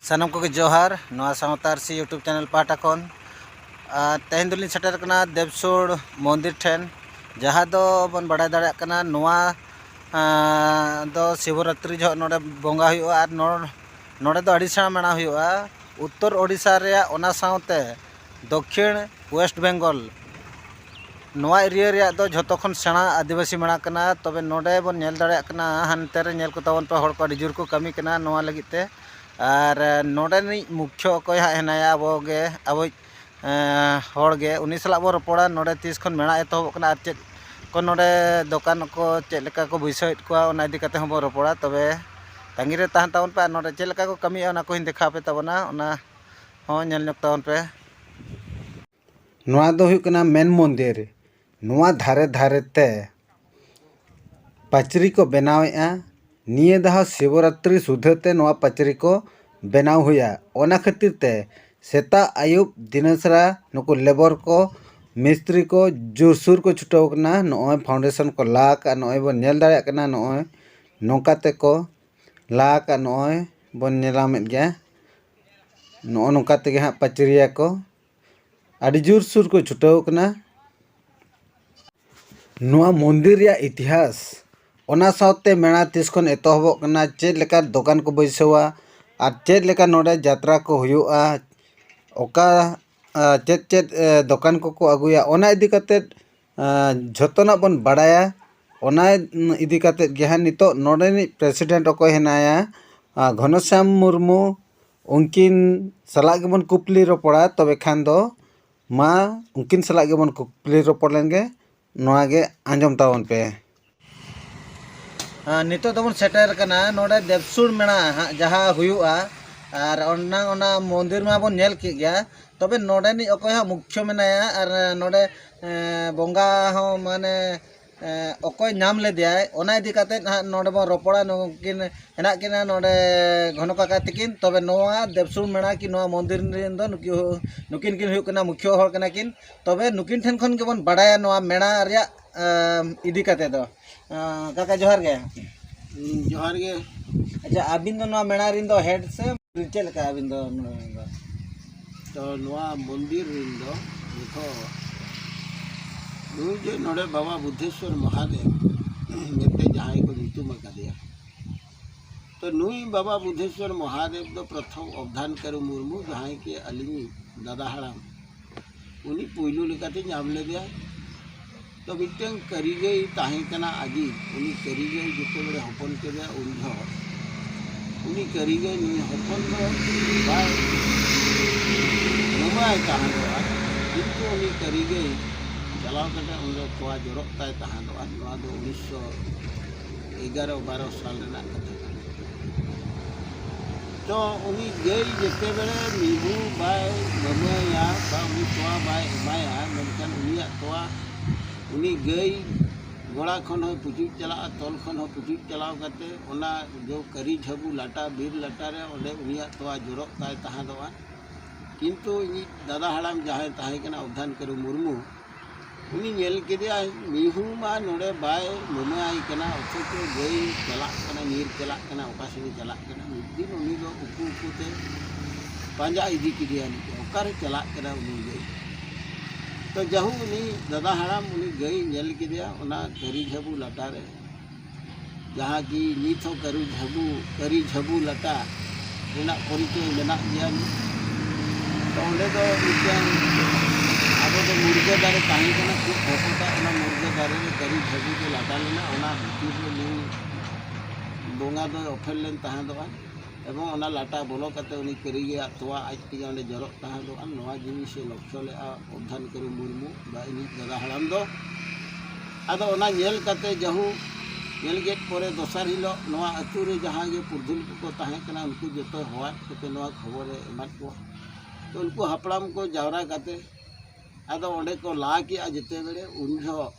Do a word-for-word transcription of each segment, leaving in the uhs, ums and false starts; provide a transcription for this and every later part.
ᱥᱟᱱᱟᱢ ᱠᱚᱜᱮ ᱡᱚᱦᱟᱨ, ᱱᱚᱣᱟ ᱥᱟᱶᱛᱟ ᱟᱹᱨᱥᱤ YouTube ᱪᱮᱱᱮᱞ ᱯᱟᱦᱴᱟ ᱠᱷᱚᱱ᱾ ᱟᱨ ᱛᱮᱦᱮᱧ ᱫᱚᱞᱤᱧ ᱥᱮᱴᱮᱨ ᱠᱟᱱᱟ ᱫᱮᱵᱽᱥᱩᱲ ᱢᱚᱱᱫᱤᱨ ᱴᱷᱮᱱ, ᱡᱟᱦᱟᱸ ᱫᱚ ᱵᱚᱱ ᱵᱟᱲᱟᱭ ᱫᱟᱲᱮᱭᱟᱜ ᱠᱟᱱᱟ ᱱᱚᱣᱟ, ᱟᱸ, ᱫᱚ ᱥᱤᱵᱚᱨᱟᱛᱨᱤ ᱡᱚᱦᱚᱜ ᱱᱚᱰᱮ ᱵᱚᱸᱜᱟ ᱦᱩᱭᱩᱜᱼᱟ᱾ ᱟᱨ ᱱᱚ-, ᱱᱚᱰᱮ ᱫᱚ ᱟᱹᱰᱤ ᱥᱮᱬᱟ ᱢᱮᱞᱟ ᱦᱩᱭᱩᱜᱼᱟ᱾ ᱩᱛᱛᱚᱨ ᱳᱰᱤᱥᱟ ᱨᱮᱭᱟᱜ, ᱚᱱᱟ ᱥᱟᱶᱛᱮ ᱫᱚᱠᱠᱷᱤᱱ ᱳᱭᱮᱥᱴ ᱵᱮᱝᱜᱚᱞ, ᱱᱚᱣᱟ ᱮᱨᱤᱭᱟ ᱨᱮᱭᱟᱜ ᱫᱚ ᱡᱷᱚᱛᱚ ᱠᱷᱚᱱ ᱥᱮᱬᱟ ᱟᱹᱫᱤᱵᱟᱹᱥᱤ ᱢᱮᱞᱟ ᱠᱟᱱᱟ᱾ ᱛᱚᱵᱮ ᱱᱚᱰᱮ ᱵᱚᱱ ᱧᱮᱞ ᱫᱟᱲᱮᱭᱟᱜ ᱠᱟᱱᱟ, ᱦᱟᱱᱛᱮ ᱨᱮ ᱧᱮᱞ ᱠᱚ ᱛᱟᱵᱚᱱ ᱯᱮ, ᱦᱚᱲ ᱠᱚ ᱟᱹᱰᱤ ᱡᱳᱨ ᱠᱚ ᱠᱟᱹᱢᱤ ᱠᱟᱱᱟ ᱱᱚᱣᱟ ᱞᱟᱹᱜᱤᱫ ᱛᱮ᱾ ᱟᱨ ᱱᱚᱰᱮᱱᱤᱡ ᱢᱩᱠᱷᱭᱚ ᱚᱠᱚᱭ ᱦᱟᱸᱜ ᱦᱮᱱᱟᱭᱟ, ᱟᱵᱚ ᱜᱮ, ᱟᱵᱚᱭᱤᱡ, ᱮᱸ, ᱦᱚᱲ ᱜᱮ, ᱩᱱᱤ ᱥᱟᱞᱟᱜ ᱵᱚᱱ ᱨᱚᱯᱚᱲᱟ᱾ ᱱᱚᱰᱮ ᱛᱤᱥ ᱠᱷᱚᱱ ᱢᱮᱞᱟ ᱮᱛᱚᱦᱚᱵᱚᱜ ᱠᱟᱱᱟ ᱟᱨ ᱪᱮᱫ ᱠᱚ ᱱᱚᱰᱮ ᱫᱚᱠᱟᱱ ᱠᱚ ᱪᱮᱫ ᱞᱮᱠᱟ ᱠᱚ ᱵᱟᱹᱭᱥᱟᱹᱣᱮᱫ ᱠᱚᱣᱟ, ᱚᱱᱟ ᱤᱫᱤ ᱠᱟᱛᱮ ᱦᱚᱸᱵᱚᱱ ᱨᱚᱯᱚᱲᱟ᱾ ᱛᱚᱵᱮ ᱛᱟᱺᱜᱤ ᱨᱮ ᱛᱟᱦᱮᱱ ᱛᱟᱵᱚᱱ ᱯᱮ, ᱟᱨ ᱱᱚᱰᱮ ᱪᱮᱫ ᱞᱮᱠᱟ ᱠᱚ ᱠᱟᱹᱢᱤᱭᱮᱫᱼᱟ, ᱚᱱᱟ ᱠᱚᱧ ᱫᱮᱠᱷᱟᱣ ᱟᱯᱮ ᱛᱟᱵᱚᱱᱟ, ᱚᱱᱟ ᱦᱚᱸ ᱧᱮᱞ ᱧᱚᱜ ᱛᱟᱵᱚᱱ ᱯᱮ᱾ ᱱᱚᱣᱟ ᱫᱚ ᱦᱩᱭᱩᱜ ᱠᱟᱱᱟ ᱢᱮᱱ ᱢᱚᱱᱫᱤᱨ᱾ ᱱᱚᱣᱟ ᱫᱷᱟᱨᱮ ᱫᱷᱟᱨᱮ ᱛᱮ ᱯᱟᱹᱪᱨᱤ ᱠᱚ ᱵᱮᱱᱟᱣᱮᱫᱼᱟ᱾ ᱱᱤᱭᱟᱹ ᱫᱷᱟᱣ ᱥᱤᱵᱚᱨᱟᱛᱨᱤ ᱥᱩᱫᱷᱟᱹ ᱛᱮ ᱱᱚᱣᱟ ᱯᱟᱹᱪᱨᱤ ᱠᱚ ᱵᱮᱱᱟᱣ ᱦᱩᱭᱟ᱾ ᱚᱱᱟ ᱠᱷᱟᱹᱛᱤᱨ ᱛᱮ ᱥᱮᱛᱟᱜ ᱟᱹᱭᱩᱵ ᱫᱤᱱᱟᱹᱥᱟᱨᱟ ᱱᱩᱠᱩ ᱞᱮᱵᱚᱨ ᱠᱚ, ᱢᱤᱥᱛᱨᱤ ᱠᱚ ᱡᱳᱨᱥᱳᱨ ᱠᱚ ᱪᱷᱩᱴᱟᱹᱣ ᱠᱟᱱᱟ᱾ ᱱᱚᱜᱼᱚᱭ ᱯᱷᱟᱣᱩᱱᱰᱮᱥᱚᱱ ᱠᱚ ᱞᱟ ᱟᱠᱟᱫᱼᱟ, ᱱᱚᱜᱼᱚᱭ ᱵᱚᱱ ᱧᱮᱞ ᱫᱟᱲᱮᱭᱟᱜ ᱠᱟᱱᱟ᱾ ᱱᱚᱜᱼᱚᱭ ᱱᱚᱝᱠᱟ ᱛᱮᱠᱚ ᱞᱟ ᱟᱠᱟᱫᱼᱟ, ᱱᱚᱜᱼᱚᱭ ᱵᱚᱱ ᱧᱮᱞᱟᱢᱮᱫ ᱜᱮᱭᱟ᱾ ᱱᱚᱜᱼᱚ ᱱᱚᱝᱠᱟ ᱛᱮᱜᱮ ᱦᱟᱸᱜ ᱯᱟᱹᱪᱨᱤᱭᱟᱠᱚ᱾ ᱟᱹᱰᱤ ᱡᱳᱨᱥᱳᱨ ᱠᱚ ᱪᱷᱩᱴᱟᱹᱣ ᱠᱟᱱᱟ᱾ ᱱᱚᱣᱟ ᱢᱚᱱᱫᱤᱨ ᱨᱮᱭᱟᱜ ᱤᱛᱤᱦᱟᱥ, ᱚᱱᱟ ᱥᱟᱶᱛᱮ ᱢᱮᱞᱟ ᱛᱤᱥ ᱠᱷᱚᱱ ᱮᱛᱚᱦᱚᱵᱚᱜ ᱠᱟᱱᱟ, ᱪᱮᱫ ᱞᱮᱠᱟ ᱫᱚᱠᱟᱱ ᱠᱚ ᱵᱟᱹᱭᱥᱟᱹᱣᱟ ᱟᱨ ᱪᱮᱫ ᱞᱮᱠᱟ ᱱᱚᱰᱮ ᱡᱟᱛᱨᱟ ᱠᱚ ᱦᱩᱭᱩᱜᱼᱟ, ᱚᱠᱟ, ᱟ, ᱪᱮᱫ ᱪᱮᱫ, ᱮ, ᱫᱚᱠᱟᱱ ᱠᱚᱠᱚ ᱟᱹᱜᱩᱭᱟ, ᱚᱱᱟ ᱤᱫᱤ ᱠᱟᱛᱮᱫ, ᱟ, ᱡᱷᱚᱛᱚᱱᱟᱜ ᱵᱚᱱ ᱵᱟᱲᱟᱭᱟ᱾ ᱚᱱᱟ ᱤᱫᱤ ᱠᱟᱛᱮᱫ ᱜᱮ ᱦᱟᱸᱜ ᱱᱤᱛᱚᱜ ᱱᱚᱰᱮᱱᱤᱡ ᱯᱨᱮᱥᱤᱰᱮᱱᱴ ᱚᱠᱚᱭ ᱦᱮᱱᱟᱭᱟ, ᱟ, ᱜᱷᱚᱱᱚᱥᱭᱟᱢ ᱢᱩᱨᱢᱩ, ᱩᱱᱠᱤᱱ ᱥᱟᱞᱟᱜ ᱜᱮᱵᱚᱱ ᱠᱩᱯᱞᱤ ᱨᱚᱯᱚᱲᱟ᱾ ᱛᱚᱵᱮ ᱠᱷᱟᱱ ᱫᱚ ᱢᱟ ᱩᱱᱠᱤᱱ ᱥᱟᱞᱟᱜ ᱜᱮᱵᱚᱱ ᱠᱩᱯᱞᱤ ᱨᱚᱯᱚᱲ ᱞᱮᱱᱜᱮ, ᱱᱚᱣᱟ ᱜᱮ ᱟᱸᱡᱚᱢ ᱛᱟᱵᱚᱱ ᱯᱮ᱾ ᱟᱨ ᱱᱤᱛᱚᱜ ᱫᱚᱵᱚᱱ ᱥᱮᱴᱮᱨ ᱠᱟᱱᱟ ᱱᱚᱰᱮ ᱫᱮᱵᱽᱥᱩᱲ ᱢᱮᱞᱟ ᱦᱟᱸᱜ ᱡᱟᱦᱟᱸ ᱦᱩᱭᱩᱜᱼᱟ, ᱟᱨ ᱚᱱᱟ, ᱚᱱᱟ ᱢᱚᱱᱫᱤᱨ ᱢᱟᱵᱚᱱ ᱧᱮᱞ ᱠᱮᱫ ᱜᱮᱭᱟ᱾ ᱛᱚᱵᱮ ᱱᱚᱰᱮᱱᱤᱡ ᱚᱠᱚᱭ ᱦᱟᱸᱜ ᱢᱩᱠᱷᱭᱚ ᱢᱮᱱᱟᱭᱟ ᱟᱨ ᱱᱚᱰᱮ, ᱮᱸ, ᱵᱚᱸᱜᱟ ᱦᱚᱸ ᱢᱟᱱᱮ, ᱮᱸ, ᱚᱠᱚᱭ ᱧᱟᱢ ᱞᱮᱫᱮᱭᱟᱭ, ᱚᱱᱟ ᱤᱫᱤ ᱠᱟᱛᱮᱫ ᱦᱟᱸᱜ ᱱᱚᱰᱮ ᱵᱚᱱ ᱨᱚᱯᱚᱲᱟ᱾ ᱱᱩᱠᱤᱱ ᱦᱮᱱᱟᱜ ᱠᱤᱱᱟ ᱱᱚᱰᱮ ᱜᱷᱚᱱᱚ ᱠᱟᱠᱟ ᱛᱤᱠᱤᱱ᱾ ᱛᱚᱵᱮ ᱱᱚᱣᱟ ᱫᱮᱵᱽᱥᱩᱲ ᱢᱮᱞᱟ ᱠᱤ ᱱᱚᱣᱟ ᱢᱚᱱᱫᱤᱨ ᱨᱮᱱ ᱫᱚ ᱱᱩᱠᱤ-, ᱱᱩᱠᱤᱱ ᱠᱤᱱ ᱦᱩᱭᱩᱜ ᱠᱟᱱᱟ ᱢᱩᱠᱷᱭᱚ ᱦᱚᱲ ᱠᱟᱱᱟ ᱠᱤᱱ᱾ ᱛᱚᱵᱮ ᱱᱩᱠᱤᱱ ᱴᱷᱮᱱ ᱠᱷᱚᱱ ᱜᱮᱵᱚᱱ ᱵᱟᱲᱟᱭᱟ ᱱᱚᱣᱟ ᱢᱮᱞᱟ ᱨᱮᱭᱟᱜ, ᱮᱸ, ᱤᱫᱤ ᱠᱟᱛᱮ ᱫᱚ᱾ ᱮᱸ, ᱠᱟᱠᱟ ᱡᱚᱦᱟᱨ ᱜᱮ᱾ ᱦᱩᱸ, ᱡᱚᱦᱟᱨ ᱜᱮ᱾ ᱟᱪᱪᱷᱟ, ᱟᱹᱵᱤᱱ ᱫᱚ ᱱᱚᱣᱟ ᱢᱮᱞᱟ ᱨᱮᱱ ᱫᱚ ᱦᱮᱰ ᱥᱮ? ᱪᱮᱫ ᱞᱮᱠᱟ ᱟᱹᱵᱤᱱ ᱫᱚ ᱱᱚᱰᱮ ᱫᱚ? ᱛᱚ ᱱᱚᱣᱟ ᱢᱚᱱᱫᱤᱨ ᱨᱮᱱ ᱫᱚ ᱱᱤᱛᱚᱜ ᱱᱩᱭ ᱡᱮ ᱱᱚᱰᱮ ᱵᱟᱵᱟ ᱵᱩᱫᱽᱫᱷᱮᱥᱣᱚᱨ ᱢᱚᱦᱟᱫᱮᱵ ᱢᱮᱱᱛᱮ ᱡᱟᱦᱟᱸᱭ ᱠᱚ ᱧᱩᱛᱩᱢ ᱟᱠᱟᱫᱮᱭᱟ, ᱛᱚ ᱱᱩᱭ ᱵᱟᱵᱟ ᱵᱩᱫᱽᱫᱷᱮᱥᱣᱚᱨ ᱢᱚᱦᱟᱫᱮᱵ ᱫᱚ ᱯᱨᱚᱛᱷᱚᱢ ᱚᱵᱫᱷᱟᱱ ᱠᱟᱹᱨᱩ ᱢᱩᱨᱢᱩ, ᱡᱟᱦᱟᱸᱭ ᱠᱤ ᱟᱹᱞᱤᱧ ᱫᱟᱫᱟ ᱦᱟᱲᱟᱢ, ᱩᱱᱤ ᱯᱩᱭᱞᱩ ᱞᱮᱠᱟᱛᱮ ᱧᱟᱢ ᱞᱮᱫᱮᱭᱟ᱾ ᱛᱚ ᱢᱤᱫᱴᱟᱝ ᱠᱟᱹᱨᱤᱜᱟᱹᱭ ᱛᱟᱦᱮᱸ ᱠᱟᱱᱟ ᱟᱡᱤᱡ᱾ ᱩᱱᱤ ᱠᱟᱹᱨᱤᱜᱟᱹᱭ ᱡᱚᱛᱚ ᱵᱮᱲᱮ ᱦᱚᱯᱚᱱ ᱠᱮᱫᱮᱭᱟ, ᱩᱱ ᱡᱚᱦᱚᱜ ᱩᱱᱤ ᱠᱟᱹᱨᱤᱜᱟᱹᱭ ᱱᱩᱭ ᱦᱚᱯᱚᱱ ᱫᱚ ᱵᱟᱭ ᱮᱢᱟᱭ ᱛᱟᱦᱮᱸᱫᱚᱜᱼᱟ, ᱠᱤᱱᱛᱩ ᱩᱱᱤ ᱠᱟᱹᱨᱤᱜᱟᱹᱭ ᱪᱟᱞᱟᱣ ᱠᱟᱛᱮ ᱚᱸᱰᱮ ᱛᱚᱣᱟ ᱡᱚᱨᱚᱜ ᱛᱟᱭ ᱛᱟᱦᱮᱸᱫᱚᱜᱼᱟ᱾ ᱱᱚᱣᱟ ᱫᱚ ᱩᱱᱤᱥᱥᱚ ᱮᱜᱟᱨᱚ ᱵᱟᱨᱚ ᱥᱟᱞ ᱨᱮᱱᱟᱜ ᱠᱟᱛᱷᱟ ᱠᱟᱱᱟ᱾ ᱛᱚ ᱩᱱᱤ ᱜᱟᱹᱭ ᱡᱮᱛᱮ ᱵᱮᱲᱮ ᱢᱤᱦᱩ ᱵᱟᱭ ᱮᱢᱟᱭᱟ ᱵᱟ ᱩᱱᱤ ᱛᱚᱣᱟ ᱵᱟᱭ ᱮᱢᱟᱭᱟ, ᱢᱮᱱᱠᱷᱟᱱ ᱩᱱᱤᱭᱟᱜ ᱛᱚᱣᱟ ᱩᱱᱤ ᱜᱟᱹᱭ ᱜᱚᱲᱟ ᱠᱷᱚᱱ ᱦᱚᱸ ᱯᱩᱪᱩᱡ ᱪᱟᱞᱟᱜᱼᱟ, ᱛᱚᱞ ᱠᱷᱚᱱ ᱦᱚᱸ ᱯᱩᱪᱩᱡ ᱪᱟᱞᱟᱣ ᱠᱟᱛᱮ ᱚᱱᱟ ᱡᱚ ᱠᱟᱹᱨᱤ ᱡᱷᱟᱹᱵᱩ ᱞᱟᱴᱟ, ᱵᱤᱨ ᱞᱟᱴᱟ ᱨᱮ ᱚᱸᱰᱮ ᱩᱱᱤᱭᱟᱜ ᱛᱚᱣᱟ ᱡᱚᱨᱚᱜ ᱛᱟᱭ ᱛᱟᱦᱮᱸᱫᱚᱜᱼᱟ᱾ ᱠᱤᱱᱛᱩ ᱤᱧᱤᱡ ᱫᱟᱫᱟ ᱦᱟᱲᱟᱢ ᱡᱟᱦᱟᱸᱭ ᱛᱟᱦᱮᱸ ᱠᱟᱱᱟ ᱚᱵᱫᱷᱟᱱ ᱠᱟᱹᱨᱩ ᱢᱩᱨᱢᱩ, ᱩᱱᱤ ᱧᱮᱞ ᱠᱮᱫᱮᱭᱟᱭ, ᱢᱤᱦᱩ ᱢᱟ ᱱᱚᱰᱮ ᱵᱟᱭ ᱢᱟᱹᱢᱟᱹᱭ ᱠᱟᱱᱟ, ᱚᱛᱷᱚᱪᱚ ᱜᱟᱹᱭ ᱪᱟᱞᱟᱜ ᱠᱟᱱᱟ, ᱧᱤᱨ ᱪᱟᱞᱟᱜ ᱠᱟᱱᱟ, ᱚᱠᱟ ᱥᱮᱫ ᱮ ᱪᱟᱞᱟᱜ ᱠᱟᱱᱟ᱾ ᱢᱤᱫ ᱫᱤᱱ ᱩᱱᱤ ᱫᱚ ᱩᱠᱩ ᱩᱠᱩ ᱛᱮ ᱯᱟᱸᱡᱟ ᱤᱫᱤ ᱠᱮᱫᱮᱭᱟ, ᱚᱠᱟᱨᱮ ᱪᱟᱞᱟᱜ ᱠᱟᱱᱟ ᱩᱱᱤ ᱜᱟᱹᱭ᱾ ᱛᱚ ᱡᱟᱦᱩ ᱩᱱᱤ ᱫᱟᱫᱟ ᱦᱟᱲᱟᱢ ᱩᱱᱤ ᱜᱟᱹᱭ ᱧᱮᱞ ᱠᱮᱫᱮᱭᱟ ᱚᱱᱟ ᱠᱟᱹᱨᱤ ᱡᱷᱟᱹᱵᱩ ᱞᱟᱴᱟ ᱨᱮ, ᱡᱟᱦᱟᱸ ᱠᱤ ᱱᱤᱛ ᱦᱚᱸ ᱠᱟᱹᱨᱩ ᱡᱷᱟᱹᱵᱩ, ᱠᱟᱹᱨᱤ ᱡᱷᱟᱹᱵᱩ ᱞᱟᱴᱟ ᱨᱮᱱᱟᱜ ᱯᱚᱨᱤᱪᱚᱭ ᱢᱮᱱᱟᱜ ᱜᱮᱭᱟ᱾ ᱛᱚ ᱚᱸᱰᱮ ᱫᱚ ᱢᱤᱫᱴᱟᱝ ᱟᱵᱚ ᱫᱚ ᱢᱩᱨᱜᱟᱹ ᱫᱟᱨᱮ ᱛᱟᱦᱮᱸ ᱠᱟᱱᱟ, ᱠᱷᱩᱵ ᱵᱷᱚᱯᱚᱛᱟ, ᱚᱱᱟ ᱢᱩᱨᱜᱟᱹ ᱫᱟᱨᱮ ᱨᱮ ᱠᱟᱹᱨᱤ ᱡᱷᱟᱹᱵᱩ ᱜᱮ ᱞᱟᱴᱟ ᱞᱮᱱᱟ᱾ ᱚᱱᱟ ᱵᱷᱤᱛᱤᱨ ᱨᱮ ᱱᱩᱭ ᱵᱚᱸᱜᱟ ᱫᱚᱭ ᱚᱯᱷᱮᱞ ᱞᱮᱱ ᱛᱟᱦᱮᱸᱫᱚᱜᱼᱟ ᱮᱵᱚᱝ ᱚᱱᱟ ᱞᱟᱴᱟ ᱵᱚᱞᱚ ᱠᱟᱛᱮ ᱩᱱᱤ ᱠᱟᱹᱨᱤ ᱜᱟᱹᱭᱟᱜ ᱛᱚᱣᱟ ᱟᱡ ᱛᱮᱜᱮ ᱚᱸᱰᱮ ᱡᱚᱨᱚᱜ ᱛᱟᱦᱮᱸᱫᱚᱜᱼᱟ᱾ ᱱᱚᱣᱟ ᱡᱤᱱᱤᱥᱮ ᱞᱚᱠᱠᱷᱚ ᱞᱮᱫᱼᱟ ᱚᱵᱫᱷᱟᱱ ᱠᱟᱹᱨᱩ ᱢᱩᱨᱢᱩ ᱵᱟ ᱤᱧᱤᱡ ᱫᱟᱫᱟ ᱦᱟᱲᱟᱢ ᱫᱚ᱾ ᱟᱫᱚ ᱚᱱᱟ ᱧᱮᱞ ᱠᱟᱛᱮ ᱡᱟᱦᱩ ᱧᱮᱞ ᱠᱮᱫ ᱯᱚᱨᱮ ᱫᱚᱥᱟᱨ ᱦᱤᱞᱳᱜ ᱱᱚᱣᱟ ᱟᱹᱛᱩ ᱨᱮ ᱡᱟᱦᱟᱸ ᱜᱮ ᱯᱩᱨᱩᱫᱷᱩᱞ ᱠᱚᱠᱚ ᱛᱟᱦᱮᱸ ᱠᱟᱱᱟ ᱩᱱᱠᱩ ᱡᱚᱛᱚ ᱦᱚᱦᱚᱣᱟᱫ ᱠᱚᱛᱮ ᱱᱚᱣᱟ ᱠᱷᱚᱵᱚᱨᱮ ᱮᱢᱟᱫ ᱠᱚᱣᱟ᱾ ᱛᱚ ᱩᱱᱠᱩ ᱦᱟᱯᱲᱟᱢ ᱠᱚ ᱡᱟᱣᱨᱟ ᱠᱟᱛᱮ ᱟᱫᱚ ᱚᱸᱰᱮ ᱠᱚ ᱞᱟ ᱠᱮᱜᱼᱟ᱾ ᱡᱮᱛᱮ ᱵᱮᱲᱮ ᱩᱱ ᱡᱚᱦᱚᱜ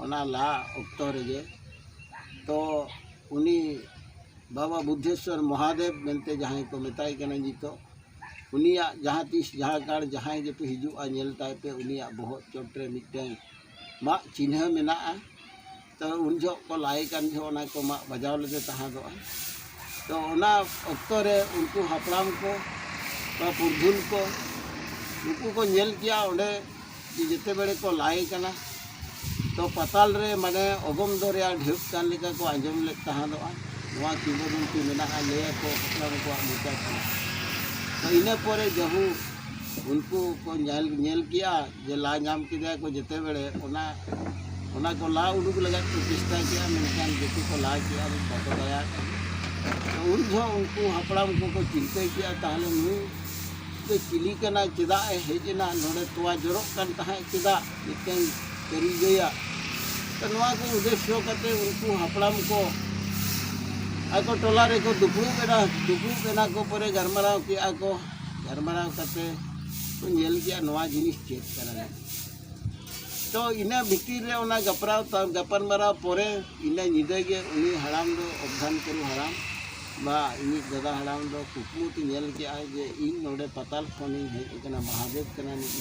ᱚᱱᱟ ᱞᱟ ᱚᱠᱛᱚ ᱨᱮᱜᱮ ᱛᱚ ᱩᱱᱤ ᱵᱟᱵᱟ ᱵᱩᱫᱽᱫᱷᱮᱥᱣᱚᱨ ᱢᱚᱦᱟᱫᱮᱵ ᱢᱮᱱᱛᱮ ᱡᱟᱦᱟᱸᱭ ᱠᱚ ᱢᱮᱛᱟᱭ ᱠᱟᱱᱟ ᱱᱤᱛᱚᱜ, ᱩᱱᱤᱭᱟᱜ ᱡᱟᱦᱟᱸ ᱛᱤᱥ ᱡᱟᱦᱟᱸ ᱠᱟᱲ ᱡᱟᱦᱟᱸᱭ ᱜᱮᱯᱮ ᱦᱤᱡᱩᱜᱼᱟ ᱧᱮᱞ ᱛᱟᱭ ᱯᱮ, ᱩᱱᱤᱭᱟᱜ ᱵᱚᱦᱚᱜ ᱪᱚᱴ ᱨᱮ ᱢᱤᱫᱴᱟᱝ ᱢᱟᱜ ᱪᱤᱱᱦᱟᱹ ᱢᱮᱱᱟᱜᱼᱟ᱾ ᱛᱚ ᱩᱱ ᱡᱚᱦᱚᱜ ᱠᱚ ᱞᱟᱭ ᱠᱟᱱ ᱡᱚᱦᱚᱜ ᱚᱱᱟ ᱠᱚ ᱢᱟᱜ ᱵᱟᱡᱟᱣ ᱞᱮᱫᱮ ᱛᱟᱦᱮᱸᱫᱚᱜᱼᱟ᱾ ᱛᱚ ᱚᱱᱟ ᱚᱠᱛᱚ ᱨᱮ ᱩᱱᱠᱩ ᱦᱟᱯᱲᱟᱢ ᱠᱚ ᱵᱟ ᱯᱩᱨᱫᱷᱩᱞ ᱠᱚ ᱩᱱᱠᱩ ᱠᱚ ᱧᱮᱞ ᱠᱮᱜᱼᱟ ᱚᱸᱰᱮ ᱡᱮ ᱡᱮᱛᱮ ᱵᱮᱲᱮ ᱠᱚ ᱞᱟᱭᱮ ᱠᱟᱱᱟ, ᱛᱚ ᱯᱟᱛᱟᱞ ᱨᱮ ᱢᱟᱱᱮ ᱚᱜᱚᱢ ᱫᱚᱨᱭᱟ ᱰᱷᱮᱣᱚᱜ ᱠᱟᱱ ᱞᱮᱠᱟ ᱠᱚ ᱟᱸᱡᱚᱢ ᱞᱮᱫ ᱛᱟᱦᱮᱸᱫᱚᱜᱼᱟ᱾ ᱱᱚᱣᱟ ᱠᱤᱝᱵᱚᱫᱚᱱᱛᱤ ᱢᱮᱱᱟᱜᱼᱟ, ᱞᱟᱹᱭᱟᱠᱚ ᱦᱟᱯᱲᱟᱢ ᱠᱚᱣᱟᱜ ᱢᱚᱪᱟ ᱠᱷᱚᱱ᱾ ᱛᱚ ᱤᱱᱟᱹ ᱯᱚᱨᱮ ᱡᱟᱹᱦᱩ ᱩᱱᱠᱩ ᱠᱚ ᱧᱮᱞ, ᱧᱮᱞ ᱠᱮᱜᱼᱟ ᱡᱮ ᱞᱟ ᱧᱟᱢ ᱠᱮᱫᱮᱭᱟ ᱠᱚ ᱡᱮᱛᱮ ᱵᱮᱲᱮ, ᱚᱱᱟ, ᱚᱱᱟ ᱠᱚ ᱞᱟ ᱩᱰᱩᱠ ᱞᱟᱹᱜᱤᱫ ᱠᱚ ᱪᱮᱥᱴᱟ ᱠᱮᱜᱼᱟ, ᱢᱮᱱᱠᱷᱟᱱ ᱡᱮᱛᱩ ᱠᱚ ᱞᱟ ᱠᱮᱜᱼᱟ, ᱵᱟᱠᱚ ᱫᱟᱲᱮᱭᱟᱜ ᱠᱟᱱᱟ᱾ ᱛᱚ ᱩᱱ ᱡᱚᱦᱚᱜ ᱩᱱᱠᱩ ᱦᱟᱯᱲᱟᱢ ᱠᱚᱠᱚ ᱪᱤᱱᱛᱟᱹ ᱠᱮᱜᱼᱟ, ᱛᱟᱦᱞᱮ ᱱᱩᱭ ᱫᱚ ᱪᱤᱞᱤ ᱠᱟᱱᱟᱭ, ᱪᱮᱫᱟᱜ ᱮ ᱦᱮᱡ ᱮᱱᱟ, ᱱᱚᱰᱮ ᱛᱚᱣᱟ ᱡᱚᱨᱚᱜ ᱠᱟᱱ ᱛᱟᱦᱮᱸᱫ, ᱪᱮᱫᱟᱜ ᱢᱤᱫᱴᱮᱱ ᱠᱟᱹᱨᱤ ᱜᱟᱹᱭᱟᱜ? ᱛᱚ ᱱᱚᱣᱟ ᱠᱚ ᱩᱫᱽᱫᱮᱥᱥᱚ ᱠᱟᱛᱮ ᱩᱱᱠᱩ ᱦᱟᱯᱲᱟᱢ ᱠᱚ ᱟᱠᱚ ᱴᱚᱞᱟ ᱨᱮᱠᱚ ᱫᱩᱯᱲᱩᱵ ᱮᱱᱟ᱾ ᱫᱩᱯᱲᱩᱵ ᱮᱱᱟ ᱠᱚ ᱯᱚᱨᱮ ᱜᱟᱞᱢᱟᱨᱟᱣ ᱠᱮᱜᱼᱟ ᱠᱚ, ᱜᱟᱞᱢᱟᱨᱟᱣ ᱠᱟᱛᱮ ᱠᱚ ᱧᱮᱞ ᱠᱮᱜᱼᱟ ᱱᱚᱣᱟ ᱡᱤᱱᱤᱥ ᱪᱮᱫ ᱠᱟᱱᱟ᱾ ᱛᱚ ᱤᱱᱟᱹ ᱵᱷᱤᱛᱤᱨ ᱨᱮ ᱚᱱᱟ ᱜᱟᱯᱨᱟᱣ ᱛᱟ-, ᱜᱟᱯᱟᱞᱢᱟᱨᱟᱣ ᱯᱚᱨᱮ ᱤᱱᱟᱹ ᱧᱤᱫᱟᱹ ᱜᱮ ᱩᱱᱤ ᱦᱟᱲᱟᱢ ᱫᱚ, ᱚᱵᱫᱷᱟᱱ ᱠᱩᱨᱩ ᱦᱟᱲᱟᱢ ᱵᱟ ᱤᱧᱤᱡ ᱫᱟᱫᱟ ᱦᱟᱲᱟᱢ ᱫᱚ ᱠᱩᱠᱢᱩ ᱛᱮ ᱧᱮᱞ ᱠᱮᱜᱼᱟᱭ ᱡᱮ ᱤᱧ ᱱᱚᱰᱮ ᱯᱟᱛᱟᱞ ᱠᱷᱚᱱᱤᱧ ᱦᱮᱡ ᱟᱠᱟᱱᱟ, ᱢᱚᱦᱟᱫᱮᱵ ᱠᱟᱱᱟ ᱱᱤᱡ᱾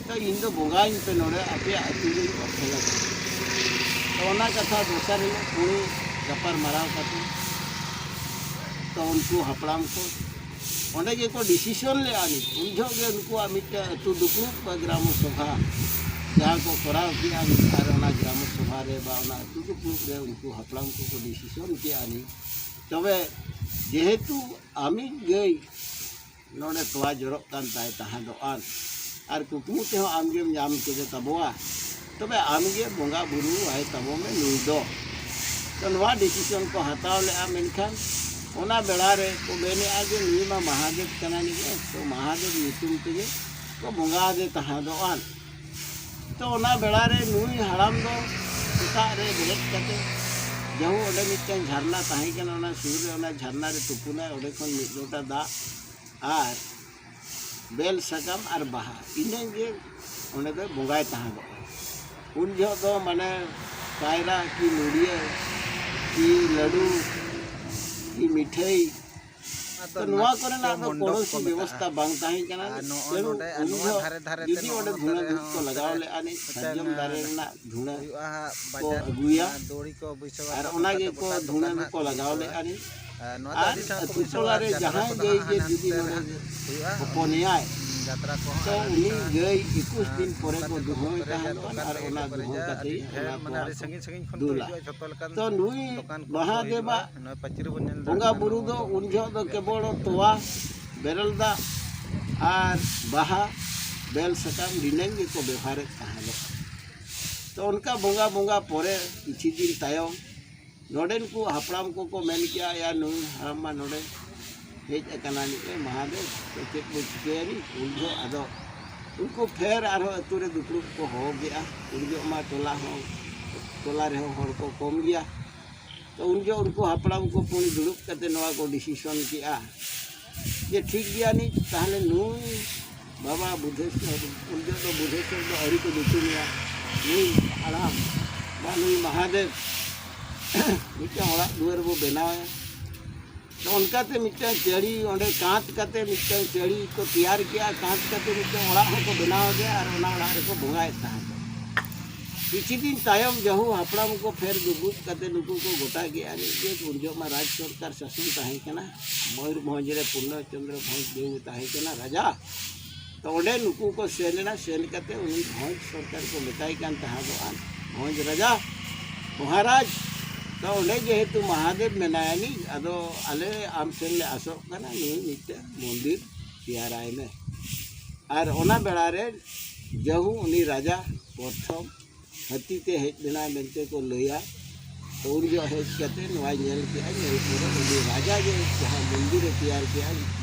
ᱛᱚ ᱤᱧ ᱫᱚ ᱵᱚᱸᱜᱟᱧ ᱯᱮ ᱱᱚᱰᱮ ᱟᱯᱮᱭᱟᱜ ᱟᱹᱛᱩ ᱨᱮ ᱚᱛ ᱦᱚᱞᱟ ᱠᱟᱱᱟ᱾ ᱛᱚ ᱚᱱᱟ ᱠᱟᱛᱷᱟ ᱫᱚᱥᱟᱨ ᱦᱤᱞᱳᱜ ᱯᱩᱬᱤ ᱜᱟᱯᱟᱞ ᱢᱟᱨᱟᱣ ᱠᱟᱛᱮ ᱛᱚ ᱩᱱᱠᱩ ᱦᱟᱯᱲᱟᱢ ᱠᱚ ᱚᱸᱰᱮ ᱜᱮᱠᱚ ᱰᱤᱥᱤᱥᱚᱱ ᱞᱮᱜᱼᱟ ᱱᱤᱡ᱾ ᱩᱱ ᱡᱚᱦᱚᱜ ᱜᱮ ᱩᱱᱠᱩᱣᱟᱜ ᱢᱤᱫᱴᱮᱱ ᱟᱹᱛᱩ ᱫᱩᱯᱲᱩᱵ ᱵᱟ ᱜᱨᱟᱢᱚ ᱥᱚᱵᱷᱟ ᱡᱟᱦᱟᱸ ᱠᱚ ᱠᱚᱨᱟᱣ ᱠᱮᱜᱼᱟ ᱱᱤᱡ, ᱟᱨ ᱚᱱᱟ ᱜᱨᱟᱢᱚ ᱥᱚᱵᱷᱟ ᱨᱮ ᱵᱟ ᱚᱱᱟ ᱟᱹᱛᱩ ᱫᱩᱯᱲᱩᱵ ᱨᱮ ᱩᱱᱠᱩ ᱦᱟᱯᱲᱟᱢ ᱠᱚᱠᱚ ᱰᱤᱥᱤᱥᱚᱱ ᱠᱮᱜᱼᱟ ᱱᱤᱡ᱾ ᱛᱚᱵᱮ ᱡᱮᱦᱮᱛᱩ ᱟᱢᱤᱡ ᱜᱟᱹᱭ ᱱᱚᱰᱮ ᱛᱚᱣᱟ ᱡᱚᱨᱚᱜ ᱠᱟᱱ ᱛᱟᱭ ᱛᱟᱦᱮᱸᱫᱚᱜ ᱟᱱ, ᱟᱨ ᱠᱩᱠᱢᱩ ᱛᱮᱦᱚᱸ ᱟᱢᱜᱮᱢ ᱧᱟᱢ ᱠᱮᱫᱮ ᱛᱟᱵᱚᱣᱟ, ᱛᱚᱵᱮ ᱟᱢᱜᱮ ᱵᱚᱸᱜᱟ ᱵᱩᱨᱩ ᱟᱭ ᱛᱟᱵᱚ ᱢᱮ ᱱᱩᱭ ᱫᱚ᱾ ᱛᱚ ᱱᱚᱣᱟ ᱰᱤᱥᱤᱥᱚᱱ ᱠᱚ ᱦᱟᱛᱟᱣ ᱞᱮᱜᱼᱟ, ᱢᱮᱱᱠᱷᱟᱱ ᱚᱱᱟ ᱵᱮᱲᱟ ᱨᱮ ᱠᱚ ᱢᱮᱱᱮᱜᱼᱟ ᱡᱮ ᱱᱩᱭ ᱢᱟ ᱢᱟᱦᱟᱫᱮᱵ ᱠᱟᱱᱟᱭ ᱱᱤᱡ, ᱛᱚ ᱢᱟᱦᱟᱫᱮᱵ ᱧᱩᱛᱩᱢ ᱛᱮᱜᱮ ᱠᱚ ᱵᱚᱸᱜᱟ ᱟᱫᱮ ᱛᱟᱦᱮᱸᱫᱚᱜ ᱟᱱ᱾ ᱛᱚ ᱚᱱᱟ ᱵᱮᱲᱟ ᱨᱮ ᱱᱩᱭ ᱦᱟᱲᱟᱢ ᱫᱚ ᱥᱮᱛᱟᱜ ᱨᱮ ᱵᱮᱨᱮᱫ ᱠᱟᱛᱮ ᱡᱟᱹᱦᱩ ᱚᱸᱰᱮ ᱢᱤᱫᱴᱮᱱ ᱡᱷᱟᱨᱱᱟ ᱛᱟᱦᱮᱸ ᱠᱟᱱᱟ, ᱚᱱᱟ ᱥᱩᱨ ᱨᱮ ᱚᱱᱟ ᱡᱷᱟᱨᱱᱟ ᱨᱮ ᱛᱩᱯᱩᱱᱟᱭ, ᱚᱸᱰᱮ ᱠᱷᱚᱱ ᱢᱤᱫ ᱞᱚᱴᱟ ᱫᱟᱜ ᱟᱨ ᱵᱮᱞ ᱥᱟᱠᱟᱢ ᱟᱨ ᱵᱟᱦᱟ, ᱤᱱᱟᱹᱜᱮ ᱚᱸᱰᱮ ᱫᱚᱭ ᱵᱚᱸᱜᱟᱭ ᱛᱟᱦᱮᱸᱫᱚᱜ᱾ ᱩᱱ ᱡᱚᱦᱚᱜ ᱫᱚ ᱢᱟᱱᱮ ᱠᱟᱭᱨᱟ ᱠᱤ ᱱᱚᱰᱤᱭᱟᱹ ᱠᱤ ᱞᱟᱹᱰᱩ ᱠᱤ ᱢᱤᱴᱷᱟᱹᱭ, ᱟᱫᱚ ᱛᱚ ᱱᱚᱣᱟ ᱱᱟᱴᱴᱚ ᱠᱚᱨᱮᱱᱟᱜ ᱫᱚ ᱢᱚᱱᱰᱚᱯ ᱠᱚᱱᱚ ᱠᱚ ᱢᱮᱛᱟᱜᱼᱟ᱾ ᱵᱮᱵᱚᱥᱛᱷᱟ ᱵᱟᱝ ᱛᱟᱦᱮᱸ ᱠᱟᱱᱟ᱾ ᱟᱨ ᱱᱚᱜᱼᱚ ᱛᱮᱱᱩ ᱱᱚᱰᱮ, ᱟᱨ ᱩᱱ ᱱᱚᱣᱟ ᱡᱚᱦᱚᱜ ᱫᱷᱟᱨᱮ ᱫᱷᱟᱨᱮ ᱛᱮ ᱡᱩᱫᱤ ᱱᱚᱜᱼᱚ ᱚᱸᱰᱮ ᱱᱚᱛᱮ ᱫᱷᱩᱬᱟᱹ ᱨᱮᱦᱚᱸ ᱠᱚ ᱞᱟᱜᱟᱣ ᱱᱚᱛᱮᱨᱮ ᱞᱮᱜᱼᱟ ᱱᱤᱡ, ᱢᱤᱫᱴᱟᱝ, ᱥᱟᱨᱡᱚᱢ ᱫᱟᱨᱮ ᱨᱮᱱᱟᱜ ᱫᱷᱩᱬᱟᱹ ᱦᱩᱭᱩᱜᱼᱟ ᱦᱟᱸᱜ, ᱠᱚ ᱵᱟᱡᱟᱨ ᱟᱹᱜᱩᱭᱟ᱾ ᱚᱱᱟ ᱠᱟᱛᱮ ᱟᱨ ᱜᱚᱴᱟ ᱚᱱᱟ ᱫᱚᱠᱟᱱ ᱜᱮᱠᱚ ᱦᱟᱸᱜ ᱫᱷᱩᱬᱟᱹ ᱠᱷᱩᱞᱟᱹᱣ ᱫᱚᱠᱚ ᱦᱟᱸᱜ ᱞᱟᱜᱟᱣ ᱠᱷᱩᱞᱟᱹᱣᱟ᱾ ᱞᱮᱜᱼᱟ ᱱᱤᱡ᱾ ᱟᱨ ᱱᱚᱣᱟ ᱫᱚ ᱟᱨ ᱟᱹᱰᱤ ᱥᱮᱬᱟ ᱠᱚ ᱟᱹᱛᱩ ᱵᱩᱡᱷᱟᱹᱣᱟ, ᱴᱚᱞᱟ ᱟᱨ ᱨᱮ ᱡᱟᱱᱣᱟᱨ ᱡᱟᱦᱟᱸᱭ ᱠᱚᱫᱚ ᱜᱟᱹᱭ ᱦᱟᱸᱜ ᱜᱮ ᱦᱟᱱᱮ ᱡᱩᱫᱤ ᱦᱟᱱᱛᱮ ᱱᱚᱰᱮ ᱱᱟᱦᱟᱜ ᱦᱩᱭᱩᱜᱼᱟ᱾ ᱦᱚᱯᱚᱱᱮᱭᱟᱭ, ᱡᱟᱛᱨᱟ ᱠᱚᱦᱚᱸ ᱛᱚ ᱟᱨ ᱟᱹᱰᱤ ᱩᱱᱤ ᱥᱮᱬᱟ, ᱜᱟᱹᱭ ᱮᱠᱩᱥ ᱟᱨ ᱫᱤᱱ ᱯᱚᱨᱮ ᱠᱚ ᱱᱚᱝᱠᱟ ᱫᱩᱦᱟᱹᱣᱮ ᱛᱟᱦᱮᱸ ᱞᱮᱱᱠᱷᱟᱱ ᱟᱨ ᱚᱱᱟ ᱫᱩᱦᱟᱹᱣ ᱠᱟᱛᱮ ᱚᱱᱟ ᱠᱚ ᱫᱩᱞᱟ᱾ ᱛᱚ ᱱᱩᱭ ᱢᱟᱦᱟᱫᱮᱵᱟᱜ ᱵᱚᱸᱜᱟ ᱵᱩᱨᱩ ᱫᱚ ᱩᱱ ᱡᱚᱦᱚᱜ ᱫᱚ ᱠᱮᱵᱚᱞ ᱛᱚᱣᱟ, ᱵᱮᱨᱮᱞ ᱫᱟᱜ ᱟᱨ ᱵᱟᱦᱟ, ᱵᱮᱞ ᱥᱟᱠᱟᱢ ᱱᱤᱱᱟᱹᱝ ᱜᱮᱠᱚ ᱵᱮᱣᱦᱟᱨᱮᱫ ᱛᱟᱦᱮᱸᱫᱚᱜ᱾ ᱛᱚ ᱚᱱᱠᱟ ᱵᱚᱸᱜᱟ ᱵᱚᱸᱜᱟ ᱯᱚᱨᱮ ᱠᱤᱪᱷᱩ ᱫᱤᱱ ᱛᱟᱭᱚᱢ ᱱᱚᱰᱮᱱ ᱠᱚ ᱦᱟᱯᱲᱟᱢ ᱠᱚᱠᱚ ᱢᱮᱱ ᱠᱮᱜᱼᱟ, "ᱭᱟ, ᱱᱩᱭ ᱦᱟᱲᱟᱢ ᱢᱟ ᱱᱚᱰᱮ ᱦᱮᱡ ᱟᱠᱟᱱᱟ ᱱᱤᱡ ᱮ ᱢᱟᱦᱟᱫᱮᱵ, ᱛᱚ ᱪᱮᱫ ᱵᱚ ᱪᱤᱠᱟᱹᱭᱟ ᱱᱤᱡ?" ᱩᱱ ᱡᱚᱦᱚᱜ ᱟᱫᱚ ᱩᱱᱠᱩ ᱯᱷᱮᱨ ᱟᱨᱦᱚᱸ ᱟᱹᱛᱩ ᱨᱮ ᱫᱩᱯᱲᱩᱵ ᱠᱚ ᱦᱚᱦᱚ ᱠᱮᱜᱼᱟ᱾ ᱩᱱ ᱡᱚᱦᱚᱜ ᱢᱟ ᱴᱚᱞᱟ ᱦᱚᱸ, ᱴᱚᱞᱟ ᱨᱮᱦᱚᱸ ᱦᱚᱲ ᱠᱚ ᱠᱚᱢ ᱜᱮᱭᱟ᱾ ᱛᱚ ᱩᱱ ᱡᱚᱦᱚᱜ ᱩᱱᱠᱩ ᱦᱟᱯᱲᱟᱢ ᱠᱚ ᱯᱩᱱ ᱫᱩᱲᱩᱵ ᱠᱟᱛᱮ ᱱᱚᱣᱟ ᱠᱚ ᱰᱤᱥᱤᱥᱚᱱ ᱠᱮᱜᱼᱟ ᱡᱮ, ᱴᱷᱤᱠ ᱜᱮᱭᱟ ᱱᱤᱡ, ᱛᱟᱦᱞᱮ ᱱᱩᱭ ᱵᱟᱵᱟ ᱵᱩᱫᱷᱮᱥᱣᱚᱨ, ᱩᱱ ᱡᱚᱦᱚᱜ ᱫᱚ ᱵᱩᱫᱷᱮᱥᱣᱚᱨ ᱫᱚ ᱟᱹᱣᱨᱤ ᱠᱚ ᱧᱩᱛᱩᱢᱮᱭᱟ, ᱱᱩᱭ ᱦᱟᱲᱟᱢ ᱵᱟ ᱱᱩᱭ ᱢᱟᱦᱟᱫᱮᱵ ᱢᱤᱫᱴᱟᱝ ᱚᱲᱟᱜ ᱫᱩᱣᱟᱹᱨ ᱵᱚ ᱵᱮᱱᱟᱣᱟ᱾ ᱛᱚ ᱚᱱᱠᱟᱛᱮ ᱢᱤᱫᱴᱟᱝ ᱪᱟᱹᱲᱤ ᱚᱸᱰᱮ ᱠᱟᱸᱛ ᱠᱟᱛᱮ ᱢᱤᱫᱴᱟᱝ ᱪᱟᱹᱲᱤ ᱠᱚ ᱛᱮᱭᱟᱨ ᱠᱮᱜᱼᱟ, ᱠᱟᱸᱛ ᱠᱟᱛᱮ ᱢᱤᱫᱴᱟᱝ ᱚᱲᱟᱜ ᱦᱚᱸᱠᱚ ᱵᱮᱱᱟᱣ ᱠᱮᱜᱼᱟ ᱟᱨ ᱚᱱᱟ ᱚᱲᱟᱜ ᱨᱮᱠᱚ ᱵᱚᱸᱜᱟᱭᱮᱫ ᱛᱟᱦᱮᱸᱫ᱾ ᱠᱤᱪᱷᱩ ᱫᱤᱱ ᱛᱟᱭᱚᱢ ᱡᱟᱹᱦᱩ ᱦᱟᱯᱲᱟᱢ ᱠᱚ ᱯᱷᱮᱨ ᱫᱩᱯᱲᱩᱵ ᱠᱟᱛᱮ ᱱᱩᱠᱩ ᱠᱚ ᱜᱚᱴᱟ ᱠᱮᱜᱼᱟ ᱡᱮ ᱩᱱ ᱡᱚᱦᱚᱜ ᱢᱟ ᱨᱟᱡᱽ ᱥᱚᱨᱠᱟᱨ ᱥᱟᱥᱚᱱ ᱛᱟᱦᱮᱸ ᱠᱟᱱᱟ, ᱢᱚᱭᱩᱨᱵᱷᱚᱸᱡᱽ ᱨᱮ ᱯᱩᱨᱱᱚ ᱪᱚᱱᱫᱨᱚ ᱵᱷᱚᱸᱡᱽ ᱡᱟᱹᱦᱩ ᱛᱟᱦᱮᱸ ᱠᱟᱱᱟ ᱨᱟᱡᱟ᱾ ᱛᱚ ᱚᱸᱰᱮ ᱱᱩᱠᱩ ᱠᱚ ᱥᱮᱱ ᱮᱱᱟ, ᱥᱮᱱ ᱠᱟᱛᱮ ᱩᱱᱤ ᱵᱷᱚᱸᱡᱽ ᱥᱚᱨᱠᱟᱨ ᱠᱚ ᱢᱮᱛᱟᱭ ᱠᱟᱱ ᱛᱟᱦᱮᱸᱫᱚᱜᱼᱟ, ᱵᱷᱚᱸᱡᱽ ᱨᱟᱡᱟ, ᱢᱚᱦᱟᱨᱟᱡᱽ, ᱛᱚ ᱚᱸᱰᱮ ᱡᱮᱦᱮᱛᱩ ᱢᱟᱦᱟᱫᱮᱵ ᱢᱮᱱᱟᱭᱟ ᱱᱤᱡ, ᱟᱫᱚ ᱟᱞᱮ ᱟᱢ ᱴᱷᱮᱱ ᱞᱮ ᱟᱥᱚᱜ ᱠᱟᱱᱟ, ᱱᱩᱭ ᱢᱤᱫᱴᱮᱱ ᱢᱚᱱᱫᱤᱨ ᱛᱮᱭᱟᱨᱟᱭ ᱢᱮ᱾ ᱟᱨ ᱚᱱᱟ ᱵᱮᱲᱟ ᱨᱮ ᱡᱟᱹᱦᱩ ᱩᱱᱤ ᱨᱟᱡᱟ ᱯᱨᱚᱛᱷᱚᱢ ᱦᱟᱹᱛᱤ ᱛᱮ ᱦᱮᱡ ᱞᱮᱱᱟᱭ ᱢᱮᱱᱛᱮ ᱠᱚ ᱞᱟᱹᱭᱟ᱾ ᱛᱚ ᱩᱱ ᱡᱚᱦᱚᱜ ᱦᱮᱡ ᱠᱟᱛᱮ ᱱᱚᱣᱟᱭ ᱧᱮᱞ ᱠᱮᱜᱼᱟ, ᱧᱮᱞ ᱯᱚᱨᱮ ᱩᱱᱤ ᱨᱟᱡᱟ ᱜᱮ ᱡᱟᱦᱟᱸ ᱢᱚᱱᱫᱤᱨᱮ ᱛᱮᱭᱟᱨ ᱠᱮᱜᱼᱟ,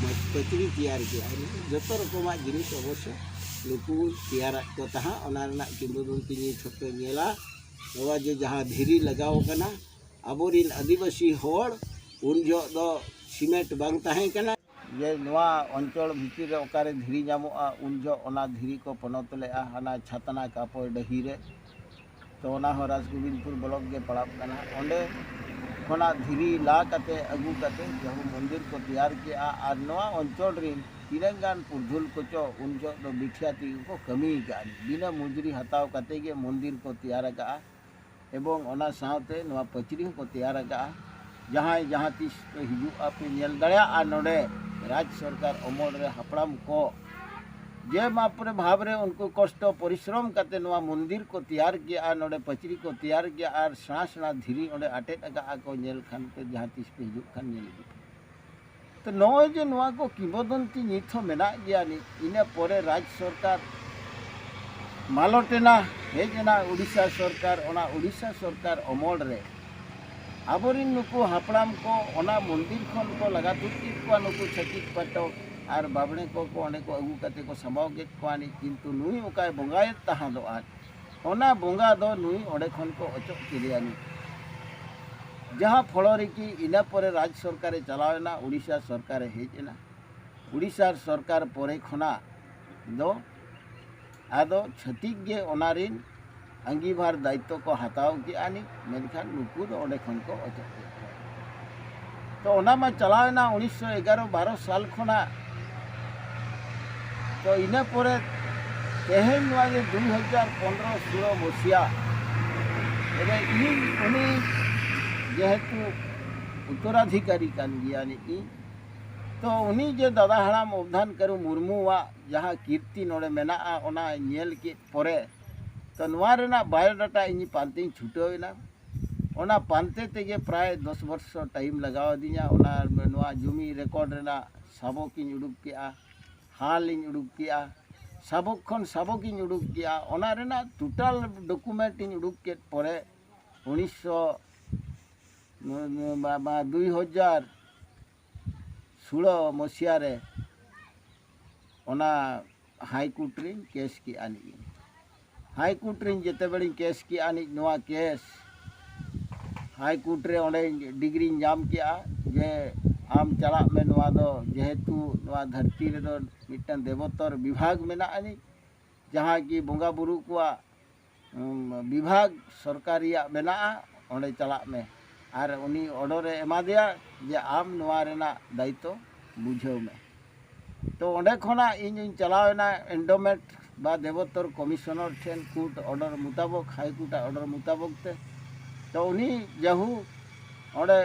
ᱯᱟᱹᱪᱨᱤ ᱛᱮᱭᱟᱨ ᱠᱮᱜᱼᱟ, ᱡᱚᱛᱚ ᱨᱚᱠᱚᱢᱟᱜ ᱡᱤᱱᱤᱥ ᱚᱵᱚᱥᱥᱚ ᱱᱩᱠᱩ ᱛᱮᱭᱟᱨᱟᱜ ᱠᱚ ᱛᱟᱦᱮᱸᱫ᱾ ᱚᱱᱟ ᱨᱮᱱᱟᱜ ᱠᱤᱝᱵᱚᱫᱚᱱᱛᱤ ᱱᱤᱛ ᱦᱚᱸᱯᱮ ᱧᱮᱞᱟ᱾ ᱱᱚᱣᱟ ᱡᱮ ᱡᱟᱦᱟᱸ ᱫᱷᱤᱨᱤ ᱞᱟᱜᱟᱣ ᱠᱟᱱᱟ, ᱟᱵᱚᱨᱤᱱ ᱟᱹᱫᱤᱵᱟᱹᱥᱤ ᱦᱚᱲ ᱩᱱ ᱡᱚᱦᱚᱜ ᱫᱚ ᱥᱤᱢᱮᱱᱴ ᱵᱟᱝ ᱛᱟᱦᱮᱸ ᱠᱟᱱᱟ᱾ ᱡᱮ ᱱᱚᱣᱟ ᱚᱧᱪᱚᱞ ᱵᱷᱤᱛᱤᱨ ᱨᱮ ᱚᱠᱟᱨᱮ ᱫᱷᱤᱨᱤ ᱧᱟᱢᱚᱜᱼᱟ, ᱩᱱ ᱡᱚᱦᱚᱜ ᱚᱱᱟ ᱫᱷᱤᱨᱤ ᱠᱚ ᱯᱚᱱᱚᱛ ᱞᱮᱜᱼᱟ ᱦᱟᱱᱟ ᱪᱷᱟᱛᱱᱟ ᱠᱟᱯᱚᱲ ᱰᱟᱹᱦᱤ ᱨᱮ᱾ ᱛᱚ ᱚᱱᱟ ᱦᱚᱸ ᱨᱟᱡᱽᱜᱳᱵᱤᱱᱫᱯᱩᱨ ᱵᱞᱚᱠ ᱜᱮ ᱯᱟᱲᱟᱜ ᱠᱟᱱᱟ᱾ ᱚᱸᱰᱮ ᱠᱷᱚᱱᱟᱜ ᱫᱷᱤᱨᱤ ᱞᱟ ᱠᱟᱛᱮ ᱟᱹᱜᱩ ᱠᱟᱛᱮ ᱡᱟᱦᱟᱸ ᱢᱚᱱᱫᱤᱨ ᱠᱚ ᱛᱮᱭᱟᱨ ᱠᱮᱜᱼᱟ᱾ ᱟᱨ ᱱᱚᱣᱟ ᱚᱧᱪᱚᱞ ᱨᱤᱱ ᱛᱤᱱᱟᱹᱜ ᱜᱟᱱ ᱯᱩᱨᱫᱷᱩᱞ ᱠᱚᱪᱚ ᱩᱱ ᱡᱚᱦᱚᱜ ᱫᱚ ᱵᱤᱴᱷᱤᱭᱟ ᱛᱮᱜᱮ ᱠᱚ ᱠᱟᱹᱢᱤ ᱟᱠᱟᱫᱼᱟ, ᱵᱤᱱᱟᱹ ᱢᱩᱡᱽᱨᱤ ᱦᱟᱛᱟᱣ ᱠᱟᱛᱮ ᱜᱮ ᱢᱚᱱᱫᱤᱨ ᱠᱚ ᱛᱮᱭᱟᱨ ᱟᱠᱟᱫᱼᱟ᱾ ᱮᱵᱚᱝ ᱚᱱᱟ ᱥᱟᱶᱛᱮ ᱱᱚᱣᱟ ᱯᱟᱹᱪᱨᱤ ᱦᱚᱸᱠᱚ ᱛᱮᱭᱟᱨ ᱟᱠᱟᱫᱼᱟ᱾ ᱡᱟᱦᱟᱸᱭ ᱡᱟᱦᱟᱸ ᱛᱤᱥ ᱯᱮ ᱦᱤᱡᱩᱜᱼᱟ, ᱯᱮ ᱧᱮᱞ ᱫᱟᱲᱮᱭᱟᱜᱼᱟ ᱱᱚᱰᱮ ᱨᱟᱡᱽ ᱥᱚᱨᱠᱟᱨ ᱚᱢᱚᱞ ᱨᱮ ᱦᱟᱯᱲᱟᱢ ᱠᱚ ᱡᱮ ᱢᱟᱯᱨᱮ ᱵᱷᱟᱵᱽ ᱨᱮ ᱩᱱᱠᱩ ᱠᱚᱥᱴᱚ ᱯᱚᱨᱤᱥᱨᱚᱢ ᱠᱟᱛᱮ ᱱᱚᱣᱟ ᱢᱚᱱᱫᱤᱨ ᱠᱚ ᱛᱮᱭᱟᱨ ᱠᱮᱜᱼᱟ, ᱱᱚᱰᱮ ᱯᱟᱹᱪᱨᱤ ᱠᱚ ᱛᱮᱭᱟᱨ ᱠᱮᱜᱼᱟ ᱟᱨ ᱥᱮᱬᱟ ᱥᱮᱬᱟ ᱫᱷᱤᱨᱤ ᱚᱸᱰᱮ ᱟᱴᱮᱫ ᱟᱠᱟᱫᱼᱟ ᱠᱚ᱾ ᱧᱮᱞ ᱠᱷᱟᱱ ᱯᱮ, ᱡᱟᱦᱟᱸ ᱛᱤᱥ ᱯᱮ ᱦᱤᱡᱩᱜ ᱠᱷᱟᱱ ᱧᱮᱞ ᱤᱫᱤ ᱯᱮ᱾ ᱛᱚ ᱱᱚᱜᱼᱚᱭ ᱡᱮ ᱱᱚᱣᱟ ᱠᱚ ᱠᱤᱝᱵᱚᱫᱚᱱᱛᱤ ᱱᱤᱛ ᱦᱚᱸ ᱢᱮᱱᱟᱜ ᱜᱮᱭᱟ ᱱᱤᱛ, ᱤᱱᱟᱹ ᱯᱚᱨᱮ ᱨᱟᱡᱽ ᱥᱚᱨᱠᱟᱨ ᱢᱟᱞᱚᱴ ᱮᱱᱟ, ᱦᱮᱡ ᱮᱱᱟ ᱩᱰᱤᱥᱟ ᱥᱚᱨᱠᱟᱨ᱾ ᱚᱱᱟ ᱩᱰᱤᱥᱟ ᱥᱚᱨᱠᱟᱨ ᱚᱢᱚᱞ ᱨᱮ ᱟᱵᱚᱨᱤᱱ ᱱᱩᱠᱩ ᱦᱟᱯᱲᱟᱢ ᱠᱚ ᱚᱱᱟ ᱢᱚᱱᱫᱤᱨ ᱠᱷᱚᱱ ᱠᱚ ᱞᱟᱜᱟ ᱛᱩᱫ ᱠᱮᱫ ᱠᱚᱣᱟ ᱱᱩᱠᱩ ᱪᱷᱟᱹᱛᱤᱠ ᱯᱟᱴᱚᱠ ᱟᱨ ᱵᱟᱵᱽᱲᱮ ᱠᱚᱠᱚ ᱚᱸᱰᱮ ᱠᱚ ᱟᱹᱜᱩ ᱠᱟᱛᱮ ᱠᱚ ᱥᱟᱢᱵᱟᱣ ᱠᱮᱫ ᱠᱚᱣᱟ ᱱᱤᱡ᱾ ᱠᱤᱱᱛᱩ ᱱᱩᱭ ᱚᱠᱟᱭ ᱵᱚᱸᱜᱟᱭᱮᱫ ᱛᱟᱦᱮᱸᱫᱚᱜᱼᱟ, ᱚᱱᱟ ᱵᱚᱸᱜᱟ ᱫᱚ ᱱᱩᱭ ᱚᱸᱰᱮ ᱠᱷᱚᱱ ᱠᱚ ᱚᱪᱚᱜ ᱠᱮᱫᱮᱭᱟ ᱱᱤᱡ᱾ ᱡᱟᱦᱟᱸ ᱯᱷᱚᱲᱚ ᱨᱮᱠᱤ ᱤᱱᱟᱹ ᱯᱚᱨᱮ ᱨᱟᱡᱽ ᱥᱚᱨᱠᱟᱨᱮ ᱪᱟᱞᱟᱣ ᱮᱱᱟ, ᱩᱲᱤᱥᱥᱟ ᱥᱚᱨᱠᱟᱨᱮ ᱦᱮᱡ ᱮᱱᱟ᱾ ᱩᱲᱤᱥᱥᱟ ᱥᱚᱨᱠᱟᱨ ᱯᱚᱨᱮ ᱠᱷᱚᱱᱟᱜ ᱫᱚ ᱟᱫᱚ ᱪᱷᱟᱹᱛᱤᱠ ᱜᱮ ᱚᱱᱟ ᱨᱤᱱ ᱟᱺᱜᱤᱵᱷᱟᱨ ᱫᱟᱭᱤᱛᱛᱚ ᱠᱚ ᱦᱟᱛᱟᱣ ᱠᱮᱜᱼᱟ ᱱᱤᱡ, ᱢᱮᱱᱠᱷᱟᱱ ᱱᱩᱠᱩ ᱫᱚ ᱚᱸᱰᱮ ᱠᱷᱚᱱ ᱠᱚ ᱚᱪᱚᱜ ᱠᱮᱫ ᱠᱚᱣᱟ᱾ ᱛᱚ ᱚᱱᱟ ᱢᱟ ᱪᱟᱞᱟᱣ ᱮᱱᱟ ᱩᱱᱤᱥᱥᱚ ᱮᱜᱟᱨᱚ ᱵᱟᱨᱚ ᱥᱟᱞ ᱠᱷᱚᱱᱟᱜ᱾ ᱛᱚ ᱤᱱᱟᱹ ᱯᱚᱨᱮ ᱛᱮᱦᱮᱧ ᱱᱚᱣᱟ ᱡᱮ ᱫᱩᱭ ᱦᱟᱡᱟᱨ ᱯᱚᱱᱨᱚ ᱥᱳᱞᱳ ᱢᱚᱥᱤᱭᱟ ᱨᱮ ᱤᱧ ᱩᱱᱤ ᱡᱮᱦᱮᱛᱩ ᱩᱛᱛᱚᱨᱟᱫᱷᱤᱠᱟᱨᱤ ᱠᱟᱱ ᱜᱮᱭᱟ ᱱᱤᱡ ᱤᱧ, ᱛᱚ ᱩᱱᱤ ᱡᱮ ᱫᱟᱫᱟ ᱦᱟᱲᱟᱢ ᱚᱵᱫᱷᱟᱱ ᱠᱟᱹᱨᱩ ᱢᱩᱨᱢᱩᱣᱟᱜ ᱡᱟᱦᱟᱸ ᱠᱤᱨᱛᱤ ᱱᱚᱰᱮ ᱢᱮᱱᱟᱜᱼᱟ, ᱚᱱᱟ ᱧᱮᱞ ᱠᱮᱫ ᱯᱚᱨᱮ ᱛᱚ ᱱᱚᱣᱟ ᱨᱮᱱᱟᱜ ᱵᱟᱭᱳᱰᱟᱴᱟ ᱤᱧ ᱯᱟᱱᱛᱮᱧ ᱪᱷᱩᱴᱟᱹᱣ ᱮᱱᱟ᱾ ᱚᱱᱟ ᱯᱟᱱᱛᱮ ᱛᱮᱜᱮ ᱯᱨᱟᱭ ᱫᱚᱥ ᱵᱚᱨᱥᱚ ᱴᱟᱭᱤᱢ ᱞᱟᱜᱟᱣ ᱟᱹᱫᱤᱧᱟ᱾ ᱚᱱᱟ ᱱᱚᱣᱟ ᱡᱚᱢᱤ ᱨᱮᱠᱚᱨᱰ ᱨᱮᱱᱟᱜ ᱥᱟᱵᱚᱠ ᱤᱧ ᱩᱰᱩᱠ ᱠᱮᱜᱼᱟ, ᱦᱟᱞ ᱤᱧ ᱩᱰᱩᱠ ᱠᱮᱜᱼᱟ, ᱥᱟᱵᱚᱠ ᱠᱷᱚᱱ ᱥᱟᱵᱚᱠ ᱤᱧ ᱩᱰᱩᱠ ᱠᱮᱜᱼᱟ᱾ ᱚᱱᱟ ᱨᱮᱱᱟᱜ ᱴᱳᱴᱟᱞ ᱰᱚᱠᱩᱢᱮᱱᱴ ᱤᱧ ᱩᱰᱩᱠ ᱠᱮᱫ ᱯᱚᱨᱮ ᱩᱱᱤᱥᱥᱚ ᱵᱟ- ᱵᱟ- ᱫᱩᱭ ᱦᱟᱡᱟᱨ ᱥᱳᱞᱳ ᱢᱚᱥᱤᱭᱟ ᱨᱮ ᱚᱱᱟ ᱦᱟᱭ ᱠᱳᱨᱴ ᱨᱤᱧ ᱠᱮᱥ ᱠᱮᱜᱼᱟ ᱱᱤᱡ᱾ ᱦᱟᱭ ᱠᱳᱨᱴ ᱨᱤᱧ ᱡᱮᱛᱮ ᱵᱮᱲᱤᱧ ᱠᱮᱥ ᱠᱮᱜᱼᱟ ᱱᱤᱡ, ᱱᱚᱣᱟ ᱠᱮᱥ ᱦᱟᱭ ᱠᱳᱨᱴ ᱨᱮ ᱚᱸᱰᱮ ᱰᱤᱜᱽᱨᱤᱧ ᱧᱟᱢ ᱠᱮᱜᱼᱟ ᱡᱮ ᱟᱢ ᱪᱟᱞᱟᱜ ᱢᱮ, ᱱᱚᱣᱟ ᱫᱚ ᱡᱮᱦᱮᱛᱩ ᱱᱚᱣᱟ ᱫᱷᱟᱹᱨᱛᱤ ᱨᱮᱫᱚ ᱢᱤᱫᱴᱟᱝ ᱫᱮᱵᱚᱛᱚᱨ ᱵᱤᱵᱷᱟᱜᱽ ᱢᱮᱱᱟᱜ ᱟᱹᱱᱤᱡ, ᱡᱟᱦᱟᱸ ᱠᱤ ᱵᱚᱸᱜᱟ ᱵᱩᱨᱩ ᱠᱚᱣᱟᱜ ᱩᱢ, ᱵᱤᱵᱷᱟᱜᱽ ᱥᱚᱨᱠᱟᱨ ᱨᱮᱭᱟᱜ ᱢᱮᱱᱟᱜᱼᱟ, ᱚᱸᱰᱮ ᱪᱟᱞᱟᱜ ᱢᱮ᱾ ᱟᱨ ᱩᱱᱤ ᱚᱰᱚᱨᱮ ᱮᱢᱟᱫᱮᱭᱟ ᱡᱮ ᱟᱢ ᱱᱚᱣᱟ ᱨᱮᱱᱟᱜ ᱫᱟᱭᱤᱛᱛᱚ ᱵᱩᱡᱷᱟᱹᱣ ᱢᱮ᱾ ᱛᱚ ᱚᱸᱰᱮ ᱠᱷᱚᱱᱟᱜ ᱤᱧ ᱦᱚᱧ ᱪᱟᱞᱟᱣ ᱮᱱᱟ ᱮᱱᱰᱳᱢᱮᱱᱴ ᱵᱟ ᱫᱮᱵᱚᱛᱚᱨ ᱠᱚᱢᱤᱥᱚᱱᱟᱨ ᱴᱷᱮᱱ ᱠᱳᱨᱴ ᱚᱰᱚᱨ ᱢᱩᱛᱟᱵᱚᱠ, ᱦᱟᱭ ᱠᱳᱨᱴᱟᱜ ᱚᱰᱚᱨ ᱢᱩᱛᱟᱵᱚᱠ ᱛᱮ᱾ ᱛᱚ ᱩᱱᱤ ᱡᱟᱦᱩ ᱚᱸᱰᱮ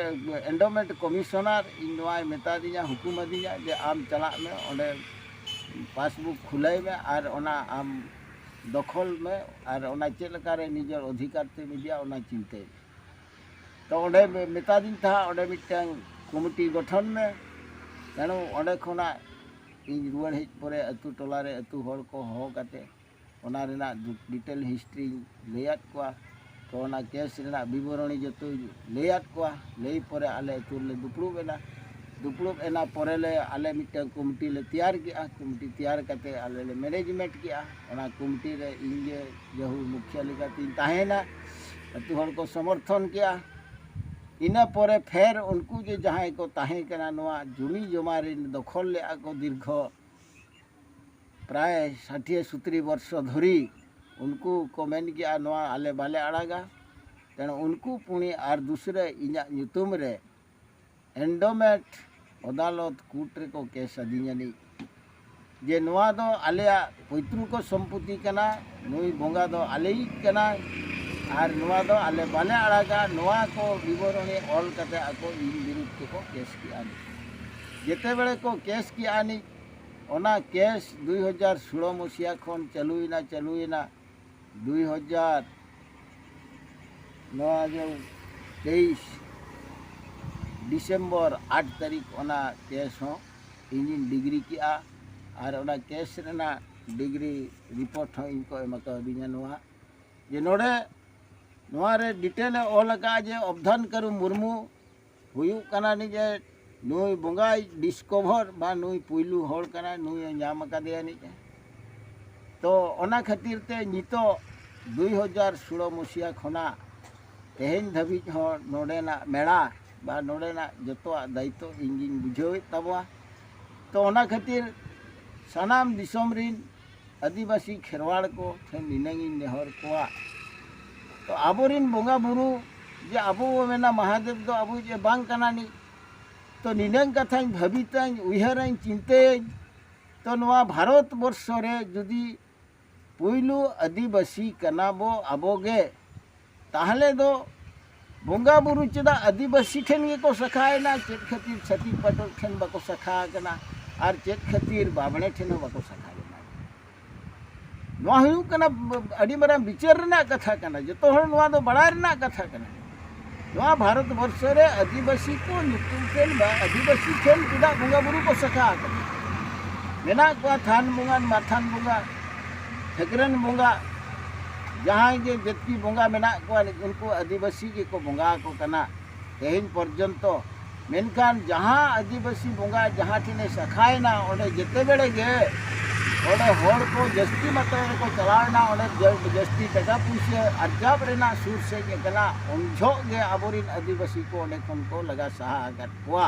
ᱮᱱᱰᱳᱢᱮᱱᱴ ᱠᱚᱢᱤᱥᱚᱱᱟᱨ ᱤᱧ ᱱᱚᱣᱟᱭ ᱢᱮᱛᱟᱫᱤᱧᱟ, ᱦᱩᱠᱩᱢ ᱟᱹᱫᱤᱧᱟ ᱡᱮ ᱟᱢ ᱪᱟᱞᱟᱜ ᱢᱮ, ᱚᱸᱰᱮ ᱯᱟᱥᱵᱩᱠ ᱠᱷᱩᱞᱟᱹᱭ ᱢᱮ ᱟᱨ ᱚᱱᱟ ᱟᱢ ᱫᱚᱠᱷᱚᱞ ᱢᱮ ᱟᱨ ᱚᱱᱟ ᱪᱮᱫ ᱞᱮᱠᱟᱨᱮ ᱱᱤᱡᱮᱨ ᱚᱫᱷᱤᱠᱟᱨ ᱛᱮᱢ ᱤᱫᱤᱭᱟ ᱚᱱᱟ ᱪᱤᱱᱛᱟᱹᱭ ᱢᱮ᱾ ᱛᱚ ᱚᱸᱰᱮ ᱢᱮᱛᱟᱫᱤᱧ ᱛᱟᱦᱮᱸᱫ ᱚᱸᱰᱮ ᱢᱤᱫᱴᱟᱝ ᱠᱚᱢᱤᱴᱤ ᱜᱚᱴᱷᱚᱱ ᱢᱮ᱾ ᱛᱮᱱᱩ ᱚᱸᱰᱮ ᱠᱷᱚᱱᱟᱜ ᱤᱧ ᱨᱩᱣᱟᱹᱲ ᱦᱮᱡ ᱯᱚᱨᱮ ᱟᱹᱛᱩ ᱴᱚᱞᱟ ᱨᱮ ᱟᱹᱛᱩ ᱦᱚᱲ ᱠᱚ ᱦᱚᱦᱚ ᱠᱟᱛᱮ ᱚᱱᱟ ᱨᱮᱱᱟᱜ ᱰᱤᱴᱮᱞ ᱦᱤᱥᱴᱨᱤᱧ ᱞᱟᱹᱭᱟᱫ ᱠᱚᱣᱟ᱾ ᱛᱚ ᱚᱱᱟ ᱠᱮᱥ ᱨᱮᱱᱟᱜ ᱵᱤᱵᱚᱨᱚᱱᱤ ᱡᱚᱛᱚᱧ ᱞᱟᱹᱭᱟᱫ ᱠᱚᱣᱟ᱾ ᱞᱟᱹᱭ ᱯᱚᱨᱮ ᱟᱞᱮ ᱟᱹᱛᱩ ᱨᱮᱞᱮ ᱫᱩᱯᱲᱩᱵ ᱮᱱᱟ᱾ ᱫᱩᱯᱲᱩᱵ ᱮᱱᱟ ᱯᱚᱨᱮ ᱞᱮ ᱟᱞᱮ ᱢᱤᱫᱴᱟᱝ ᱠᱚᱢᱤᱴᱤ ᱞᱮ ᱛᱮᱭᱟᱨ ᱠᱮᱜᱼᱟ᱾ ᱠᱚᱢᱤᱴᱤ ᱛᱮᱭᱟᱨ ᱠᱟᱛᱮ ᱟᱞᱮ ᱞᱮ ᱢᱮᱱᱮᱡᱽᱢᱮᱱᱴ ᱠᱮᱜᱼᱟ᱾ ᱚᱱᱟ ᱠᱚᱢᱤᱴᱤ ᱨᱮ ᱤᱧ ᱜᱮ ᱡᱟᱹᱦᱩ ᱢᱩᱠᱷᱤᱭᱟᱹ ᱞᱮᱠᱟᱛᱤᱧ ᱛᱟᱦᱮᱸᱭᱮᱱᱟ᱾ ᱟᱹᱛᱩ ᱦᱚᱲ ᱠᱚ ᱥᱚᱢᱚᱨᱛᱷᱚᱱ ᱠᱮᱜᱼᱟ᱾ ᱤᱱᱟᱹ ᱯᱚᱨᱮ ᱯᱷᱮᱨ ᱩᱱᱠᱩ ᱡᱮ ᱡᱟᱦᱟᱸᱭ ᱠᱚ ᱛᱟᱦᱮᱸ ᱠᱟᱱᱟ, ᱱᱚᱣᱟ ᱡᱩᱢᱤ ᱡᱚᱢᱟ ᱨᱮᱱ ᱫᱚᱠᱷᱚᱞ ᱞᱮᱜᱼᱟ ᱠᱚ ᱫᱤᱨᱜᱷᱚ ᱯᱨᱟᱭ ᱥᱟᱴᱷᱤᱭᱟᱹ ᱥᱚᱛᱨᱤ ᱵᱚᱨᱥᱚ ᱫᱷᱚᱨᱤ, ᱩᱱᱠᱩ ᱠᱚ ᱢᱮᱱ ᱠᱮᱜᱼᱟ ᱱᱚᱣᱟ ᱟᱞᱮ ᱵᱟᱞᱮ ᱟᱲᱟᱜᱟ᱾ ᱛᱮᱱᱩ ᱩᱱᱠᱩ ᱯᱩᱬᱤ ᱟᱨ ᱫᱩᱥᱨᱟᱹ ᱤᱧᱟᱹᱜ ᱧᱩᱛᱩᱢ ᱨᱮ ᱮᱱᱰᱳᱢᱮᱱᱴ ᱟᱫᱟᱞᱚᱛ ᱠᱳᱨᱴ ᱨᱮᱠᱚ ᱠᱮᱥ ᱟᱹᱫᱤᱧᱟᱹᱱᱤᱡ ᱡᱮ ᱱᱚᱣᱟ ᱫᱚ ᱟᱞᱮᱭᱟᱜ ᱯᱳᱭᱛᱨᱩᱠᱚ ᱥᱚᱢᱯᱚᱛᱤ ᱠᱟᱱᱟ, ᱱᱩᱭ ᱵᱚᱸᱜᱟ ᱫᱚ ᱟᱞᱮᱭᱤᱡ ᱠᱟᱱᱟᱭ ᱟᱨ ᱱᱚᱣᱟ ᱫᱚ ᱟᱞᱮ ᱵᱟᱞᱮ ᱟᱲᱟᱜᱟ᱾ ᱱᱚᱣᱟ ᱠᱚ ᱵᱤᱵᱚᱨᱚᱱᱤ ᱚᱞ ᱠᱟᱛᱮ ᱟᱠᱚ ᱤᱧ ᱵᱤᱨᱩᱫᱷ ᱛᱮᱠᱚ ᱠᱮᱥ ᱠᱮᱜᱼᱟ᱾ ᱡᱮᱛᱮ ᱵᱮᱲᱮ ᱠᱚ ᱠᱮᱥ ᱠᱮᱜᱼᱟ ᱱᱤᱡ, ᱚᱱᱟ ᱠᱮᱥ ᱫᱩᱭ ᱦᱟᱡᱟᱨ ᱥᱳᱞᱳ ᱢᱚᱥᱤᱦᱟ ᱠᱷᱚᱱ ᱪᱟᱹᱞᱩᱭᱮᱱᱟ, ᱪᱟᱹᱞᱩᱭᱮᱱᱟ ᱫᱩᱭ ᱦᱟᱡᱟᱨ, ᱱᱚᱣᱟ ᱡᱮ ᱛᱮᱭᱤᱥ ᱰᱤᱥᱮᱢᱵᱚᱨ ᱟᱴ ᱛᱟᱹᱨᱤᱠᱷ ᱚᱱᱟ ᱠᱮᱥ ᱦᱚᱸ ᱤᱧᱤᱧ ᱰᱤᱜᱽᱨᱤ ᱠᱮᱜᱼᱟ᱾ ᱟᱨ ᱚᱱᱟ ᱠᱮᱥ ᱨᱮᱱᱟᱜ ᱰᱤᱜᱽᱨᱤ ᱨᱤᱯᱳᱨᱴ ᱦᱚᱸ ᱤᱧ ᱠᱚ ᱮᱢ ᱠᱟᱣᱫᱤᱧᱟ ᱱᱚᱣᱟ ᱡᱮ ᱱᱚᱰᱮ ᱱᱚᱣᱟ ᱨᱮ ᱰᱤᱴᱮᱞ ᱮ ᱚᱞ ᱟᱠᱟᱫᱼᱟ ᱡᱮ ᱚᱵᱫᱷᱟᱱ ᱠᱟᱹᱨᱩ ᱢᱩᱨᱢᱩ ᱦᱩᱭᱩᱜ ᱠᱟᱱᱟ ᱱᱤᱡ ᱮ ᱱᱩᱭ ᱵᱚᱸᱜᱟᱭ ᱰᱤᱥᱠᱚᱵᱷᱚᱨ ᱵᱟ ᱱᱩᱭ ᱯᱩᱭᱞᱩ ᱦᱚᱲ ᱠᱟᱱᱟᱭ, ᱱᱩᱭ ᱮ ᱧᱟᱢ ᱟᱠᱟᱫᱮᱭᱟ ᱱᱤᱡ ᱮ᱾ ᱛᱚ ᱚᱱᱟ ᱠᱷᱟᱹᱛᱤᱨ ᱛᱮ ᱱᱤᱛᱚᱜ ᱫᱩᱭ ᱦᱟᱡᱟᱨ ᱥᱳᱞᱳ ᱢᱚᱥᱤᱦᱟ ᱠᱷᱚᱱᱟᱜ ᱛᱮᱦᱮᱧ ᱫᱷᱟᱹᱵᱤᱡ ᱦᱚᱸ ᱱᱚᱰᱮᱱᱟᱜ ᱢᱮᱲᱟ ᱵᱟ ᱱᱚᱰᱮᱱᱟᱜ ᱡᱚᱛᱚᱣᱟᱜ ᱫᱟᱭᱤᱛᱛᱚ ᱤᱧ ᱜᱤᱧ ᱵᱩᱡᱷᱟᱹᱣᱮᱫ ᱛᱟᱵᱚᱣᱟ᱾ ᱛᱚ ᱚᱱᱟ ᱠᱷᱟᱹᱛᱤᱨ ᱥᱟᱱᱟᱢ ᱫᱤᱥᱚᱢ ᱨᱤᱱ ᱟᱹᱫᱤᱵᱟᱹᱥᱤ ᱠᱷᱮᱨᱣᱟᱲ ᱠᱚ ᱴᱷᱮᱱ ᱱᱤᱱᱟᱹᱝ ᱤᱧ ᱱᱮᱦᱚᱨ ᱠᱚᱣᱟ, ᱛᱚ ᱟᱵᱚᱨᱤᱱ ᱵᱚᱸᱜᱟ ᱵᱩᱨᱩ ᱡᱮ ᱟᱵᱚ ᱵᱚ ᱢᱮᱱᱟ ᱢᱟᱦᱟᱫᱮᱵ ᱫᱚ ᱟᱵᱚᱭᱤᱡ ᱮ ᱵᱟᱝ ᱠᱟᱱᱟ ᱱᱤᱡ, ᱛᱚ ᱱᱤᱱᱟᱹᱝ ᱠᱟᱛᱷᱟᱧ ᱵᱷᱟᱹᱵᱤᱛᱟᱹᱧ, ᱩᱭᱦᱟᱹᱨᱟᱹᱧ, ᱪᱤᱱᱛᱟᱹᱭᱟᱹᱧ, ᱛᱚ ᱱᱚᱣᱟ ᱵᱷᱟᱨᱚᱛ ᱵᱚᱨᱥᱚ ᱨᱮ ᱡᱩᱫᱤ ᱯᱩᱭᱞᱩ ᱟᱹᱫᱤᱵᱟᱹᱥᱤ ᱠᱟᱱᱟ ᱵᱚ ᱟᱵᱚ ᱜᱮ, ᱛᱟᱦᱞᱮ ᱫᱚ ᱵᱚᱸᱜᱟ ᱵᱩᱨᱩ ᱪᱮᱫᱟᱜ ᱟᱹᱫᱤᱵᱟᱹᱥᱤ ᱴᱷᱮᱱ ᱜᱮᱠᱚ ᱥᱟᱠᱷᱟᱭᱮᱱᱟ? ᱪᱮᱫ ᱠᱷᱟᱹᱛᱤᱨ ᱪᱷᱟᱹᱛᱤᱠ ᱯᱟᱹᱴᱚᱠ ᱴᱷᱮᱱ ᱵᱟᱠᱚ ᱥᱟᱠᱷᱟ ᱟᱠᱟᱱᱟ? ᱟᱨ ᱪᱮᱫ ᱠᱷᱟᱹᱛᱤᱨ ᱵᱟᱢᱲᱮ ᱴᱷᱮᱱ ᱦᱚᱸ ᱵᱟᱠᱚ ᱥᱟᱠᱷᱟ ᱞᱮᱱᱟ? ᱱᱚᱣᱟ ᱦᱩᱭᱩᱜ ᱠᱟᱱᱟ ᱟᱹᱰᱤ ᱢᱟᱨᱟᱝ ᱵᱤᱪᱟᱹᱨ ᱨᱮᱱᱟᱜ ᱠᱟᱛᱷᱟ ᱠᱟᱱᱟ, ᱡᱚᱛᱚ ᱦᱚᱲ ᱱᱚᱣᱟ ᱫᱚ ᱵᱟᱲᱟᱭ ᱨᱮᱱᱟᱜ ᱠᱟᱛᱷᱟ ᱠᱟᱱᱟ᱾ ᱱᱚᱣᱟ ᱵᱷᱟᱨᱚᱛ ᱵᱚᱨᱥᱚ ᱨᱮ ᱟᱹᱫᱤᱵᱟᱹᱥᱤ ᱠᱚ ᱧᱩᱛᱩᱢ ᱴᱷᱮᱱ ᱵᱟ ᱟᱹᱫᱤᱵᱟᱹᱥᱤ ᱴᱷᱮᱱ ᱪᱮᱫᱟᱜ ᱵᱚᱸᱜᱟ ᱵᱩᱨᱩ ᱠᱚ ᱥᱟᱠᱷᱟ ᱟᱠᱟᱱᱟ? ᱢᱮᱱᱟᱜ ᱠᱚᱣᱟ ᱛᱷᱟᱱ ᱵᱚᱸᱜᱟ, ᱢᱟᱛᱷᱟᱱ ᱵᱚᱸᱜᱟ, ᱴᱷᱟᱹᱠᱨᱟᱹᱱ ᱵᱚᱸᱜᱟ, ᱡᱟᱦᱟᱸᱭ ᱜᱮ ᱡᱟᱹᱛᱤ ᱵᱚᱸᱜᱟ ᱢᱮᱱᱟᱜ ᱠᱚᱣᱟ, ᱩᱱᱠᱩ ᱟᱹᱫᱤᱵᱟᱹᱥᱤ ᱜᱮᱠᱚ ᱵᱚᱸᱜᱟ ᱟᱠᱚ ᱠᱟᱱᱟ ᱛᱮᱦᱮᱧ ᱯᱚᱨᱡᱚᱱᱛᱚ᱾ ᱢᱮᱱᱠᱷᱟᱱ ᱡᱟᱦᱟᱸ ᱟᱹᱫᱤᱵᱟᱹᱥᱤ ᱵᱚᱸᱜᱟ ᱡᱟᱦᱟᱸ ᱴᱷᱮᱱᱮ ᱥᱟᱠᱷᱟᱭᱮᱱᱟ, ᱚᱸᱰᱮ ᱡᱮᱛᱮ ᱵᱮᱲᱮ ᱜᱮ ᱚᱸᱰᱮ ᱦᱚᱲ ᱠᱚ ᱡᱟᱹᱥᱛᱤ ᱢᱟᱛᱨᱟ ᱨᱮᱠᱚ ᱪᱟᱞᱟᱣᱮᱱᱟ, ᱚᱸᱰᱮ ᱡᱟᱹ- ᱡᱟᱹᱥᱛᱤ ᱴᱟᱠᱟ ᱯᱩᱭᱥᱟᱹ ᱟᱨᱡᱟᱣ ᱨᱮᱱᱟᱜ ᱥᱩᱨ ᱥᱮᱫ ᱟᱠᱟᱱᱟ, ᱩᱱ ᱡᱚᱦᱚᱜ ᱜᱮ ᱟᱵᱚᱨᱮᱱ ᱟᱹᱫᱤᱵᱟᱹᱥᱤ ᱠᱚ ᱚᱸᱰᱮ ᱠᱷᱚᱱ ᱠᱚ ᱞᱟᱜᱟ ᱥᱟᱦᱟ ᱟᱠᱟᱫ ᱠᱚᱣᱟ᱾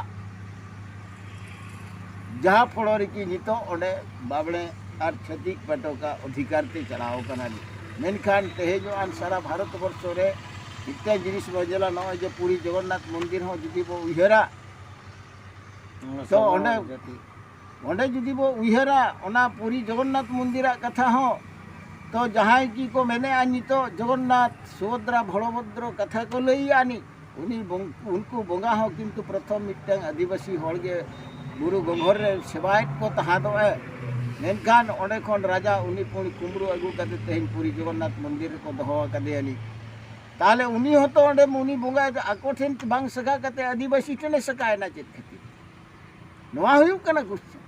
ᱡᱟᱦᱟᱸ ᱯᱷᱚᱲᱚ ᱨᱮᱠᱤ ᱱᱤᱛᱚᱜ ᱚᱸᱰᱮ ᱵᱟᱵᱽᱲᱮ ᱟᱨ ᱪᱷᱟᱹᱛᱤᱠ ᱯᱟᱴᱚᱠᱟᱜ ᱚᱫᱷᱤᱠᱟᱨ ᱛᱮ ᱪᱟᱞᱟᱣ ᱟᱠᱟᱱᱟ᱾ ᱢᱮᱱᱠᱷᱟᱱ ᱛᱮᱦᱮᱧ ᱱᱚᱣᱟ ᱥᱟᱨᱟ ᱵᱷᱟᱨᱚᱛ ᱵᱚᱨᱥᱚ ᱨᱮ ᱢᱤᱫᱴᱟᱝ ᱡᱤᱱᱤᱥ ᱵᱚ ᱧᱮᱞᱟ, ᱱᱚᱜᱼᱚᱭ ᱡᱮ ᱯᱩᱨᱤ ᱡᱚᱜᱚᱱᱱᱟᱛᱷ ᱢᱚᱱᱫᱤᱨ ᱦᱚᱸ ᱡᱩᱫᱤ ᱵᱚ ᱩᱭᱦᱟᱹᱨᱟ, ᱚᱱᱟ ᱛᱚ ᱥᱟᱨᱱᱟ ᱚᱸᱰᱮ ᱡᱟᱹᱛᱤ᱾ ᱚᱸᱰᱮ ᱡᱩᱫᱤ ᱵᱚ ᱩᱭᱦᱟᱹᱨᱟ ᱚᱱᱟ ᱯᱩᱨᱤ ᱡᱚᱜᱚᱱᱱᱟᱛᱷ ᱢᱚᱱᱫᱤᱨᱟᱜ ᱠᱟᱛᱷᱟ ᱦᱚᱸ, ᱛᱚ ᱡᱟᱦᱟᱸᱭ ᱜᱮ ᱠᱚ ᱢᱮᱱᱮᱜᱼᱟ ᱱᱤᱛᱚᱜ ᱡᱚᱜᱚᱱᱱᱟᱛᱷ, ᱥᱩᱵᱷᱚᱫᱨᱟ, ᱵᱚᱲᱚᱵᱷᱚᱫᱨᱚ ᱠᱟᱛᱷᱟ ᱠᱚ ᱞᱟᱹᱭᱮᱜᱼᱟ ᱱᱤᱡ, ᱩᱱᱤ ᱵᱚᱝ- ᱩᱱᱠᱩ ᱵᱚᱸᱜᱟ ᱦᱚᱸ ᱠᱤᱱᱛᱩ ᱯᱨᱚᱛᱷᱚᱢ ᱢᱤᱫᱴᱟᱝ ᱟᱹᱫᱤᱵᱟᱹᱥᱤ ᱦᱚᱲ ᱜᱮ ᱵᱩᱨᱩ ᱜᱚᱝᱜᱷᱚᱨ ᱨᱮ ᱥᱮᱵᱟᱭᱮᱫ ᱠᱚ ᱛᱟᱦᱮᱸᱫᱚᱜᱼᱮ᱾ ᱢᱮᱱᱠᱷᱟᱱ ᱚᱸᱰᱮ ᱠᱷᱚᱱ ᱨᱟᱡᱟ ᱩᱱᱤ ᱯᱩᱬ ᱠᱩᱢᱵᱽᱲᱩ ᱟᱹᱜᱩ ᱠᱟᱛᱮ ᱛᱮᱦᱮᱧ ᱯᱩᱨᱤ ᱡᱚᱜᱚᱱᱱᱟᱛᱷ ᱢᱚᱱᱫᱤᱨ ᱨᱮᱠᱚ ᱫᱚᱦᱚ ᱟᱠᱟᱫᱮᱭᱟ ᱱᱤᱡ᱾ ᱛᱟᱦᱚᱞᱮ ᱩᱱᱤ ᱦᱚᱸᱛᱚ ᱚᱸᱰᱮ ᱩᱱᱤ ᱵᱚᱸᱜᱟ ᱟᱠᱚ ᱴᱷᱮᱱ ᱵᱟᱝ ᱥᱟᱠᱷᱟ ᱠᱟᱛᱮ ᱟᱹᱫᱤᱵᱟᱹᱥᱤ ᱴᱷᱮᱱᱮ ᱥᱟᱠᱷᱟᱭᱮᱱᱟ ᱪᱮᱫ ᱠᱷᱟᱹᱛᱤᱨ? ᱱᱚᱣᱟ ᱦᱩᱭᱩᱜ ᱠᱟᱱᱟ ᱠᱚᱥᱪᱮᱱ᱾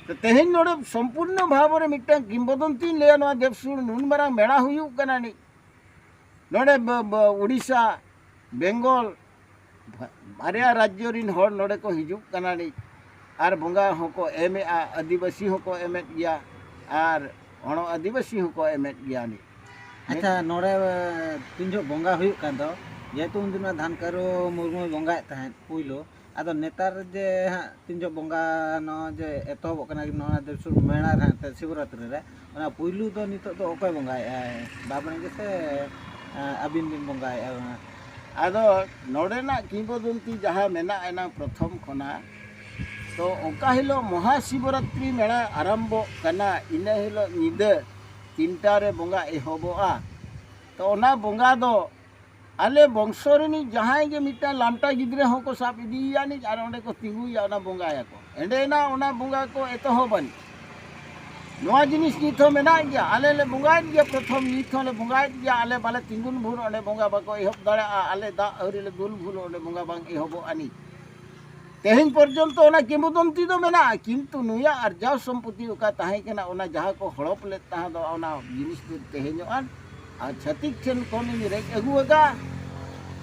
ᱛᱚ ᱛᱮᱦᱮᱧ ᱱᱚᱰᱮ ᱥᱚᱢᱯᱩᱨᱱᱚ ᱵᱷᱟᱵᱽ ᱨᱮ ᱢᱤᱫᱴᱟᱝ ᱠᱤᱝᱵᱚᱫᱚᱱᱛᱤᱧ ᱞᱟᱹᱭᱟ, ᱱᱚᱣᱟ ᱫᱮᱵᱽᱥᱩᱨ ᱱᱩᱱ ᱢᱟᱨᱟᱝ ᱢᱮᱲᱟ ᱦᱩᱭᱩᱜ ᱠᱟᱱᱟ ᱱᱤᱡ᱾ ᱱᱚᱰᱮ ᱵ- ᱵ- ᱩᱲᱤᱥᱥᱟ, ᱵᱮᱝᱜᱚᱞ, ᱵᱷᱟ- ᱵᱟᱨᱭᱟ ᱨᱟᱡᱽᱡᱚ ᱨᱤᱱ ᱦᱚᱲ ᱱᱚᱰᱮ ᱠᱚ ᱦᱤᱡᱩᱜ ᱠᱟᱱᱟ ᱱᱤᱡ᱾ ᱟᱨ ᱵᱚᱸᱜᱟ ᱦᱚᱸᱠᱚ ᱮᱢᱮᱜᱼᱟ, ᱟᱹᱫᱤᱵᱟᱹᱥᱤ ᱦᱚᱸᱠᱚ ᱮᱢᱮᱫ ᱜᱮᱭᱟ, ᱟᱨ ᱚᱱᱚ ᱟᱹᱫᱤᱵᱟᱹᱥᱤ ᱦᱚᱸᱠᱚ ᱮᱢᱮᱫ ᱜᱮᱭᱟ ᱱᱤᱡ᱾ ᱟᱪᱪᱷᱟ, ᱱᱚᱰᱮ ᱛᱤᱱ ᱡᱚᱦᱚᱜ ᱵᱚᱸᱜᱟ ᱦᱩᱭᱩᱜ ᱠᱟᱱ ᱫᱚ, ᱡᱮᱦᱮᱛᱩ ᱩᱱᱫᱤᱱ ᱢᱟ ᱫᱷᱟᱱᱠᱟᱨᱩ ᱢᱩᱨᱢᱩᱭ ᱵᱚᱸᱜᱟᱭᱮᱫ ᱛᱟᱦᱮᱸᱫ ᱯᱩᱭᱞᱩ, ᱟᱫᱚ ᱱᱮᱛᱟᱨ ᱡᱮ ᱦᱟᱸᱜ ᱛᱤᱱ ᱡᱚᱦᱚᱜ ᱵᱚᱸᱜᱟ ᱱᱚᱜᱼᱚᱭ ᱡᱮ ᱮᱛᱚᱦᱚᱵᱚᱜ ᱠᱟᱱᱟ ᱱᱚᱣᱟ ᱫᱮᱵᱽᱥᱩᱨ ᱢᱮᱲᱟ ᱨᱮ ᱦᱟᱸᱜ ᱮᱱᱛᱮᱫ ᱥᱤᱵᱚᱨᱟᱛᱨᱤ ᱨᱮ, ᱚᱱᱟ ᱯᱩᱭᱞᱩ ᱫᱚ ᱱᱤᱛᱚᱜ ᱫᱚ ᱚᱠᱚᱭ ᱵᱚᱸᱜᱟᱭᱮᱫᱼᱟᱭ? ᱵᱟᱵᱽᱲᱮ ᱜᱮᱥᱮ, ᱮᱸ, ᱟᱹᱵᱤᱱ ᱵᱤᱱ ᱵᱚᱸᱜᱟᱭᱮᱫᱼᱟ ᱚᱱᱟ? ᱟᱫᱚ ᱱᱚᱰᱮᱱᱟᱜ ᱠᱤᱝᱵᱚᱫᱚᱱᱛᱤ ᱡᱟᱦᱟᱸ ᱢᱮᱱᱟᱜᱼᱟ ᱮᱱᱟᱝ ᱯᱨᱚᱛᱷᱚᱢ ᱠᱷᱚᱱᱟᱜ, ᱛᱚ ᱚᱠᱟ ᱦᱤᱞᱳᱜ ᱢᱚᱦᱟᱥᱤᱵᱚᱨᱟᱛᱨᱤ ᱢᱮᱲᱟ ᱟᱨᱟᱢᱵᱚᱜ ᱠᱟᱱᱟ, ᱤᱱᱟᱹ ᱦᱤᱞᱳᱜ ᱧᱤᱫᱟᱹ ᱛᱤᱱᱴᱟ ᱨᱮ ᱵᱚᱸᱜᱟ ᱮᱦᱚᱵᱚᱜᱼᱟ᱾ ᱛᱚ ᱚᱱᱟ ᱵᱚᱸᱜᱟ ᱫᱚ ᱟᱞᱮ ᱵᱚᱝᱥᱚ ᱨᱤᱱᱤᱡ ᱡᱟᱦᱟᱸᱭ ᱜᱮ ᱢᱤᱫᱴᱟᱝ ᱞᱟᱢᱴᱟ ᱜᱤᱫᱽᱨᱟᱹ ᱦᱚᱸᱠᱚ ᱥᱟᱵ ᱤᱫᱤᱭᱮᱭᱟ ᱟᱹᱱᱤᱡ ᱟᱨ ᱚᱸᱰᱮ ᱠᱚ ᱛᱤᱸᱜᱩᱭᱟ, ᱚᱱᱟ ᱵᱚᱸᱜᱟᱭᱟᱠᱚ᱾ ᱮᱸᱰᱮᱱᱟ ᱚᱱᱟ ᱵᱚᱸᱜᱟ ᱠᱚ ᱮᱛᱚᱦᱚᱵ ᱟᱹᱱᱤᱡ᱾ ᱱᱚᱣᱟ ᱡᱤᱱᱤᱥ ᱱᱤᱛ ᱦᱚᱸ ᱢᱮᱱᱟᱜ ᱜᱮᱭᱟ᱾ ᱟᱞᱮ ᱞᱮ ᱵᱚᱸᱜᱟᱭᱮᱫ ᱜᱮᱭᱟ, ᱯᱨᱚᱛᱷᱚᱢ ᱱᱤᱛ ᱦᱚᱸᱞᱮ ᱵᱚᱸᱜᱟᱭᱮᱫ ᱜᱮᱭᱟ᱾ ᱟᱞᱮ ᱵᱟᱞᱮ ᱛᱤᱸᱜᱩᱱ ᱵᱷᱳᱨ ᱚᱸᱰᱮ ᱵᱚᱸᱜᱟ ᱵᱟᱠᱚ ᱮᱦᱚᱵ ᱫᱟᱲᱮᱭᱟᱜᱼᱟ᱾ ᱟᱞᱮ ᱫᱟᱜ ᱟᱹᱣᱨᱤ ᱞᱮ ᱫᱩᱞ ᱵᱷᱳᱨ ᱚᱸᱰᱮ ᱵᱚᱸᱜᱟ ᱵᱟᱝ ᱮᱦᱚᱵᱚᱜ ᱟᱹᱱᱤᱡ᱾ ᱛᱮᱦᱮᱧ ᱯᱚᱨᱡᱚᱱᱛᱚ ᱚᱱᱟ ᱠᱤᱝᱵᱚᱫᱚᱱᱛᱤ ᱫᱚ ᱢᱮᱱᱟᱜᱼᱟ, ᱠᱤᱱᱛᱩ ᱱᱩᱭᱟᱜ ᱟᱨᱡᱟᱣ ᱥᱚᱢᱯᱚᱛᱤ ᱚᱠᱟ ᱛᱟᱦᱮᱸ ᱠᱟᱱᱟ, ᱚᱱᱟ ᱡᱟᱦᱟᱸ ᱠᱚ ᱦᱚᱲᱚᱯ ᱞᱮᱫ ᱛᱟᱦᱮᱸ ᱫᱚ, ᱚᱱᱟ ᱡᱤᱱᱤᱥ ᱫᱚ ᱛᱮᱦᱮᱧᱚᱜᱼᱟ᱾ ᱟᱨ ᱪᱷᱟᱹᱛᱤᱠ ᱴᱷᱮᱱ ᱠᱷᱚᱱ ᱤᱧ ᱨᱮᱡ ᱟᱹᱜᱩ ᱟᱠᱟᱫᱼᱟ᱾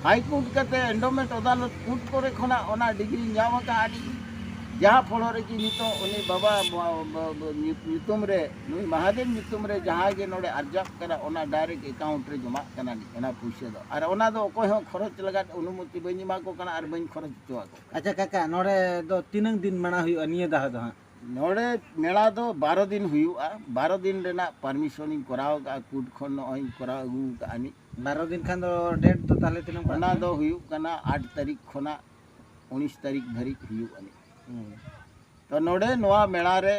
ᱦᱟᱭ ᱠᱳᱨᱴ ᱠᱟᱛᱮ ᱮᱱᱰᱳᱢᱮᱱᱴ ᱟᱫᱟᱞᱚᱛ ᱠᱳᱨᱴ ᱠᱚᱨᱮ ᱠᱷᱚᱱᱟᱜ ᱚᱱᱟ ᱰᱤᱜᱽᱨᱤᱧ ᱧᱟᱢ ᱟᱠᱟᱫᱼᱟ ᱟᱹᱞᱤᱧ, ᱡᱟᱦᱟᱸ ᱯᱷᱚᱞᱚ ᱨᱮᱜᱮ ᱱᱤᱛᱚᱜ ᱩᱱᱤ ᱵᱟᱵᱟ ᱧᱩᱛᱩᱢ ᱨᱮ, ᱱᱩᱭ ᱢᱟᱦᱟᱫᱮᱵ ᱧᱩᱛᱩᱢ ᱨᱮ ᱡᱟᱦᱟᱸ ᱜᱮ ᱱᱚᱰᱮ ᱟᱨᱡᱟᱜ ᱠᱟᱱᱟ, ᱚᱱᱟ ᱰᱟᱭᱨᱮᱠᱴ ᱮᱠᱟᱣᱩᱱᱴ ᱨᱮ ᱡᱚᱢᱟᱜ ᱠᱟᱱᱟ ᱚᱱᱟ ᱯᱩᱭᱥᱟᱹ ᱫᱚ᱾ ᱟᱨ ᱚᱱᱟ ᱫᱚ ᱚᱠᱚᱭ ᱦᱚᱸ ᱠᱷᱚᱨᱚᱪ ᱞᱟᱜᱟᱫ ᱚᱱᱩᱢᱚᱛᱤ ᱵᱟᱹᱧ ᱮᱢᱟ ᱠᱚ ᱠᱟᱱᱟ ᱟᱨ ᱵᱟᱹᱧ ᱠᱷᱚᱨᱚᱪ ᱦᱚᱪᱚ ᱟᱠᱚ ᱠᱟᱱᱟ᱾ ᱟᱪᱪᱷᱟ ᱠᱟᱠᱟ, ᱱᱚᱰᱮ ᱫᱚ ᱛᱤᱱᱟᱹᱝ ᱫᱤᱱ ᱢᱟᱱᱟᱣ ᱦᱩᱭᱩᱜᱼᱟ ᱱᱤᱭᱟᱹ ᱫᱷᱟᱣ ᱫᱚ ᱦᱟᱸᱜ? ᱱᱚᱰᱮ ᱢᱮᱞᱟ ᱫᱚ ᱵᱟᱨᱚ ᱫᱤᱱ ᱦᱩᱭᱩᱜᱼᱟ᱾ ᱵᱟᱨᱚ ᱫᱤᱱ ᱨᱮᱱᱟᱜ ᱯᱟᱨᱢᱤᱥᱚᱱ ᱤᱧ ᱠᱚᱨᱟᱣ ᱟᱠᱟᱫᱼᱟ, ᱠᱳᱨᱴ ᱠᱷᱚᱱ ᱱᱚᱜᱼᱚᱭ ᱤᱧ ᱠᱚᱨᱟᱣ ᱟᱹᱜᱩ ᱟᱠᱟᱫᱼᱟ ᱱᱤᱡ᱾ ᱵᱟᱨᱚ ᱫᱤᱱ ᱠᱷᱟᱱ ᱫᱚ ᱰᱮᱴ ᱫᱚ ᱛᱟᱦᱚᱞᱮ ᱛᱤᱱᱟᱹᱝ ᱯᱟᱲᱟᱜ ᱚᱱᱟ ᱠᱟᱱᱟ? ᱫᱚ ᱦᱩᱭᱩᱜ ᱠᱟᱱᱟ ᱟᱴ ᱛᱟᱹᱨᱤᱠᱷ ᱠᱷᱚᱱᱟᱜ ᱩᱱᱤᱥ ᱛᱟᱹᱨᱤᱠᱷ ᱫᱷᱟᱹᱨᱤᱡ ᱦᱩᱭᱩᱜᱼᱟ ᱱᱤᱡ᱾ ᱦᱩᱸ᱾ ᱛᱚ ᱱᱚᱰᱮ ᱱᱚᱣᱟ ᱢᱮᱞᱟ ᱨᱮ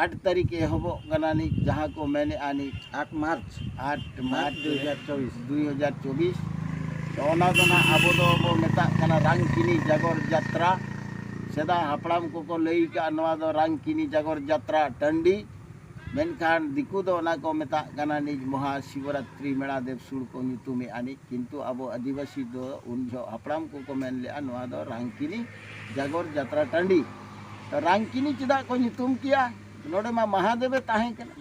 ᱟᱴ ᱛᱟᱹᱨᱤᱠᱷ ᱮᱦᱚᱵᱚᱜ ᱠᱟᱱᱟ ᱱᱤᱡ, ᱡᱟᱦᱟᱸ ᱠᱚ ᱢᱮᱱᱮᱫᱼᱟ ᱱᱤᱡ ᱟᱴ ᱢᱟᱨᱪ᱾ ᱟᱴ ᱢᱟᱨᱪ ᱫᱩᱭ ᱦᱟᱡᱟᱨ ᱪᱚᱵᱵᱤᱥ᱾ ᱫᱩᱭ ᱦᱟᱡᱟᱨ ᱪᱚᱵᱵᱤᱥ᱾ ᱛᱚ ᱚᱱᱟ ᱫᱚ ᱱᱟᱦᱟᱜ ᱟᱵᱚ ᱫᱚ ᱵᱚ ᱢᱮᱛᱟᱜ ᱠᱟᱱᱟ ᱨᱟᱝᱠᱤᱱᱤ ᱡᱟᱜᱚᱨ ᱡᱟᱛᱨᱟ᱾ ᱥᱮᱫᱟᱭ ᱦᱟᱯᱲᱟᱢ ᱠᱚᱠᱚ ᱞᱟᱹᱭ ᱠᱟᱜᱼᱟ, ᱱᱚᱣᱟ ᱫᱚ ᱨᱟᱝᱠᱤᱱᱤ ᱡᱟᱜᱚᱨ ᱡᱟᱛᱨᱟ ᱴᱟᱺᱰᱤ᱾ ᱢᱮᱱᱠᱷᱟᱱ ᱫᱤᱠᱩ ᱫᱚ ᱚᱱᱟ ᱠᱚ ᱢᱮᱛᱟᱜ ᱠᱟᱱᱟ ᱱᱤᱡ ᱢᱚᱦᱟ ᱥᱤᱵᱚᱨᱟᱛᱨᱤ ᱢᱮᱞᱟ, ᱫᱮᱵ ᱥᱩᱲ ᱠᱚ ᱧᱩᱛᱩᱢᱮᱫᱼᱟ ᱱᱤᱡ᱾ ᱠᱤᱱᱛᱩ ᱟᱵᱚ ᱟᱹᱫᱤᱵᱟᱹᱥᱤ ᱫᱚ ᱩᱱ ᱡᱚᱦᱚᱜ ᱦᱟᱯᱲᱟᱢ ᱠᱚᱠᱚ ᱢᱮᱱ ᱞᱮᱫᱼᱟ, ᱱᱚᱣᱟ ᱫᱚ ᱨᱟᱝᱠᱤᱱᱤ ᱡᱟᱜᱚᱨ ᱡᱟᱛᱨᱟ ᱴᱟᱺᱰᱤ᱾ ᱛᱚ ᱨᱟᱝᱠᱤᱱᱤ ᱪᱮᱫᱟᱜ ᱠᱚ ᱧᱩᱛᱩᱢ ᱠᱮᱭᱟ? ᱱᱚᱰᱮ ᱢᱟ ᱢᱟᱦᱟᱫᱮᱵᱮ ᱛᱟᱦᱮᱸ ᱠᱟᱱᱟ᱾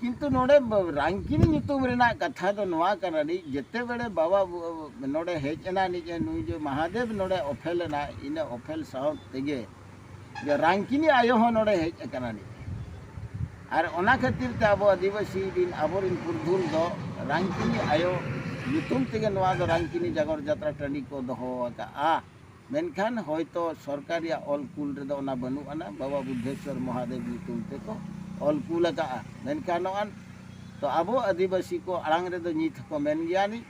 ᱠᱤᱱᱛᱩ ᱱᱚᱰᱮ ᱵ-, ᱨᱟᱝᱠᱤᱱᱤ ᱧᱩᱛᱩᱢ ᱨᱮᱱᱟᱜ ᱠᱟᱛᱷᱟ ᱫᱚ ᱱᱚᱣᱟ ᱠᱟᱱᱟ ᱱᱤᱡ, ᱡᱮᱛᱮ ᱵᱮᱲᱮ ᱵᱟᱵᱟ ᱵ-, ᱱᱚᱰᱮ ᱦᱮᱡ ᱮᱱᱟ ᱱᱤᱡ, ᱱᱩᱭ ᱡᱮ ᱢᱟᱦᱟᱫᱮᱵ ᱱᱚᱰᱮ ᱚᱯᱷᱮᱞ ᱮᱱᱟ, ᱤᱱᱟᱹ ᱚᱯᱷᱮᱞ ᱥᱟᱶ ᱛᱮᱜᱮ ᱡᱮ ᱨᱟᱝᱠᱤᱱᱤ ᱟᱭᱳ ᱦᱚᱸ ᱱᱚᱰᱮ ᱦᱮᱡ ᱟᱠᱟᱱᱟ ᱱᱤᱡ᱾ ᱟᱨ ᱚᱱᱟ ᱠᱷᱟᱹᱛᱤᱨ ᱛᱮ ᱟᱵᱚ ᱟᱹᱫᱤᱵᱟᱹᱥᱤ ᱨᱤᱱ ᱟᱵᱚᱨᱤᱱ ᱯᱩᱨᱩᱫᱷᱩᱞ ᱫᱚ ᱨᱟᱝᱠᱤᱱᱤ ᱟᱭᱳ ᱧᱩᱛᱩᱢ ᱛᱮᱜᱮ ᱱᱚᱣᱟ ᱫᱚ ᱨᱟᱝᱠᱤᱱᱤ ᱡᱟᱜᱚᱨ ᱡᱟᱛᱨᱟ ᱴᱟᱺᱰᱤ ᱠᱚ ᱫᱚᱦᱚ ᱟᱠᱟᱫᱼᱟ᱾ ᱢᱮᱱᱠᱷᱟᱱ ᱦᱚᱭᱛᱚ ᱥᱚᱨᱠᱟᱨ ᱨᱮᱭᱟᱜ ᱚᱞ ᱠᱩᱞ ᱨᱮᱫᱚ ᱚᱱᱟ ᱵᱟᱹᱱᱩᱜ ᱟᱱᱟ, ᱵᱟᱵᱟ ᱵᱩᱫᱽᱫᱷᱮᱥᱣᱚᱨ ᱢᱚᱦᱟᱫᱮᱵ ᱧᱩᱛᱩᱢ ᱛᱮᱠᱚ ᱚᱞ ᱠᱩᱞ ᱟᱠᱟᱫᱼᱟ᱾ ᱢᱮᱱᱠᱷᱟᱱ ᱱᱚᱜᱼᱚᱭ ᱛᱚ ᱟᱵᱚ ᱟᱹᱫᱤᱵᱟᱹᱥᱤ ᱠᱚ ᱟᱲᱟᱝ ᱨᱮᱫᱚ ᱱᱤᱛ ᱦᱚᱸᱠᱚ ᱢᱮᱱ ᱜᱮᱭᱟ ᱱᱤᱡ᱾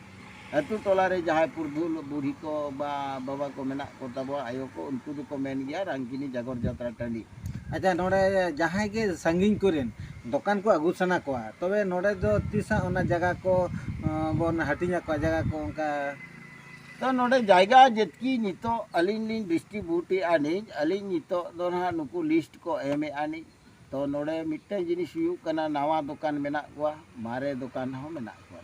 ᱟᱹᱛᱩ ᱴᱚᱞᱟ ᱨᱮ ᱡᱟᱦᱟᱸᱭ ᱯᱩᱨᱩᱫᱷᱩᱞ ᱵᱩᱲᱦᱤ ᱠᱚ ᱵᱟ ᱵᱟᱵᱟ ᱠᱚ ᱢᱮᱱᱟᱜ ᱠᱚ ᱛᱟᱵᱚᱣᱟ, ᱟᱭᱳ ᱠᱚ, ᱩᱱᱠᱩ ᱫᱚᱠᱚ ᱢᱮᱱ ᱜᱮᱭᱟ ᱨᱟᱝᱠᱤᱱᱤ ᱡᱟᱜᱚᱨ ᱡᱟᱛᱨᱟ ᱴᱟᱺᱰᱤ᱾ ᱟᱪᱪᱷᱟ, ᱱᱚᱰᱮ ᱡᱟᱦᱟᱸᱭ ᱜᱮ ᱥᱟᱺᱜᱤᱧ ᱠᱚᱨᱮᱱ ᱫᱚᱠᱟᱱ ᱠᱚ ᱟᱹᱜᱩ ᱥᱟᱱᱟ ᱠᱚᱣᱟ, ᱛᱚᱵᱮ ᱱᱚᱰᱮ ᱫᱚ ᱛᱤᱥ ᱦᱟᱸᱜ ᱚᱱᱟ ᱡᱟᱭᱜᱟ ᱠᱚ, ᱟᱸ, ᱵᱚᱱ ᱦᱟᱹᱴᱤᱧ ᱟᱠᱚᱣᱟ ᱡᱟᱭᱜᱟ ᱠᱚ ᱚᱱᱠᱟ? ᱛᱚ ᱱᱚᱰᱮ ᱡᱟᱭᱜᱟ ᱡᱮᱛᱠᱤ ᱱᱤᱛᱚᱜ ᱟᱹᱞᱤᱧ ᱞᱤᱧ ᱰᱤᱥᱴᱨᱤᱵᱤᱭᱩᱴ ᱮᱫᱼᱟ ᱱᱤᱡ, ᱟᱹᱞᱤᱧ ᱱᱤᱛᱚᱜ ᱫᱚ ᱱᱟᱦᱟᱜ ᱱᱩᱠᱩ ᱞᱤᱥᱴ ᱠᱚ ᱮᱢᱮᱫᱼᱟ ᱱᱤᱡ᱾ ᱛᱚ ᱱᱚᱰᱮ ᱢᱤᱫᱴᱮᱱ ᱡᱤᱱᱤᱥ ᱦᱩᱭᱩᱜ ᱠᱟᱱᱟ, ᱱᱟᱣᱟ ᱫᱚᱠᱟᱱ ᱢᱮᱱᱟᱜ ᱠᱚᱣᱟ, ᱢᱟᱨᱮ ᱫᱚᱠᱟᱱ ᱦᱚᱸ ᱢᱮᱱᱟᱜ ᱠᱚᱣᱟ᱾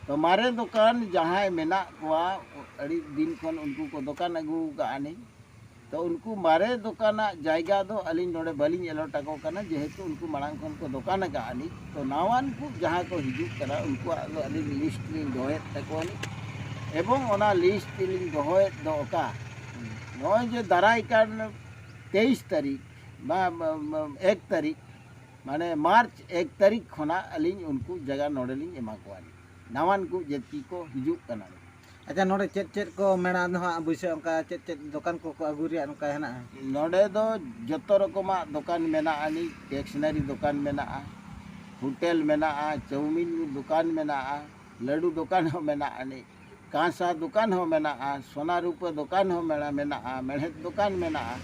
ᱛᱚ ᱢᱟᱨᱮ ᱫᱚᱠᱟᱱ ᱡᱟᱦᱟᱸᱭ ᱢᱮᱱᱟᱜ ᱠᱚᱣᱟ, ᱟᱹᱰᱤ ᱫᱤᱱ ᱠᱷᱚᱱ ᱩᱱᱠᱩ ᱠᱚ ᱫᱚᱠᱟᱱ ᱟᱹᱜᱩ ᱟᱠᱟᱫᱼᱟ ᱱᱤᱡ᱾ ᱛᱚ ᱩᱱᱠᱩ ᱢᱟᱨᱮ ᱫᱚᱠᱟᱱᱟᱜ ᱡᱟᱭᱜᱟ ᱫᱚ ᱟᱹᱞᱤᱧ ᱱᱚᱰᱮ ᱵᱟᱹᱞᱤᱧ ᱮᱞᱚᱴ ᱟᱠᱚ ᱠᱟᱱᱟ, ᱡᱮᱦᱮᱛᱩ ᱩᱱᱠᱩ ᱢᱟᱲᱟᱝ ᱠᱷᱚᱱ ᱠᱚ ᱫᱚᱠᱟᱱ ᱟᱠᱟᱫᱼᱟ ᱱᱤᱡ᱾ ᱛᱚ ᱱᱟᱣᱟᱱ ᱠᱚ ᱡᱟᱦᱟᱸ ᱠᱚ ᱦᱤᱡᱩᱜ ᱠᱟᱱᱟ, ᱩᱱᱠᱩᱣᱟᱜ ᱫᱚ ᱟᱹᱞᱤᱧ ᱞᱤᱥᱴ ᱞᱤᱧ ᱫᱚᱦᱚᱭᱮᱫ ᱛᱟᱠᱚᱣᱟ ᱱᱤᱡ, ᱮᱵᱚᱝ ᱚᱱᱟ ᱞᱤᱥᱴ ᱞᱤᱧ ᱫᱚᱦᱚᱭᱮᱫ ᱫᱚ ᱚᱠᱟ, ᱱᱚᱜᱼᱚᱭ ᱡᱮ ᱫᱟᱨᱟᱭ ᱠᱟᱱ ᱛᱮᱭᱤᱥ ᱛᱟᱹᱨᱤᱠᱷ ᱵᱟ, ᱵᱟ, ᱵᱟ, ᱮᱠ ᱛᱟᱹᱨᱤᱠᱷ, ᱢᱟᱱᱮ ᱢᱟᱨᱪ ᱮᱠ ᱛᱟᱹᱨᱤᱠᱷ ᱠᱷᱚᱱᱟᱜ ᱟᱹᱞᱤᱧ ᱩᱱᱠᱩ ᱡᱟᱭᱜᱟ ᱱᱚᱰᱮ ᱞᱤᱧ ᱮᱢᱟ ᱠᱚᱣᱟ ᱱᱤᱡ, ᱱᱟᱣᱟᱱ ᱠᱚ ᱡᱟᱹᱛᱤ ᱠᱚ ᱦᱤᱡᱩᱜ ᱠᱟᱱᱟ᱾ ᱟᱪᱪᱷᱟ, ᱱᱚᱰᱮ ᱪᱮᱫ ᱪᱮᱫ ᱠᱚ ᱢᱮᱞᱟ ᱫᱚ ᱦᱟᱸᱜ ᱵᱟᱹᱭᱥᱟᱹᱜᱼᱟ, ᱚᱱᱠᱟ ᱪᱮᱫ ᱪᱮᱫ ᱫᱚᱠᱟᱱ ᱠᱚᱠᱚ ᱟᱹᱜᱩ ᱨᱮᱭᱟᱜ ᱱᱚᱝᱠᱟ ᱦᱮᱱᱟᱜᱼᱟ? ᱱᱚᱰᱮ ᱫᱚ ᱡᱚᱛᱚ ᱨᱚᱠᱚᱢᱟᱜ ᱫᱚᱠᱟᱱ ᱢᱮᱱᱟᱜᱼᱟ ᱱᱤᱡ, ᱴᱮᱠᱥᱱᱟᱨᱤ ᱫᱚᱠᱟᱱ ᱢᱮᱱᱟᱜᱼᱟ, ᱦᱳᱴᱮᱞ ᱢᱮᱱᱟᱜᱼᱟ, ᱪᱟᱣᱢᱤᱱ ᱫᱚᱠᱟᱱ ᱢᱮᱱᱟᱜᱼᱟ, ᱞᱟᱹᱰᱩ ᱫᱚᱠᱟᱱ ᱦᱚᱸ ᱢᱮᱱᱟᱜᱼᱟ ᱱᱤᱡ, ᱠᱟᱸᱥᱟ ᱫᱚᱠᱟᱱ ᱦᱚᱸ ᱢᱮᱱᱟᱜᱼᱟ, ᱥᱚᱱᱟ ᱨᱩᱯᱟᱹ ᱫᱚᱠᱟᱱ ᱦᱚᱸ ᱢᱮᱱᱟᱜᱼᱟ, ᱢᱮᱱᱟᱜᱼᱟ, ᱢᱮᱲᱦᱮᱫ ᱫᱚᱠᱟᱱ ᱢᱮᱱᱟᱜᱼᱟ᱾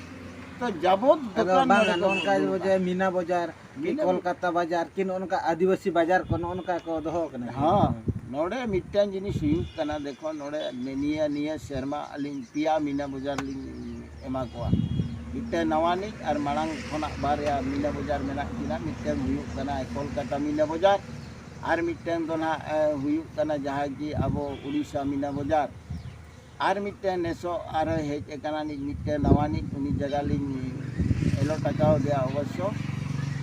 ᱛᱚ ᱡᱟᱵᱚᱛ ᱟᱫᱚ ᱫᱚᱠᱟᱱ ᱵᱟᱝ, ᱱᱚᱰᱮ ᱠᱚ ᱱᱚᱜᱼᱚ ᱱᱚᱝᱠᱟ ᱫᱩᱲᱩᱵᱼᱟ᱾ ᱡᱮ ᱢᱤᱱᱟ ᱵᱟᱡᱟᱨ ᱠᱤ ᱢᱤᱱᱟ ᱠᱚᱞᱠᱟᱛᱟ ᱵᱟᱡᱟᱨ ᱠᱤ ᱱᱚᱜᱼᱚ ᱱᱚᱝᱠᱟ ᱟᱹᱫᱤᱵᱟᱹᱥᱤ ᱵᱟᱡᱟᱨ ᱠᱚ ᱱᱚᱜᱼᱚ ᱱᱚᱝᱠᱟ ᱠᱚ ᱫᱚᱦᱚ ᱟᱠᱟᱱᱟ᱾ ᱦᱚᱸ, ᱱᱚᱰᱮ ᱢᱤᱫᱴᱟᱝ ᱡᱤᱱᱤᱥ ᱦᱩᱭᱩᱜ ᱠᱟᱱᱟ, ᱫᱮᱠᱷᱚ ᱱᱚᱰᱮ ᱱᱤᱭᱟᱹ, ᱱᱤᱭᱟᱹ ᱥᱮᱨᱢᱟ ᱟᱹᱞᱤᱧ ᱯᱮᱭᱟ ᱢᱤᱱᱟ ᱵᱟᱡᱟᱨ ᱞᱤᱧ ᱮᱢᱟ ᱠᱚᱣᱟ᱾ ᱢᱤᱫᱴᱟᱝ ᱱᱟᱣᱟᱱᱤᱡ ᱟᱨ ᱢᱟᱲᱟᱝ ᱠᱷᱚᱱᱟᱜ ᱵᱟᱨᱭᱟ ᱢᱤᱱᱟ ᱵᱟᱡᱟᱨ ᱢᱮᱱᱟᱜ ᱠᱤᱱᱟ᱾ ᱢᱤᱫᱴᱟᱝ ᱦᱩᱭᱩᱜ ᱠᱟᱱᱟ ᱠᱚᱞᱠᱟᱛᱟ ᱢᱤᱱᱟ ᱵᱟᱡᱟᱨ, ᱟᱨ ᱢᱤᱫᱴᱟᱝ ᱫᱚ ᱱᱟᱦᱟᱜ, ᱮ, ᱦᱩᱭᱩᱜ ᱠᱟᱱᱟ ᱡᱟᱦᱟᱸ ᱠᱤ ᱟᱵᱚ ᱩᱲᱤᱥᱥᱟ ᱢᱤᱱᱟ ᱵᱟᱡᱟᱨ᱾ ᱟᱨ ᱢᱤᱫᱴᱮᱱ ᱱᱮᱥᱚᱜ ᱟᱨᱦᱚᱸ ᱦᱮᱡ ᱟᱠᱟᱱᱟ ᱱᱤᱡ ᱢᱤᱫᱴᱮᱱ ᱱᱟᱣᱟ ᱱᱤᱡ, ᱩᱱᱤ ᱡᱟᱭᱜᱟ ᱞᱤᱧ ᱮᱞᱚᱴ ᱟᱠᱟᱣᱟᱫᱮᱭᱟ ᱚᱵᱚᱥᱥᱚ᱾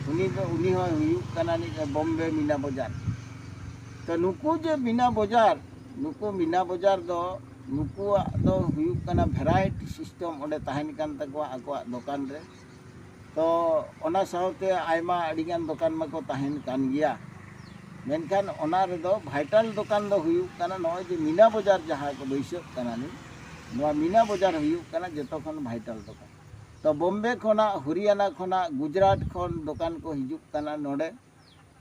ᱩᱱᱤ ᱫᱚ, ᱩᱱᱤ ᱦᱚᱸᱭ ᱦᱩᱭᱩᱜ ᱠᱟᱱᱟ ᱱᱤᱡ ᱵᱚᱢᱵᱮ ᱢᱤᱱᱟ ᱵᱟᱡᱟᱨ᱾ ᱛᱚ ᱱᱩᱠᱩ ᱡᱮ ᱢᱤᱱᱟ ᱵᱟᱡᱟᱨ, ᱱᱩᱠᱩ ᱢᱤᱱᱟ ᱵᱟᱡᱟᱨ ᱫᱚ, ᱱᱩᱠᱩᱣᱟᱜ ᱫᱚ ᱦᱩᱭᱩᱜ ᱠᱟᱱᱟ ᱵᱷᱮᱨᱟᱭᱴᱤ ᱥᱤᱥᱴᱮᱢ ᱚᱸᱰᱮ ᱛᱟᱦᱮᱱ ᱠᱟᱱ ᱛᱟᱠᱚᱣᱟ ᱟᱠᱚᱣᱟᱜ ᱫᱚᱠᱟᱱ ᱨᱮ᱾ ᱛᱚ ᱚᱱᱟ ᱥᱟᱶᱛᱮ ᱟᱭᱢᱟ ᱟᱹᱰᱤᱜᱟᱱ ᱫᱚᱠᱟᱱ ᱢᱟᱠᱚ ᱛᱟᱦᱮᱱ ᱠᱟᱱ ᱜᱮᱭᱟ, ᱢᱮᱱᱠᱷᱟᱱ ᱚᱱᱟ ᱨᱮᱫᱚ ᱵᱷᱟᱭᱴᱟᱞ ᱫᱚᱠᱟᱱ ᱫᱚ ᱦᱩᱭᱩᱜ ᱠᱟᱱᱟ ᱱᱚᱜᱼᱚᱭ ᱡᱮ ᱢᱤᱱᱟ ᱵᱟᱡᱟᱨ ᱡᱟᱦᱟᱸ ᱠᱚ ᱵᱟᱹᱭᱥᱟᱹᱜ ᱠᱟᱱᱟ ᱱᱤᱡ, ᱱᱚᱣᱟ ᱢᱤᱱᱟ ᱵᱟᱡᱟᱨ ᱦᱩᱭᱩᱜ ᱠᱟᱱᱟ ᱡᱚᱛᱚ ᱠᱷᱚᱱ ᱵᱷᱟᱭᱴᱟᱞ ᱫᱚᱠᱟᱱ᱾ ᱛᱚ ᱵᱚᱢᱵᱮ ᱠᱷᱚᱱᱟᱜ, ᱦᱚᱨᱤᱭᱟᱱᱟ ᱠᱷᱚᱱᱟᱜ, ᱜᱩᱡᱽᱨᱟᱴ ᱠᱷᱚᱱ ᱫᱚᱠᱟᱱ ᱠᱚ ᱦᱤᱡᱩᱜ ᱠᱟᱱᱟ ᱱᱚᱰᱮ᱾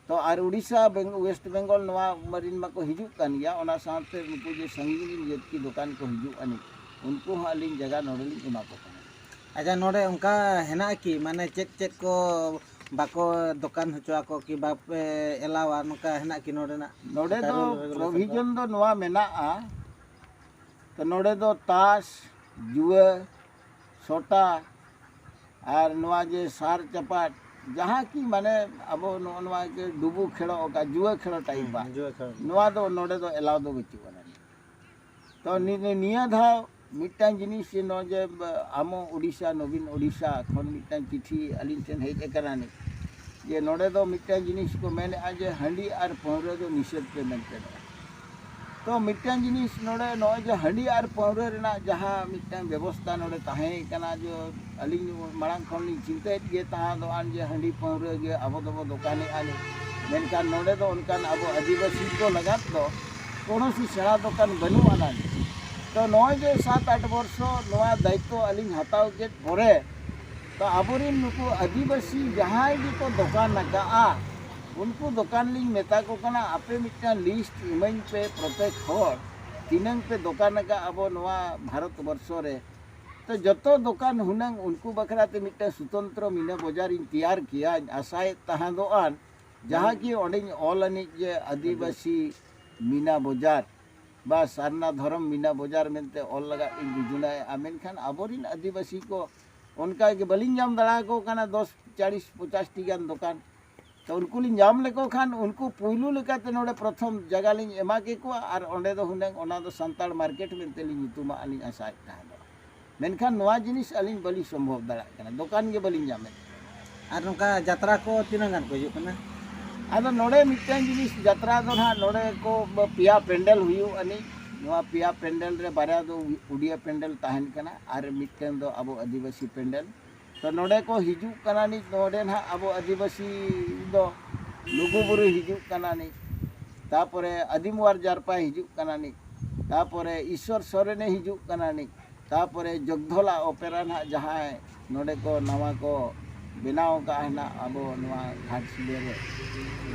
ᱛᱚ ᱟᱨ ᱩᱲᱤᱥᱥᱟ, ᱵᱮᱝ-, ᱳᱭᱮᱥᱴ ᱵᱮᱝᱜᱚᱞ ᱱᱚᱣᱟ ᱨᱤᱱ ᱢᱟᱠᱚ ᱦᱤᱡᱩᱜ ᱠᱟᱱ ᱜᱮᱭᱟ, ᱚᱱᱟ ᱥᱟᱶᱛᱮ ᱱᱩᱠᱩ ᱡᱮ ᱥᱟᱺᱜᱤᱧ ᱨᱤᱱ ᱡᱟᱹᱛᱤ ᱫᱚᱠᱟᱱ ᱠᱚ ᱦᱤᱡᱩᱜ ᱟᱹᱱᱤᱡ, ᱩᱱᱠᱩ ᱦᱚᱸ ᱟᱹᱞᱤᱧ ᱡᱟᱭᱜᱟ ᱱᱚᱰᱮ ᱞᱤᱧ ᱮᱢᱟ ᱠᱚ ᱠᱟᱱᱟ᱾ ᱟᱪᱪᱷᱟ, ᱱᱚᱰᱮ ᱚᱱᱠᱟ ᱦᱮᱱᱟᱜᱼᱟ ᱠᱤ, ᱢᱟᱱᱮ ᱪᱮᱫ ᱪᱮᱫ ᱠᱚ ᱵᱟᱠᱚ ᱫᱚᱠᱟᱱ ᱦᱚᱪᱚ ᱟᱠᱚ ᱠᱤ ᱵᱟᱯᱮ ᱮᱞᱟᱣᱟ, ᱱᱚᱝᱠᱟ ᱦᱮᱱᱟᱜ ᱠᱤ ᱱᱚᱰᱮᱱᱟᱜ? ᱱᱚᱰᱮ ᱚᱱᱠᱟ ᱫᱚ rule regulation ᱠᱚ? ᱯᱨᱚᱵᱷᱤᱡᱚᱱ ᱫᱚ ᱱᱚᱣᱟ ᱢᱮᱱᱟᱜᱼᱟ᱾ ᱛᱚ ᱱᱚᱰᱮ ᱫᱚ ᱛᱟᱥ, ᱡᱩᱣᱟᱹ, ᱥᱚᱴᱟ ᱟᱨ ᱱᱚᱣᱟ ᱡᱮ ᱥᱟᱨ ᱪᱟᱯᱟᱫ, ᱡᱟᱦᱟᱸ ᱠᱤ ᱢᱟᱱᱮ ᱟᱵᱚ ᱱᱚᱜᱼᱚ ᱱᱚᱣᱟ ᱡᱮ ᱰᱩᱵᱩ ᱠᱷᱮᱞᱚᱜ ᱚᱠᱟ ᱡᱩᱣᱟᱹ ᱠᱷᱮᱞᱚ ᱴᱟᱭᱤᱯᱟᱜ, ᱦᱩᱸ, ᱡᱩᱣᱟᱹ ᱠᱷᱮᱞ᱾ ᱱᱚᱣᱟ ᱫᱚ ᱱᱚᱰᱮ ᱫᱚ ᱮᱞᱟᱣ ᱫᱚ ᱵᱟᱹᱪᱩᱜ ᱟᱱᱟ᱾ ᱛᱚ ᱱᱤ- ᱱᱤᱭᱟᱹ ᱫᱷᱟᱣ ᱢᱤᱫᱴᱟᱝ ᱡᱤᱱᱤᱥ ᱡᱮ ᱱᱚᱜᱼᱚᱭ ᱡᱮ ᱟᱢᱚ ᱳᱰᱤᱥᱟ, ᱱᱚᱵᱤᱱ ᱳᱰᱤᱥᱟ ᱠᱷᱚᱱ ᱢᱤᱫᱴᱟᱝ ᱪᱤᱴᱷᱤ ᱟᱹᱞᱤᱧ ᱴᱷᱮᱱ ᱦᱮᱡ ᱟᱠᱟᱱᱟ ᱱᱤ, ᱡᱮ ᱱᱚᱰᱮ ᱫᱚ ᱢᱤᱫᱴᱟᱝ ᱡᱤᱱᱤᱥ ᱠᱚ ᱢᱮᱱᱮᱫᱼᱟ ᱡᱮ ᱦᱟᱺᱰᱤ ᱟᱨ ᱯᱟᱹᱣᱨᱟᱹ ᱫᱚ ᱱᱤᱥᱮᱫ ᱯᱮ ᱢᱮᱱᱛᱮ᱾ ᱛᱚ ᱢᱤᱫᱴᱟᱝ ᱡᱤᱱᱤᱥ ᱱᱚᱰᱮ ᱱᱚᱜᱼᱚᱭ ᱡᱮ ᱦᱟᱺᱰᱤ ᱟᱨ ᱯᱟᱹᱣᱨᱟᱹ ᱨᱮᱱᱟᱜ ᱡᱟᱦᱟᱸ ᱢᱤᱫᱴᱟᱝ ᱵᱮᱵᱚᱥᱛᱟ ᱱᱚᱰᱮ ᱛᱟᱦᱮᱸ ᱠᱟᱱᱟ, ᱡᱮ ᱟᱹᱞᱤᱧ ᱢᱟᱲᱟᱝ ᱠᱷᱚᱱ ᱞᱤᱧ ᱪᱤᱱᱛᱟᱹᱭᱮᱫ ᱜᱮ ᱛᱟᱦᱮᱸ ᱫᱚ ᱟᱱ ᱡᱮ ᱦᱟᱺᱰᱤ ᱯᱟᱹᱣᱨᱟᱹ ᱜᱮ ᱟᱵᱚ ᱫᱚᱵᱚ ᱫᱚᱠᱟᱱᱮᱫᱼᱟ ᱱᱤ, ᱢᱮᱱᱠᱷᱟᱱ ᱱᱚᱰᱮ ᱫᱚ ᱚᱱᱠᱟᱱ ᱟᱵᱚ ᱟᱹᱫᱤᱵᱟᱹᱥᱤ ᱠᱚ ᱞᱟᱜᱟᱫ ᱫᱚ ᱠᱳᱱᱳ ᱥᱮᱬᱟ ᱫᱚᱠᱟᱱ ᱵᱟᱹᱱᱩᱜ ᱟᱱᱟ᱾ ᱛᱚ ᱱᱚᱜᱼᱚᱭ ᱡᱮ ᱥᱟᱛ ᱟᱴ ᱵᱚᱨᱥᱚ ᱱᱚᱣᱟ ᱫᱟᱭᱤᱛᱛᱚ ᱟᱹᱞᱤᱧ ᱦᱟᱛᱟᱣ ᱠᱮᱫ ᱯᱚᱨᱮ, ᱛᱚ ᱟᱵᱚᱨᱮᱱ ᱱᱩᱠᱩ ᱟᱹᱫᱤᱵᱟᱹᱥᱤ ᱡᱟᱦᱟᱸᱭ ᱜᱮᱠᱚ ᱫᱚᱠᱟᱱ ᱟᱠᱟᱫᱼᱟ, ᱩᱱᱠᱩ ᱫᱚᱠᱟᱱ ᱞᱤᱧ ᱢᱮᱛᱟ ᱠᱚ ᱠᱟᱱᱟ, ᱟᱯᱮ ᱢᱤᱫᱴᱟᱝ ᱞᱤᱥᱴ ᱤᱢᱟᱹᱧ ᱯᱮ ᱯᱨᱚᱛᱮᱠ ᱦᱚᱲ, ᱛᱤᱱᱟᱹᱝ ᱯᱮ ᱫᱚᱠᱟᱱ ᱟᱠᱟᱫ ᱟᱵᱚ ᱱᱚᱣᱟ ᱵᱷᱟᱨᱚᱛ ᱵᱚᱨᱥᱚ ᱨᱮ᱾ ᱛᱚ ᱡᱚᱛᱚ ᱫᱚᱠᱟᱱ ᱦᱩᱱᱟᱹᱝ ᱩᱱᱠᱩ ᱵᱟᱠᱷᱨᱟ ᱛᱮ ᱢᱤᱫᱴᱟᱝ ᱥᱩᱛᱚᱱᱛᱨᱚ ᱢᱤᱱᱟ ᱵᱚᱡᱟᱨᱤᱧ ᱛᱮᱭᱟᱨ ᱠᱮᱭᱟᱧ ᱟᱥᱟᱭᱮᱫ ᱛᱟᱦᱮᱸᱫᱚᱜᱼᱟᱱ, ᱡᱟᱦᱟᱸ ᱠᱤ ᱚᱸᱰᱮᱧ ᱚᱞ ᱟᱹᱱᱤᱡ ᱡᱮ ᱟᱹᱫᱤᱵᱟᱹᱥᱤ ᱢᱤᱱᱟ ᱵᱚᱡᱟᱨ ᱵᱟ ᱥᱟᱨᱱᱟ ᱫᱷᱚᱨᱚᱢ ᱢᱤᱱᱟ ᱵᱚᱡᱟᱨ ᱢᱮᱱᱛᱮ ᱚᱞ ᱞᱟᱜᱟᱫ ᱤᱧ ᱡᱳᱡᱚᱱᱟᱭᱮᱫᱼᱟ᱾ ᱢᱮᱱᱠᱷᱟᱱ ᱟᱵᱚᱨᱮᱱ ᱟᱹᱫᱤᱵᱟᱹᱥᱤ ᱠᱚ ᱚᱱᱠᱟ ᱜᱮ ᱵᱟᱹᱞᱤᱧ ᱧᱟᱢ ᱫᱟᱲᱮ ᱟᱠᱚ ᱠᱟᱱᱟ ᱫᱚᱥ, ᱪᱟᱞᱤᱥ, ᱯᱚᱪᱟᱥ ᱴᱤ ᱜᱟᱱ ᱫᱚᱠᱟᱱ᱾ ᱛᱚ ᱩᱱᱠᱩ ᱞᱤᱧ ᱧᱟᱢ ᱞᱮᱠᱚ ᱠᱷᱟᱱ ᱩᱱᱠᱩ ᱯᱩᱭᱞᱩ ᱞᱮᱠᱟᱛᱮ ᱱᱚᱰᱮ ᱯᱨᱚᱛᱷᱚᱢ ᱡᱟᱭᱜᱟ ᱞᱤᱧ ᱮᱢᱟ ᱠᱮᱠᱚᱣᱟ ᱟᱨ ᱚᱸᱰᱮ ᱫᱚ ᱦᱩᱱᱟᱹᱝ ᱚᱱᱟ ᱫᱚ ᱥᱟᱱᱛᱟᱲ ᱢᱟᱨᱠᱮᱴ ᱢᱮᱱᱛᱮ ᱞᱤᱧ ᱧᱩᱛᱩᱢᱟᱜ ᱞᱤᱧ ᱟᱥᱟᱭᱮᱫ ᱛᱟᱦᱮᱸᱫ᱾ ᱢᱮᱱᱠᱷᱟᱱ ᱱᱚᱣᱟ ᱡᱤᱱᱤᱥ ᱟᱹᱞᱤᱧ ᱵᱟᱹᱞᱤᱧ ᱥᱚᱢᱵᱷᱚᱵ ᱫᱟᱲᱮᱭᱟᱜ ᱠᱟᱱᱟ, ᱫᱚᱠᱟᱱ ᱜᱮ ᱵᱟᱹᱞᱤᱧ ᱧᱟᱢᱮᱫ᱾ ᱟᱨ ᱱᱚᱝᱠᱟ ᱡᱟᱛᱨᱟ ᱠᱚ ᱛᱤᱱᱟᱹᱜ ᱜᱟᱱ ᱠᱚ ᱦᱤᱡᱩᱜ ᱠᱟᱱᱟ? ᱟᱫᱚ ᱱᱚᱰᱮ ᱢᱤᱫᱴᱟᱝ ᱡᱤᱱᱤᱥ ᱡᱟᱛᱨᱟ ᱫᱚ ᱱᱟᱦᱟᱜ ᱱᱚᱰᱮ ᱠᱚ ᱯᱮᱭᱟ ᱯᱮᱱᱰᱮᱞ ᱦᱩᱭᱩᱜ ᱟᱹᱱᱤᱡ᱾ ᱱᱚᱣᱟ ᱯᱮᱭᱟ ᱯᱮᱱᱰᱮᱞ ᱨᱮ ᱵᱟᱨᱭᱟ ᱫᱚ ᱩᱰᱤᱭᱟ ᱯᱮᱱᱰᱮᱞ ᱛᱟᱦᱮᱱ ᱠᱟᱱᱟ ᱟᱨ ᱢᱤᱫᱴᱟᱝ ᱫᱚ ᱟᱵᱚ ᱟᱹᱫᱤᱵᱟᱹᱥᱤ ᱯᱮᱱᱰᱮᱞ᱾ ᱛᱚ ᱱᱚᱰᱮ ᱠᱚ ᱦᱤᱡᱩᱜ ᱠᱟᱱᱟ ᱱᱤᱡ, ᱱᱚᱰᱮ ᱱᱟᱦᱟᱜ ᱟᱵᱚ ᱟᱹᱫᱤᱵᱟᱹᱥᱤ ᱫᱚ ᱞᱩᱜᱩᱵᱩᱨᱩ ᱦᱤᱡᱩᱜ ᱠᱟᱱᱟ ᱱᱤᱡ, ᱛᱟᱯᱚᱨᱮ ᱟᱹᱫᱤᱢᱣᱟᱨ ᱡᱟᱨᱯᱟ ᱦᱤᱡᱩᱜ ᱠᱟᱱᱟ ᱱᱤᱡ, ᱛᱟᱯᱚᱨᱮ ᱤᱥᱥᱚᱨ ᱥᱚᱨᱮᱱᱮ ᱦᱤᱡᱩᱜ ᱠᱟᱱᱟ ᱱᱤᱡ, ᱛᱟᱯᱚᱨᱮ ᱡᱚᱜᱽᱫᱷᱚᱞᱟ ᱚᱯᱮᱨᱟ ᱱᱟᱦᱟᱜ ᱡᱟᱦᱟᱸᱭ ᱱᱚᱰᱮ ᱠᱚ ᱱᱟᱣᱟ ᱠᱚ ᱵᱮᱱᱟᱣ ᱟᱠᱟᱫᱼᱟ ᱱᱟᱦᱟᱜ ᱟᱵᱚ ᱱᱚᱣᱟ ᱜᱷᱟᱴᱥᱤᱞᱟᱹ ᱨᱮ,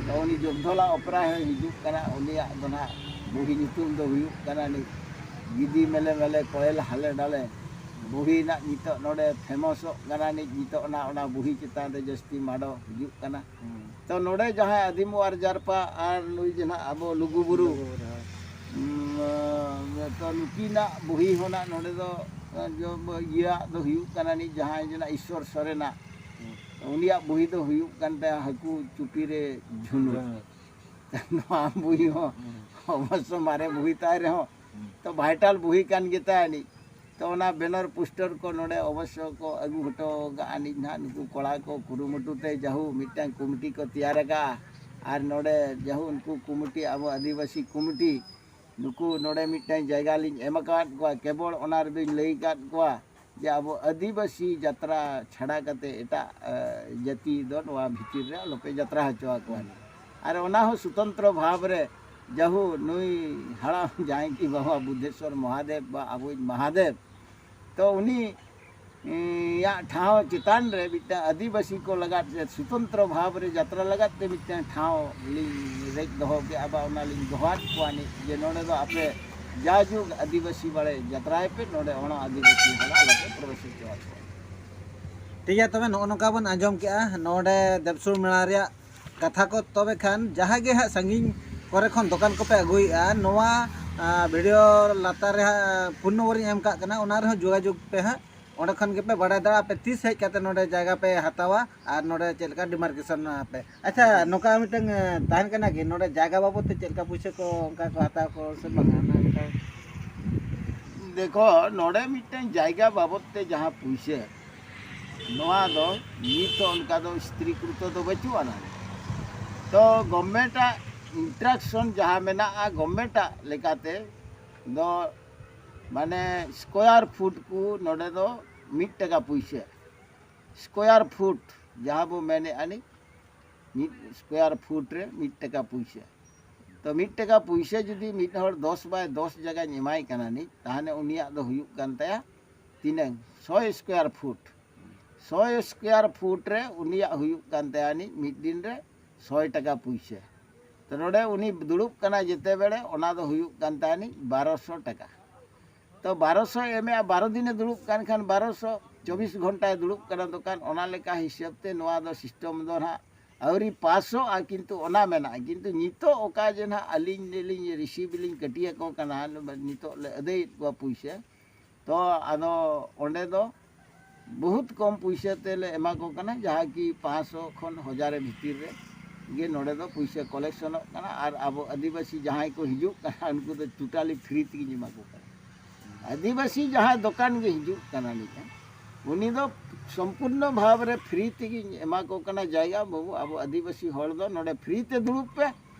ᱛᱚ ᱩᱱᱤ ᱡᱚᱜᱽᱫᱷᱚᱞᱟ ᱚᱯᱮᱨᱟ ᱦᱚᱸᱭ ᱦᱤᱡᱩᱜ ᱠᱟᱱᱟ᱾ ᱩᱱᱤᱭᱟᱜ ᱫᱚ ᱱᱟᱦᱟᱜ ᱵᱩᱦᱤ ᱧᱩᱛᱩᱢ ᱫᱚ ᱦᱩᱭᱩᱜ ᱠᱟᱱᱟ ᱱᱤᱡ ᱜᱤᱫᱤ ᱢᱮᱞᱮ ᱢᱮᱞᱮ ᱠᱚᱭᱮᱞ ᱦᱟᱞᱮ ᱰᱟᱞᱮ᱾ ᱵᱩᱦᱤ ᱨᱮᱱᱟᱜ ᱱᱤᱛᱚᱜ ᱱᱚᱰᱮ ᱯᱷᱮᱢᱟᱥᱚᱜ ᱠᱟᱱᱟ ᱱᱤᱡ, ᱱᱤᱛᱚᱜ ᱚᱱᱟ, ᱚᱱᱟ ᱵᱩᱦᱤ ᱪᱮᱛᱟᱱ ᱨᱮ ᱡᱟᱹᱥᱛᱤ ᱢᱟᱰᱚ ᱦᱤᱡᱩᱜ ᱠᱟᱱᱟ᱾ ᱛᱚ ᱱᱚᱰᱮ ᱡᱟᱦᱟᱸᱭ ᱟᱹᱫᱤᱢ ᱚᱣᱟᱨ ᱡᱟᱨᱯᱟ ᱟᱨ ᱱᱩᱭ ᱡᱮ ᱱᱟᱦᱟᱜ ᱟᱵᱚ ᱞᱩᱜᱩᱵᱩᱨᱩ, ᱩᱸ, ᱛᱚ ᱱᱩᱠᱤᱱᱟᱜ ᱵᱩᱦᱤ ᱦᱚᱸ ᱱᱟᱜ ᱱᱚᱰᱮ ᱫᱚ, ᱟᱸ, ᱡᱚ-, ᱤᱭᱟᱹᱣᱟᱜ ᱫᱚ ᱦᱩᱭᱩᱜ ᱠᱟᱱᱟ ᱱᱤᱡ ᱡᱟᱦᱟᱸᱭ ᱡᱮ ᱱᱟᱜ ᱤᱥᱥᱚᱨ ᱥᱚᱨᱮᱱᱟᱜ, ᱩᱱᱤᱭᱟᱜ ᱵᱩᱦᱤ ᱫᱚ ᱦᱩᱭᱩᱜ ᱠᱟᱱ ᱛᱟᱭᱟ ᱦᱟᱹᱠᱩ ᱪᱩᱯᱤ ᱨᱮ ᱡᱷᱩᱱᱩᱨ᱾ ᱱᱚᱣᱟ ᱵᱩᱦᱤ ᱦᱚᱸ ᱚᱵᱚᱥᱥᱚ ᱢᱟᱨᱮ ᱵᱩᱦᱤ ᱛᱟᱭ ᱨᱮᱦᱚᱸ, ᱛᱚ ᱵᱷᱟᱭᱴᱟᱞ ᱵᱩᱦᱤ ᱠᱟᱱ ᱜᱮᱛᱟᱭᱟ ᱱᱤᱡ᱾ ᱛᱚ ᱚᱱᱟ ᱵᱮᱱᱟᱨ ᱯᱳᱥᱴᱟᱨ ᱠᱚ ᱱᱚᱰᱮ ᱚᱵᱚᱥᱥᱚ ᱠᱚ ᱟᱹᱜᱩ ᱦᱚᱴᱚ ᱠᱟᱜᱼᱟ ᱱᱤᱡ ᱱᱟᱦᱟᱜ ᱱᱩᱠᱩ ᱠᱚᱲᱟ ᱠᱚ ᱠᱩᱨᱩᱢᱩᱴᱩ ᱛᱮ ᱡᱟᱦᱩ ᱢᱤᱫᱴᱟᱝ ᱠᱚᱢᱤᱴᱤ ᱠᱚ ᱛᱮᱭᱟᱨ ᱟᱠᱟᱜᱼᱟ᱾ ᱟᱨ ᱱᱚᱰᱮ ᱡᱟᱦᱩ ᱩᱱᱠᱩ ᱠᱚᱢᱤᱴᱤ ᱟᱵᱚ ᱟᱹᱫᱤᱵᱟᱹᱥᱤ ᱠᱚᱢᱤᱴᱤ ᱱᱩᱠᱩ ᱱᱚᱰᱮ ᱢᱤᱫᱴᱟᱝ ᱡᱟᱭᱜᱟ ᱞᱤᱧ ᱮᱢ ᱟᱠᱟᱫ ᱠᱚᱣᱟ, ᱠᱮᱵᱚᱞ ᱚᱱᱟ ᱨᱮᱫᱚᱧ ᱞᱟᱹᱭ ᱟᱠᱟᱫ ᱠᱚᱣᱟ ᱡᱮ ᱟᱵᱚ ᱟᱹᱫᱤᱵᱟᱹᱥᱤ ᱡᱟᱛᱨᱟ ᱪᱷᱟᱰᱟ ᱠᱟᱛᱮ ᱮᱴᱟᱜ, ᱮ, ᱡᱟᱹᱛᱤ ᱫᱚ ᱱᱚᱣᱟ ᱵᱷᱤᱛᱤᱨ ᱨᱮ ᱟᱞᱚᱯᱮ ᱡᱟᱛᱨᱟ ᱦᱚᱪᱚ ᱟᱠᱚᱣᱟ᱾ ᱟᱨ ᱚᱱᱟ ᱦᱚᱸ ᱥᱩᱛᱚᱱᱛᱨᱚ ᱵᱷᱟᱵᱽ ᱨᱮ ᱡᱟᱦᱩ ᱱᱩᱭ ᱦᱟᱲᱟᱢ ᱡᱟᱦᱟᱸᱭ ᱠᱤ ᱵᱟᱵᱟ ᱵᱩᱫᱷᱮᱥᱣᱚᱨ ᱢᱚᱦᱟᱫᱮᱵ ᱵᱟ ᱟᱵᱚᱭᱤᱡ ᱢᱚᱦᱟᱫᱮᱵ, ᱛᱚ ᱩᱱᱤ ᱤᱧᱟᱜ ᱴᱷᱟᱶ ᱪᱮᱛᱟᱱ ᱨᱮ ᱢᱤᱫᱴᱟᱝ ᱟᱹᱫᱤᱵᱟᱹᱥᱤ ᱠᱚ ᱞᱟᱜᱟᱫ ᱥᱮ ᱥᱩᱛᱚᱱᱛᱨᱚ ᱵᱷᱟᱵᱽ ᱨᱮ ᱡᱟᱛᱨᱟ ᱞᱟᱜᱟᱫ ᱛᱮ ᱢᱤᱫᱴᱟᱝ ᱴᱷᱟᱶ ᱞᱤᱧ ᱨᱮᱡ ᱫᱚᱦᱚ ᱠᱮᱜᱼᱟ ᱵᱟ ᱚᱱᱟ ᱞᱤᱧ ᱫᱚᱦᱚᱣᱟᱫ ᱠᱚᱣᱟ ᱱᱤᱡ ᱡᱮ ᱱᱚᱰᱮ ᱫᱚ ᱟᱯᱮ ᱡᱟᱭᱡᱩᱜᱽ ᱟᱹᱫᱤᱵᱟᱹᱥᱤ ᱵᱟᱲᱮ ᱡᱟᱛᱨᱟᱭ ᱯᱮ, ᱱᱚᱰᱮ ᱚᱱᱟ ᱟᱹᱫᱤᱵᱟᱹᱥᱤ ᱦᱚᱲ ᱟᱞᱚᱯᱮ ᱯᱨᱚᱵᱮᱥ ᱦᱚᱪᱚ ᱟᱠᱚᱣᱟ᱾ ᱴᱷᱤᱠ ᱜᱮᱭᱟ, ᱛᱚᱵᱮ ᱱᱚᱜᱼᱚ ᱱᱚᱝᱠᱟ ᱵᱚᱱ ᱟᱸᱡᱚᱢ ᱠᱮᱜᱼᱟ, ᱱᱚᱰᱮ ᱫᱮᱵᱽᱥᱩᱨ ᱢᱮᱞᱟ ᱨᱮᱭᱟᱜ ᱠᱟᱛᱷᱟ ᱠᱚ᱾ ᱛᱚᱵᱮ ᱠᱷᱟᱱ ᱡᱟᱦᱟᱸᱭ ᱜᱮ ᱦᱟᱸᱜ ᱥᱟᱺᱜᱤᱧ ᱠᱚᱨᱮ ᱠᱷᱚᱱ ᱫᱚᱠᱟᱱ ᱠᱚᱯᱮ ᱟᱹᱜᱩᱭᱮᱫᱼᱟ, ᱱᱚᱣᱟ, ᱟ, ᱵᱷᱤᱰᱤᱭᱳ ᱞᱟᱛᱟᱨ ᱨᱮ ᱦᱟᱸᱜ ᱯᱷᱳᱱ ᱱᱚᱢᱵᱚᱨᱤᱧ ᱮᱢ ᱠᱟᱜ ᱠᱟᱱᱟ, ᱚᱱᱟ ᱨᱮᱦᱚᱸ ᱡᱳᱜᱟᱡᱳᱜᱽ ᱯᱮ ᱦᱟᱸᱜ᱾ ᱚᱸᱰᱮ ᱠᱷᱚᱱ ᱜᱮᱯᱮ ᱵᱟᱲᱟᱭ ᱫᱟᱲᱮᱭᱟᱜᱼᱟ ᱟᱯᱮ ᱛᱤᱥ ᱦᱮᱡ ᱠᱟᱛᱮ ᱱᱚᱰᱮ ᱡᱟᱭᱜᱟ ᱯᱮ ᱦᱟᱛᱟᱣᱟ ᱟᱨ ᱱᱚᱰᱮ ᱪᱮᱫ ᱞᱮᱠᱟ ᱰᱤᱢᱟᱨᱠᱮᱥᱚᱱ ᱟᱯᱮ᱾ ᱟᱪᱪᱷᱟ, ᱱᱚᱝᱠᱟ ᱢᱤᱫᱴᱟᱝ, ᱮ, ᱛᱟᱦᱮᱱ ᱠᱟᱱᱟ ᱠᱤ ᱱᱚᱰᱮ ᱡᱟᱭᱜᱟ ᱵᱟᱵᱚᱫ ᱛᱮ ᱪᱮᱫ ᱞᱮᱠᱟ ᱯᱩᱭᱥᱟᱹ ᱠᱚ ᱚᱱᱠᱟ ᱠᱚ ᱦᱟᱛᱟᱣ ᱠᱚ ᱥᱮ ᱵᱟᱝᱟ? ᱚᱱᱟ ᱢᱤᱫᱴᱟᱝ ᱫᱮᱠᱷᱚ, ᱱᱚᱰᱮ ᱢᱤᱫᱴᱟᱝ ᱡᱟᱭᱜᱟ ᱵᱟᱵᱚᱫ ᱛᱮ ᱡᱟᱦᱟᱸ ᱯᱩᱭᱥᱟᱹ, ᱱᱚᱣᱟ ᱫᱚ ᱱᱤᱛ ᱫᱚ ᱚᱱᱠᱟ ᱫᱚ ᱥᱛᱷᱤᱨᱤᱠᱨᱤᱛᱚ ᱫᱚ ᱵᱟᱹᱪᱩᱜ ᱟᱱᱟ᱾ ᱛᱚ ᱜᱚᱵᱷᱢᱮᱱᱴᱟᱜ ᱤᱱᱴᱨᱟᱠᱥᱚᱱ ᱡᱟᱦᱟᱸ ᱢᱮᱱᱟᱜᱼᱟ, ᱜᱚᱵᱷᱢᱮᱱᱴᱟᱜ ᱞᱮᱠᱟᱛᱮ ᱫᱚ ᱢᱟᱱᱮ ᱥᱠᱚᱭᱟᱨ ᱯᱷᱩᱴ ᱠᱚ ᱱᱚᱰᱮ ᱫᱚ ᱢᱤᱫ ᱴᱟᱠᱟ ᱯᱩᱭᱥᱟᱹ, ᱥᱠᱚᱭᱟᱨ ᱯᱷᱩᱴ ᱡᱟᱦᱟᱸ ᱵᱚ ᱢᱮᱱᱮᱫᱼᱟ ᱱᱤᱡ, ᱢᱤᱫ ᱥᱠᱚᱭᱟᱨ ᱯᱷᱩᱴ ᱨᱮ ᱢᱤᱫ ᱴᱟᱠᱟ ᱯᱩᱭᱥᱟᱹ᱾ ᱛᱚ ᱢᱤᱫ ᱴᱟᱠᱟ ᱯᱩᱭᱥᱟᱹ ᱡᱩᱫᱤ ᱢᱤᱫ ᱦᱚᱲ ᱫᱚᱥ ᱵᱟᱭ ᱫᱚᱥ ᱡᱟᱭᱜᱟᱧ ᱮᱢᱟᱭ ᱠᱟᱱᱟ ᱱᱤᱡ, ᱛᱟᱦᱚᱞᱮ ᱩᱱᱤᱭᱟᱜ ᱫᱚ ᱦᱩᱭᱩᱜ ᱠᱟᱱ ᱛᱟᱭᱟ ᱛᱤᱱᱟᱹᱝ? ᱥᱚᱭ ᱥᱠᱚᱭᱟᱨ ᱯᱷᱩᱴ᱾ ᱥᱚᱭ ᱥᱠᱚᱭᱟᱨ ᱯᱷᱩᱴ ᱨᱮ ᱩᱱᱤᱭᱟᱜ ᱦᱩᱭᱩᱜ ᱠᱟᱱ ᱛᱟᱭᱟ ᱱᱤᱡ ᱢᱤᱫ ᱫᱤᱱ ᱨᱮ ᱥᱚᱭ ᱴᱟᱠᱟ ᱯᱩᱭᱥᱟᱹ᱾ ᱛᱚ ᱱᱚᱰᱮ ᱩᱱᱤ ᱫᱩᱲᱩᱵ ᱠᱟᱱᱟᱭ ᱡᱮᱛᱮ ᱵᱮᱲᱮ, ᱚᱱᱟ ᱫᱚ ᱦᱩᱭᱩᱜ ᱠᱟᱱ ᱛᱟᱭᱟ ᱱᱤᱡ ᱵᱟᱨᱚᱥᱚ ᱴᱟᱠᱟ᱾ ᱛᱚ ᱵᱟᱨᱚᱥᱚ ᱮᱢᱮᱜᱼᱟ, ᱵᱟᱨᱚ ᱫᱤᱱᱮ ᱫᱩᱲᱩᱵ ᱠᱟᱱ ᱠᱷᱟᱱ ᱵᱟᱨᱚᱥᱚ, ᱪᱚᱵᱵᱤᱥ ᱜᱷᱚᱱᱴᱟᱭ ᱫᱩᱲᱩᱵ ᱠᱟᱱᱟ ᱫᱚᱠᱟᱱ, ᱚᱱᱟ ᱞᱮᱠᱟ ᱦᱤᱥᱟᱹᱵ ᱛᱮ ᱱᱚᱣᱟ ᱫᱚ system ᱫᱚ ᱱᱟᱦᱟᱜ ᱟᱹᱣᱨᱤ ᱯᱟᱥᱚᱜᱼᱟ, ᱠᱤᱱᱛᱩ ᱚᱱᱟ ᱢᱮᱱᱟᱜᱼᱟ᱾ ᱠᱤᱱᱛᱩ ᱱᱤᱛᱚᱜ ᱚᱠᱟ ᱡᱮ ᱱᱟᱦᱟᱜ ᱟᱹᱞᱤᱧ ᱞᱤᱧ receive ᱞᱤᱧ ᱠᱟᱹᱴᱤᱭᱟᱠᱚ ᱠᱟᱱᱟ, ᱱᱤᱛᱚᱜ ᱞᱮ ᱟᱹᱫᱟᱹᱭᱮᱫ ᱠᱚᱣᱟ ᱯᱩᱭᱥᱟᱹ, ᱛᱚ ᱟᱫᱚ ᱚᱸᱰᱮ ᱫᱚ ᱵᱚᱦᱩᱛ ᱠᱚᱢ ᱯᱩᱭᱥᱟᱹ ᱛᱮᱞᱮ ᱮᱢᱟ ᱠᱚ ᱠᱟᱱᱟ, ᱡᱟᱦᱟᱸ ᱠᱤ ᱯᱟᱸᱪᱥᱚ ᱠᱷᱚᱱ ᱦᱟᱡᱟᱨ ᱵᱷᱤᱛᱤᱨ ᱨᱮ ᱜᱮ ᱱᱚᱰᱮ ᱫᱚ ᱯᱩᱭᱥᱟᱹ collectionᱚᱜ ᱠᱟᱱᱟ᱾ ᱟᱨ ᱟᱵᱚ ᱟᱹᱫᱤᱵᱟᱹᱥᱤ ᱡᱟᱦᱟᱸᱭ ᱠᱚ ᱦᱤᱡᱩᱜ ᱠᱟᱱᱟ, ᱩᱱᱠᱩ ᱫᱚ totally free ᱛᱮᱜᱮᱧ ᱮᱢᱟ ᱠᱚ ᱠᱟᱱᱟ᱾ ᱟᱹᱫᱤᱵᱟᱹᱥᱤ ᱡᱟᱦᱟᱸᱭ ᱫᱚᱠᱟᱱ ᱜᱮ ᱦᱤᱡᱩᱜ ᱠᱟᱱᱟ ᱱᱤᱡ, ᱩᱱᱤ ᱫᱚ ᱥᱚᱢᱯᱩᱨᱱᱚ ᱵᱷᱟᱵᱽ ᱨᱮ free ᱛᱮᱜᱮᱧ ᱮᱢᱟ ᱠᱚ ᱠᱟᱱᱟ ᱡᱟᱭᱜᱟ᱾ ᱵᱟᱹᱵᱩ, ᱟᱵᱚ ᱟᱹᱫᱤᱵᱟᱹᱥᱤ ᱦᱚᱲ ᱫᱚ ᱱᱚᱰᱮ free ᱛᱮ ᱫᱩᱲᱩᱵ ᱯᱮ,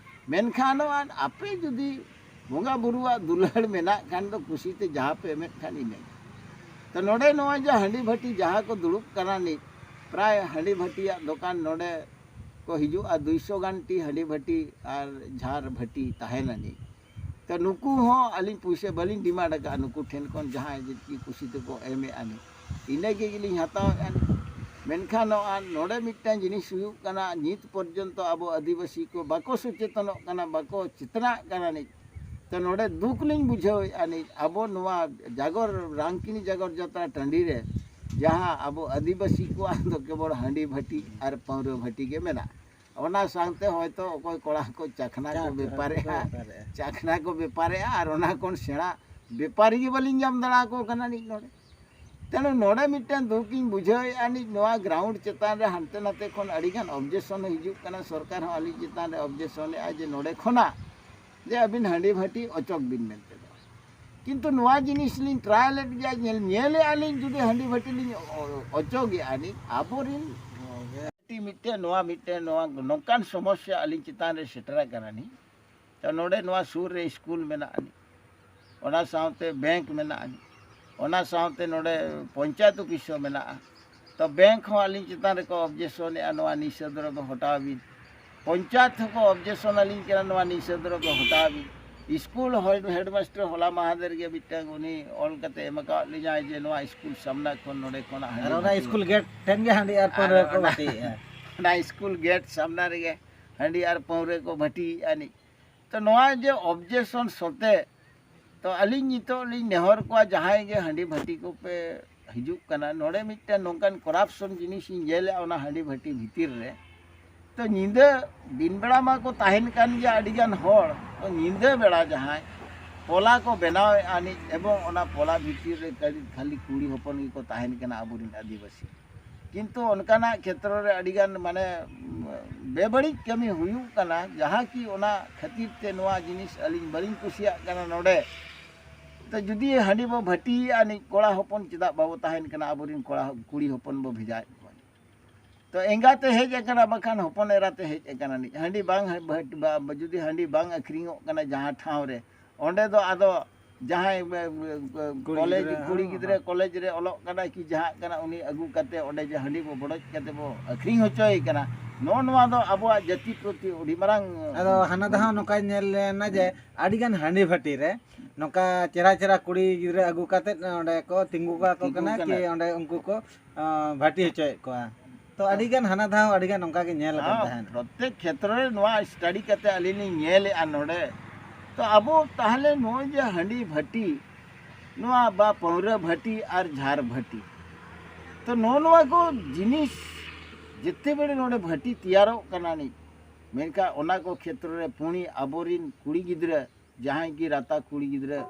ᱢᱮᱱᱠᱷᱟᱱ ᱱᱚᱣᱟ ᱟᱯᱮ ᱡᱩᱫᱤ ᱵᱚᱸᱜᱟ ᱵᱩᱨᱩᱣᱟᱜ ᱫᱩᱞᱟᱹᱲ ᱢᱮᱱᱟᱜ ᱠᱷᱟᱱ ᱫᱚ ᱠᱩᱥᱤᱛᱮ ᱡᱟᱦᱟᱸ ᱯᱮ ᱮᱢᱮᱫ ᱠᱷᱟᱱ ᱤᱱᱟᱹᱜᱮ᱾ ᱛᱚ ᱱᱚᱰᱮ ᱱᱚᱣᱟ ᱡᱮ ᱦᱟᱺᱰᱤ ᱵᱷᱟᱹᱴᱤ ᱡᱟᱦᱟᱸ ᱠᱚ ᱫᱩᱲᱩᱵ ᱠᱟᱱᱟ ᱱᱤᱡ, ᱯᱨᱟᱭ ᱦᱟᱺᱰᱤ ᱵᱷᱟᱹᱴᱤᱭᱟᱜ ᱫᱚᱠᱟᱱ ᱱᱚᱰᱮ ᱠᱚ ᱦᱤᱡᱩᱜᱼᱟ, ᱫᱩᱭᱥᱚ ᱜᱟᱱ ᱴᱤ ᱦᱟᱺᱰᱤ ᱵᱷᱟᱹᱴᱤ ᱟᱨ ᱡᱷᱟᱨ ᱵᱷᱟᱹᱴᱤ ᱛᱟᱦᱮᱱᱟ ᱱᱤᱡ᱾ ᱛᱚ ᱱᱩᱠᱩ ᱦᱚᱸ ᱟᱹᱞᱤᱧ ᱯᱩᱭᱥᱟᱹ ᱵᱟᱹᱞᱤᱧ demand ᱟᱠᱟᱫᱼᱟ ᱱᱩᱠᱩ ᱴᱷᱮᱱ ᱠᱷᱚᱱ, ᱡᱟᱦᱟᱸᱭ ᱡᱮ ᱠᱤ ᱠᱩᱥᱤ ᱛᱮᱠᱚ ᱮᱢᱮᱫᱼᱟ ᱱᱤᱡ, ᱤᱱᱟᱹ ᱜᱮ ᱜᱮᱞᱤᱧ ᱦᱟᱛᱟᱣᱮᱫᱼᱟ ᱱᱤᱡ᱾ ᱢᱮᱱᱠᱷᱟᱱ ᱱᱚᱣᱟ ᱱᱚᱰᱮ ᱢᱤᱫᱴᱟᱝ ᱡᱤᱱᱤᱥ ᱦᱩᱭᱩᱜ ᱠᱟᱱᱟ, ᱱᱤᱛ ᱯᱚᱨᱡᱚᱱᱛᱚ ᱟᱵᱚ ᱟᱹᱫᱤᱵᱟᱹᱥᱤ ᱠᱚ ᱵᱟᱠᱚ ᱥᱚᱪᱮᱛᱚᱱᱚᱜ ᱠᱟᱱᱟ, ᱵᱟᱠᱚ ᱪᱮᱛᱱᱟᱜ ᱠᱟᱱᱟ ᱱᱤᱡ᱾ ᱛᱚ ᱱᱚᱰᱮ ᱫᱩᱠ ᱞᱤᱧ ᱵᱩᱡᱷᱟᱹᱣᱮᱫᱼᱟ ᱱᱤᱡ, ᱟᱵᱚ ᱱᱚᱣᱟ ᱡᱟᱜᱚᱨ, ᱨᱟᱝᱠᱤᱱᱤ ᱡᱟᱜᱚᱨ ᱡᱟᱛᱨᱟ ᱴᱟᱺᱰᱤ ᱨᱮ ᱡᱟᱦᱟᱸ ᱟᱵᱚ ᱟᱹᱫᱤᱵᱟᱹᱥᱤ ᱠᱚᱣᱟᱜ ᱫᱚ ᱠᱮᱵᱚᱞ ᱦᱟᱺᱰᱤ ᱵᱷᱟᱹᱴᱤ ᱟᱨ ᱯᱟᱹᱣᱨᱟᱹ ᱵᱷᱟᱹᱴᱤ ᱜᱮ ᱢᱮᱱᱟᱜᱼᱟ᱾ ᱚᱱᱟ ᱥᱟᱶᱛᱮ ᱦᱚᱭᱛᱚ ᱚᱠᱚᱭ ᱠᱚᱲᱟ ᱠᱚ ᱪᱟᱠᱷᱱᱟ ᱠᱚ ᱪᱟᱠᱷᱱᱟ ᱵᱮᱯᱟᱨᱮᱜᱼᱟ, ᱠᱚ ᱵᱮᱯᱟᱨᱮᱜᱼᱟ᱾ ᱪᱟᱠᱷᱱᱟ ᱠᱚ ᱵᱮᱯᱟᱨᱮᱜᱼᱟ, ᱟᱨ ᱚᱱᱟ ᱠᱷᱚᱱ ᱥᱮᱬᱟ ᱵᱮᱯᱟᱨᱤ ᱜᱮ ᱵᱟᱹᱞᱤᱧ ᱧᱟᱢ ᱫᱟᱲᱮ ᱟᱠᱚ ᱠᱟᱱᱟ ᱱᱤᱡ ᱱᱚᱰᱮ᱾ ᱛᱮᱱᱩ ᱱᱚᱰᱮ ᱢᱤᱫᱴᱮᱱ ᱫᱩᱠ ᱤᱧ ᱵᱩᱡᱷᱟᱹᱣᱮᱫᱼᱟ ᱱᱤᱡ, ᱱᱚᱣᱟ ground ᱪᱮᱛᱟᱱ ᱨᱮ ᱦᱟᱱᱛᱮ ᱱᱟᱛᱮ ᱠᱷᱚᱱ ᱟᱹᱰᱤᱜᱟᱱ objection ᱦᱤᱡᱩᱜ ᱠᱟᱱᱟ, ᱥᱚᱨᱠᱟᱨ ᱦᱚᱸ ᱟᱹᱞᱤᱧ ᱪᱮᱛᱟᱱ ᱨᱮ objectionᱮᱫᱼᱟ ᱡᱮ ᱱᱚᱰᱮ ᱠᱷᱚᱱᱟᱜ ᱡᱮ ᱟᱹᱵᱤᱱ ᱦᱟᱺᱰᱤ ᱵᱷᱟᱹᱴᱤ ᱚᱪᱚᱜ ᱵᱤᱱ ᱢᱮᱱᱛᱮ ᱫᱚ᱾ ᱠᱤᱱᱛᱩ ᱱᱚᱣᱟ ᱡᱤᱱᱤᱥ ᱞᱤᱧ ᱴᱨᱟᱭ ᱞᱮᱫ ᱜᱮᱭᱟ, ᱧᱮᱞ, ᱧᱮᱞᱮᱫᱼᱟ ᱞᱤᱧ ᱡᱩᱫᱤ ᱦᱟᱺᱰᱤ ᱵᱷᱟᱹᱴᱤ ᱞᱤᱧ ᱚ-, ᱚᱪᱚᱜᱮᱫᱼᱟ ᱱᱤᱡ, ᱟᱵᱚᱨᱤᱱ ᱢᱤᱫᱴᱮᱱ, ᱱᱚᱣᱟ ᱢᱤᱫᱴᱮᱱ, ᱱᱚᱣᱟ ᱱᱚᱝᱠᱟᱱ ᱥᱚᱢᱚᱥᱥᱟ ᱟᱹᱞᱤᱧ ᱪᱮᱛᱟᱱ ᱨᱮ ᱥᱮᱴᱮᱨ ᱟᱠᱟᱱᱟ ᱱᱤᱡ᱾ ᱛᱚ ᱱᱚᱰᱮ ᱱᱚᱣᱟ ᱥᱩᱨ ᱨᱮ ᱥᱠᱩᱞ ᱢᱮᱱᱟᱜᱼᱟ ᱱᱤᱡ, ᱚᱱᱟ ᱥᱟᱶᱛᱮ ᱵᱮᱝᱠ ᱢᱮᱱᱟᱜᱼᱟ ᱱᱤᱡ, ᱚᱱᱟ ᱥᱟᱶᱛᱮ ᱱᱚᱰᱮ ᱯᱚᱧᱪᱟᱭᱮᱛ ᱚᱯᱷᱤᱥ ᱦᱚᱸ ᱢᱮᱱᱟᱜᱼᱟ᱾ ᱛᱚ ᱵᱮᱝᱠ ᱦᱚᱸ ᱟᱹᱞᱤᱧ ᱪᱮᱛᱟᱱ ᱨᱮᱠᱚ objectionᱮᱫᱼᱟ, ᱱᱚᱣᱟ ᱱᱤᱥᱮᱫᱷ ᱫᱨᱚᱵᱽᱵᱚ ᱦᱚᱴᱟᱣ ᱵᱤᱱ᱾ ᱯᱚᱧᱪᱟᱭᱮᱛ ᱦᱚᱸᱠᱚ objection ᱟᱹᱞᱤᱧ ᱠᱟᱱᱟ, ᱱᱚᱣᱟ ᱱᱤᱥᱮᱫᱷ ᱫᱨᱚᱵᱽᱵᱚ ᱦᱚᱴᱟᱣ ᱵᱤᱱ᱾ ᱥᱠᱩᱞ ᱦᱚᱲ, headmaster ᱦᱚᱞᱟ ᱢᱟᱦᱟᱫᱮᱨ ᱜᱮ ᱢᱤᱫᱴᱟᱝ ᱩᱱᱤ ᱚᱞ ᱠᱟᱛᱮ ᱮᱢ ᱟᱠᱟᱫ ᱞᱤᱧᱟᱭ ᱡᱮ ᱱᱚᱣᱟ ᱥᱠᱩᱞ ᱥᱟᱢᱱᱟ ᱠᱷᱚᱱ ᱱᱚᱰᱮ ᱠᱷᱚᱱᱟᱜ ᱟᱨ ᱦᱟᱺᱰᱤ ᱚᱱᱟ ᱵᱷᱟᱹᱴᱤ ᱥᱠᱩᱞ ᱜᱮᱴ ᱴᱷᱮᱱ ᱜᱮ ᱦᱟᱺᱰᱤ ᱟᱨ ᱟᱨ ᱯᱟᱹᱣᱨᱟᱹ ᱠᱚ ᱚᱱᱟ ᱵᱷᱟᱹᱴᱤᱭᱮᱫᱼᱟ᱾ ᱚᱱᱟ ᱥᱠᱩᱞ ᱜᱮᱴ ᱥᱟᱢᱱᱟ ᱨᱮᱜᱮ ᱦᱟᱺᱰᱤ ᱟᱨ ᱯᱟᱹᱣᱨᱟᱹ ᱠᱚ ᱵᱷᱟᱹᱴᱤᱭᱮᱫᱼᱟ ᱱᱤᱡ᱾ ᱛᱚ ᱱᱚᱣᱟ ᱡᱮ objection ᱥᱚᱛᱮ ᱛᱚ ᱟᱹᱞᱤᱧ ᱱᱤᱛᱚᱜ ᱞᱤᱧ ᱱᱮᱦᱚᱨ ᱠᱚᱣᱟ, ᱡᱟᱦᱟᱸᱭ ᱜᱮ ᱦᱟᱺᱰᱤ ᱵᱷᱟᱹᱴᱤ ᱠᱚᱯᱮ ᱦᱤᱡᱩᱜ ᱠᱟᱱᱟ, ᱱᱚᱰᱮ ᱢᱤᱫᱴᱮᱱ ᱱᱚᱝᱠᱟᱱ corruption ᱡᱤᱱᱤᱥ ᱤᱧ ᱧᱮᱞᱮᱜᱼᱟ ᱚᱱᱟ ᱦᱟᱺᱰᱤ ᱵᱷᱟᱹᱴᱤ ᱵᱷᱤᱛᱤᱨ ᱨᱮ᱾ ᱛᱚ ᱧᱤᱫᱟᱹ ᱫᱤᱱ ᱵᱮᱲᱟ ᱢᱟ ᱠᱚ ᱛᱟᱦᱮᱱ ᱠᱟᱱ ᱜᱮᱭᱟ ᱟᱹᱰᱤ ᱜᱟᱱ ᱦᱚᱲ, ᱛᱚ ᱧᱤᱫᱟᱹ ᱵᱮᱲᱟ ᱡᱟᱦᱟᱸᱭ ᱯᱚᱞᱟ ᱠᱚ ᱵᱮᱱᱟᱣᱮᱫᱼᱟ ᱱᱤᱡ, ᱮᱵᱚᱝ ᱚᱱᱟ ᱯᱚᱞᱟ ᱵᱷᱤᱛᱤᱨ ᱨᱮ ᱠᱷᱟᱹᱞᱤ, ᱠᱷᱟᱹᱞᱤ ᱠᱩᱲᱤ ᱦᱚᱯᱚᱱ ᱜᱮᱠᱚ ᱛᱟᱦᱮᱱ ᱠᱟᱱᱟ ᱟᱵᱚᱨᱮᱱ ᱟᱹᱫᱤᱵᱟᱹᱥᱤ᱾ ᱠᱤᱱᱛᱩ ᱚᱱᱠᱟᱱᱟᱜ ᱠᱷᱮᱛᱨᱚ ᱨᱮ ᱟᱹᱰᱤᱜᱟᱱ ᱢᱟᱱᱮ ᱵᱮᱵᱟᱹᱲᱤᱡ ᱠᱟᱹᱢᱤ ᱦᱩᱭᱩᱜ ᱠᱟᱱᱟ, ᱡᱟᱦᱟᱸ ᱠᱤ ᱚᱱᱟ ᱠᱷᱟᱹᱛᱤᱨ ᱛᱮ ᱱᱚᱣᱟ ᱡᱤᱱᱤᱥ ᱟᱹᱞᱤᱧ ᱵᱟᱹᱞᱤᱧ ᱠᱩᱥᱤᱭᱟᱜ ᱠᱟᱱᱟ ᱱᱚᱰᱮ᱾ ᱛᱚ ᱡᱩᱫᱤ ᱦᱟᱺᱰᱤ ᱵᱚ ᱵᱷᱟᱹᱴᱤᱭᱮᱫᱼᱟ ᱱᱤᱡ, ᱠᱚᱲᱟ ᱦᱚᱯᱚᱱ ᱪᱮᱫᱟᱜ ᱵᱟᱵᱚ ᱛᱟᱦᱮᱱ ᱠᱟᱱᱟ? ᱟᱵᱚᱨᱮᱱ ᱠᱚᱲᱟ ᱦᱚ-, ᱠᱩᱲᱤ ᱦᱚᱯᱚᱱ ᱵᱚ ᱵᱷᱮᱡᱟᱭᱮᱫ ᱠᱚᱣᱟ᱾ ᱛᱚ ᱮᱸᱜᱟᱛᱮ ᱦᱮᱡ ᱟᱠᱟᱱᱟ, ᱵᱟᱠᱷᱟᱱ ᱦᱚᱯᱚᱱ ᱮᱨᱟᱛᱮ ᱦᱮᱡ ᱟᱠᱟᱱᱟ ᱱᱤᱡ᱾ ᱦᱟᱺᱰᱤ ᱵᱟᱝ ᱦᱟ-, ᱵᱷᱟᱹᱴ-, ᱵᱟ-, ᱵᱟ-, ᱡᱩᱫᱤ ᱦᱟᱺᱰᱤ ᱵᱟᱝ ᱟᱹᱠᱷᱨᱤᱧᱚᱜ ᱠᱟᱱᱟ ᱡᱟᱦᱟᱸ ᱴᱷᱟᱶ ᱨᱮ, ᱚᱸᱰᱮ ᱫᱚ ᱟᱫᱚ ᱡᱟᱦᱟᱸᱭ, ᱵᱮ-, ᱵᱮ-, ᱵᱮ-, ᱠᱩᱲᱤ ᱠᱚᱞᱮᱡᱽ, ᱜᱤᱫᱽᱨᱟᱹ, ᱠᱩᱲᱤ ᱦᱚᱸ, ᱜᱤᱫᱽᱨᱟᱹ ᱦᱚᱸ᱾ ᱠᱚᱞᱮᱡᱽ ᱨᱮ ᱚᱞᱚᱜ ᱠᱟᱱᱟᱭ ᱠᱤ ᱡᱟᱦᱟᱸ ᱠᱟᱱᱟ, ᱩᱱᱤ ᱟᱹᱜᱩ ᱠᱟᱛᱮ ᱚᱸᱰᱮ ᱡᱮ ᱦᱟᱺᱰᱤ ᱵᱚ ᱵᱚᱰᱚᱡ ᱠᱟᱛᱮ ᱵᱚ ᱟᱹᱠᱷᱨᱤᱧ ᱦᱚᱪᱚᱭᱮ ᱠᱟᱱᱟ, ᱱᱚᱜᱼᱚ ᱱᱚᱣᱟ ᱫᱚ ᱟᱵᱚᱣᱟᱜ ᱡᱟᱹᱛᱤ ᱯᱨᱚᱛᱤ ᱟᱹᱰᱤ ᱢᱟᱨᱟᱝ ᱟᱫᱚ ᱦᱟᱱᱟ ᱫᱷᱟᱣ ᱱᱚᱝᱠᱟ ᱧᱮᱞ ᱞᱮᱱᱟ ᱡᱮ ᱟᱹᱰᱤᱜᱟᱱ ᱦᱟᱺᱰᱤ ᱵᱷᱟᱹᱴᱤ ᱨᱮ ᱱᱚᱝᱠᱟ ᱪᱮᱦᱨᱟ ᱪᱮᱦᱨᱟ ᱠᱩᱲᱤ ᱜᱤᱫᱽᱨᱟᱹ ᱟᱹᱜᱩ ᱠᱟᱛᱮ ᱚᱸᱰᱮ ᱠᱚ ᱛᱤᱸᱜᱩ ᱠᱟᱠᱚ ᱛᱤᱸᱜᱩ ᱠᱟᱱᱟ, ᱠᱟᱱᱟ᱾ ᱠᱤ ᱚᱸᱰᱮ ᱩᱱᱠᱩ ᱠᱚ, ᱟᱸ, ᱵᱷᱟᱹᱴᱤ ᱦᱚᱪᱚᱭᱮᱫ ᱠᱚᱣᱟ᱾ ᱛᱚ ᱟᱹᱰᱤᱜᱟᱱ ᱦᱟᱱᱟ ᱫᱷᱟᱣ ᱟᱹᱰᱤᱜᱟᱱ ᱱᱚᱝᱠᱟ ᱜᱮ ᱧᱮᱞ ᱟᱠᱟᱱ ᱦᱮᱸ, ᱛᱟᱦᱮᱸᱫ᱾ ᱯᱨᱚᱛᱮᱠ ᱠᱷᱮᱛᱨᱚ ᱨᱮ ᱱᱚᱣᱟ study ᱠᱟᱛᱮ ᱟᱹᱞᱤᱧ ᱞᱤᱧ ᱧᱮᱞᱮᱫᱼᱟ ᱱᱚᱰᱮ᱾ ᱛᱚ ᱟᱵᱚ ᱛᱟᱦᱞᱮ ᱱᱚᱜᱼᱚᱭ ᱡᱮ ᱦᱟᱺᱰᱤ ᱵᱷᱟᱹᱴᱤ, ᱱᱚᱣᱟ ᱵᱟ ᱯᱟᱹᱣᱨᱟᱹ ᱵᱷᱟᱹᱴᱤ ᱟᱨ ᱡᱷᱟᱨ ᱵᱷᱟᱹᱴᱤ, ᱛᱚ ᱱᱚᱜᱼᱚ ᱱᱚᱣᱟ ᱠᱚ ᱡᱤᱱᱤᱥ ᱡᱮᱛᱮ ᱵᱮᱲᱮ ᱱᱚᱰᱮ ᱵᱷᱟᱹᱴᱤ ᱛᱮᱭᱟᱨᱚᱜ ᱠᱟᱱᱟ ᱱᱤᱡ, ᱢᱮᱱᱠᱷᱟᱱ ᱚᱱᱟ ᱠᱚ ᱠᱷᱮᱛᱨᱚ ᱨᱮ ᱯᱩᱬᱤ ᱟᱵᱚᱨᱤᱱ ᱠᱩᱲᱤ ᱜᱤᱫᱽᱨᱟᱹ, ᱡᱟᱦᱟᱸᱭ ᱜᱮ ᱨᱟᱛᱟ ᱠᱩᱲᱤ ᱜᱤᱫᱽᱨᱟᱹ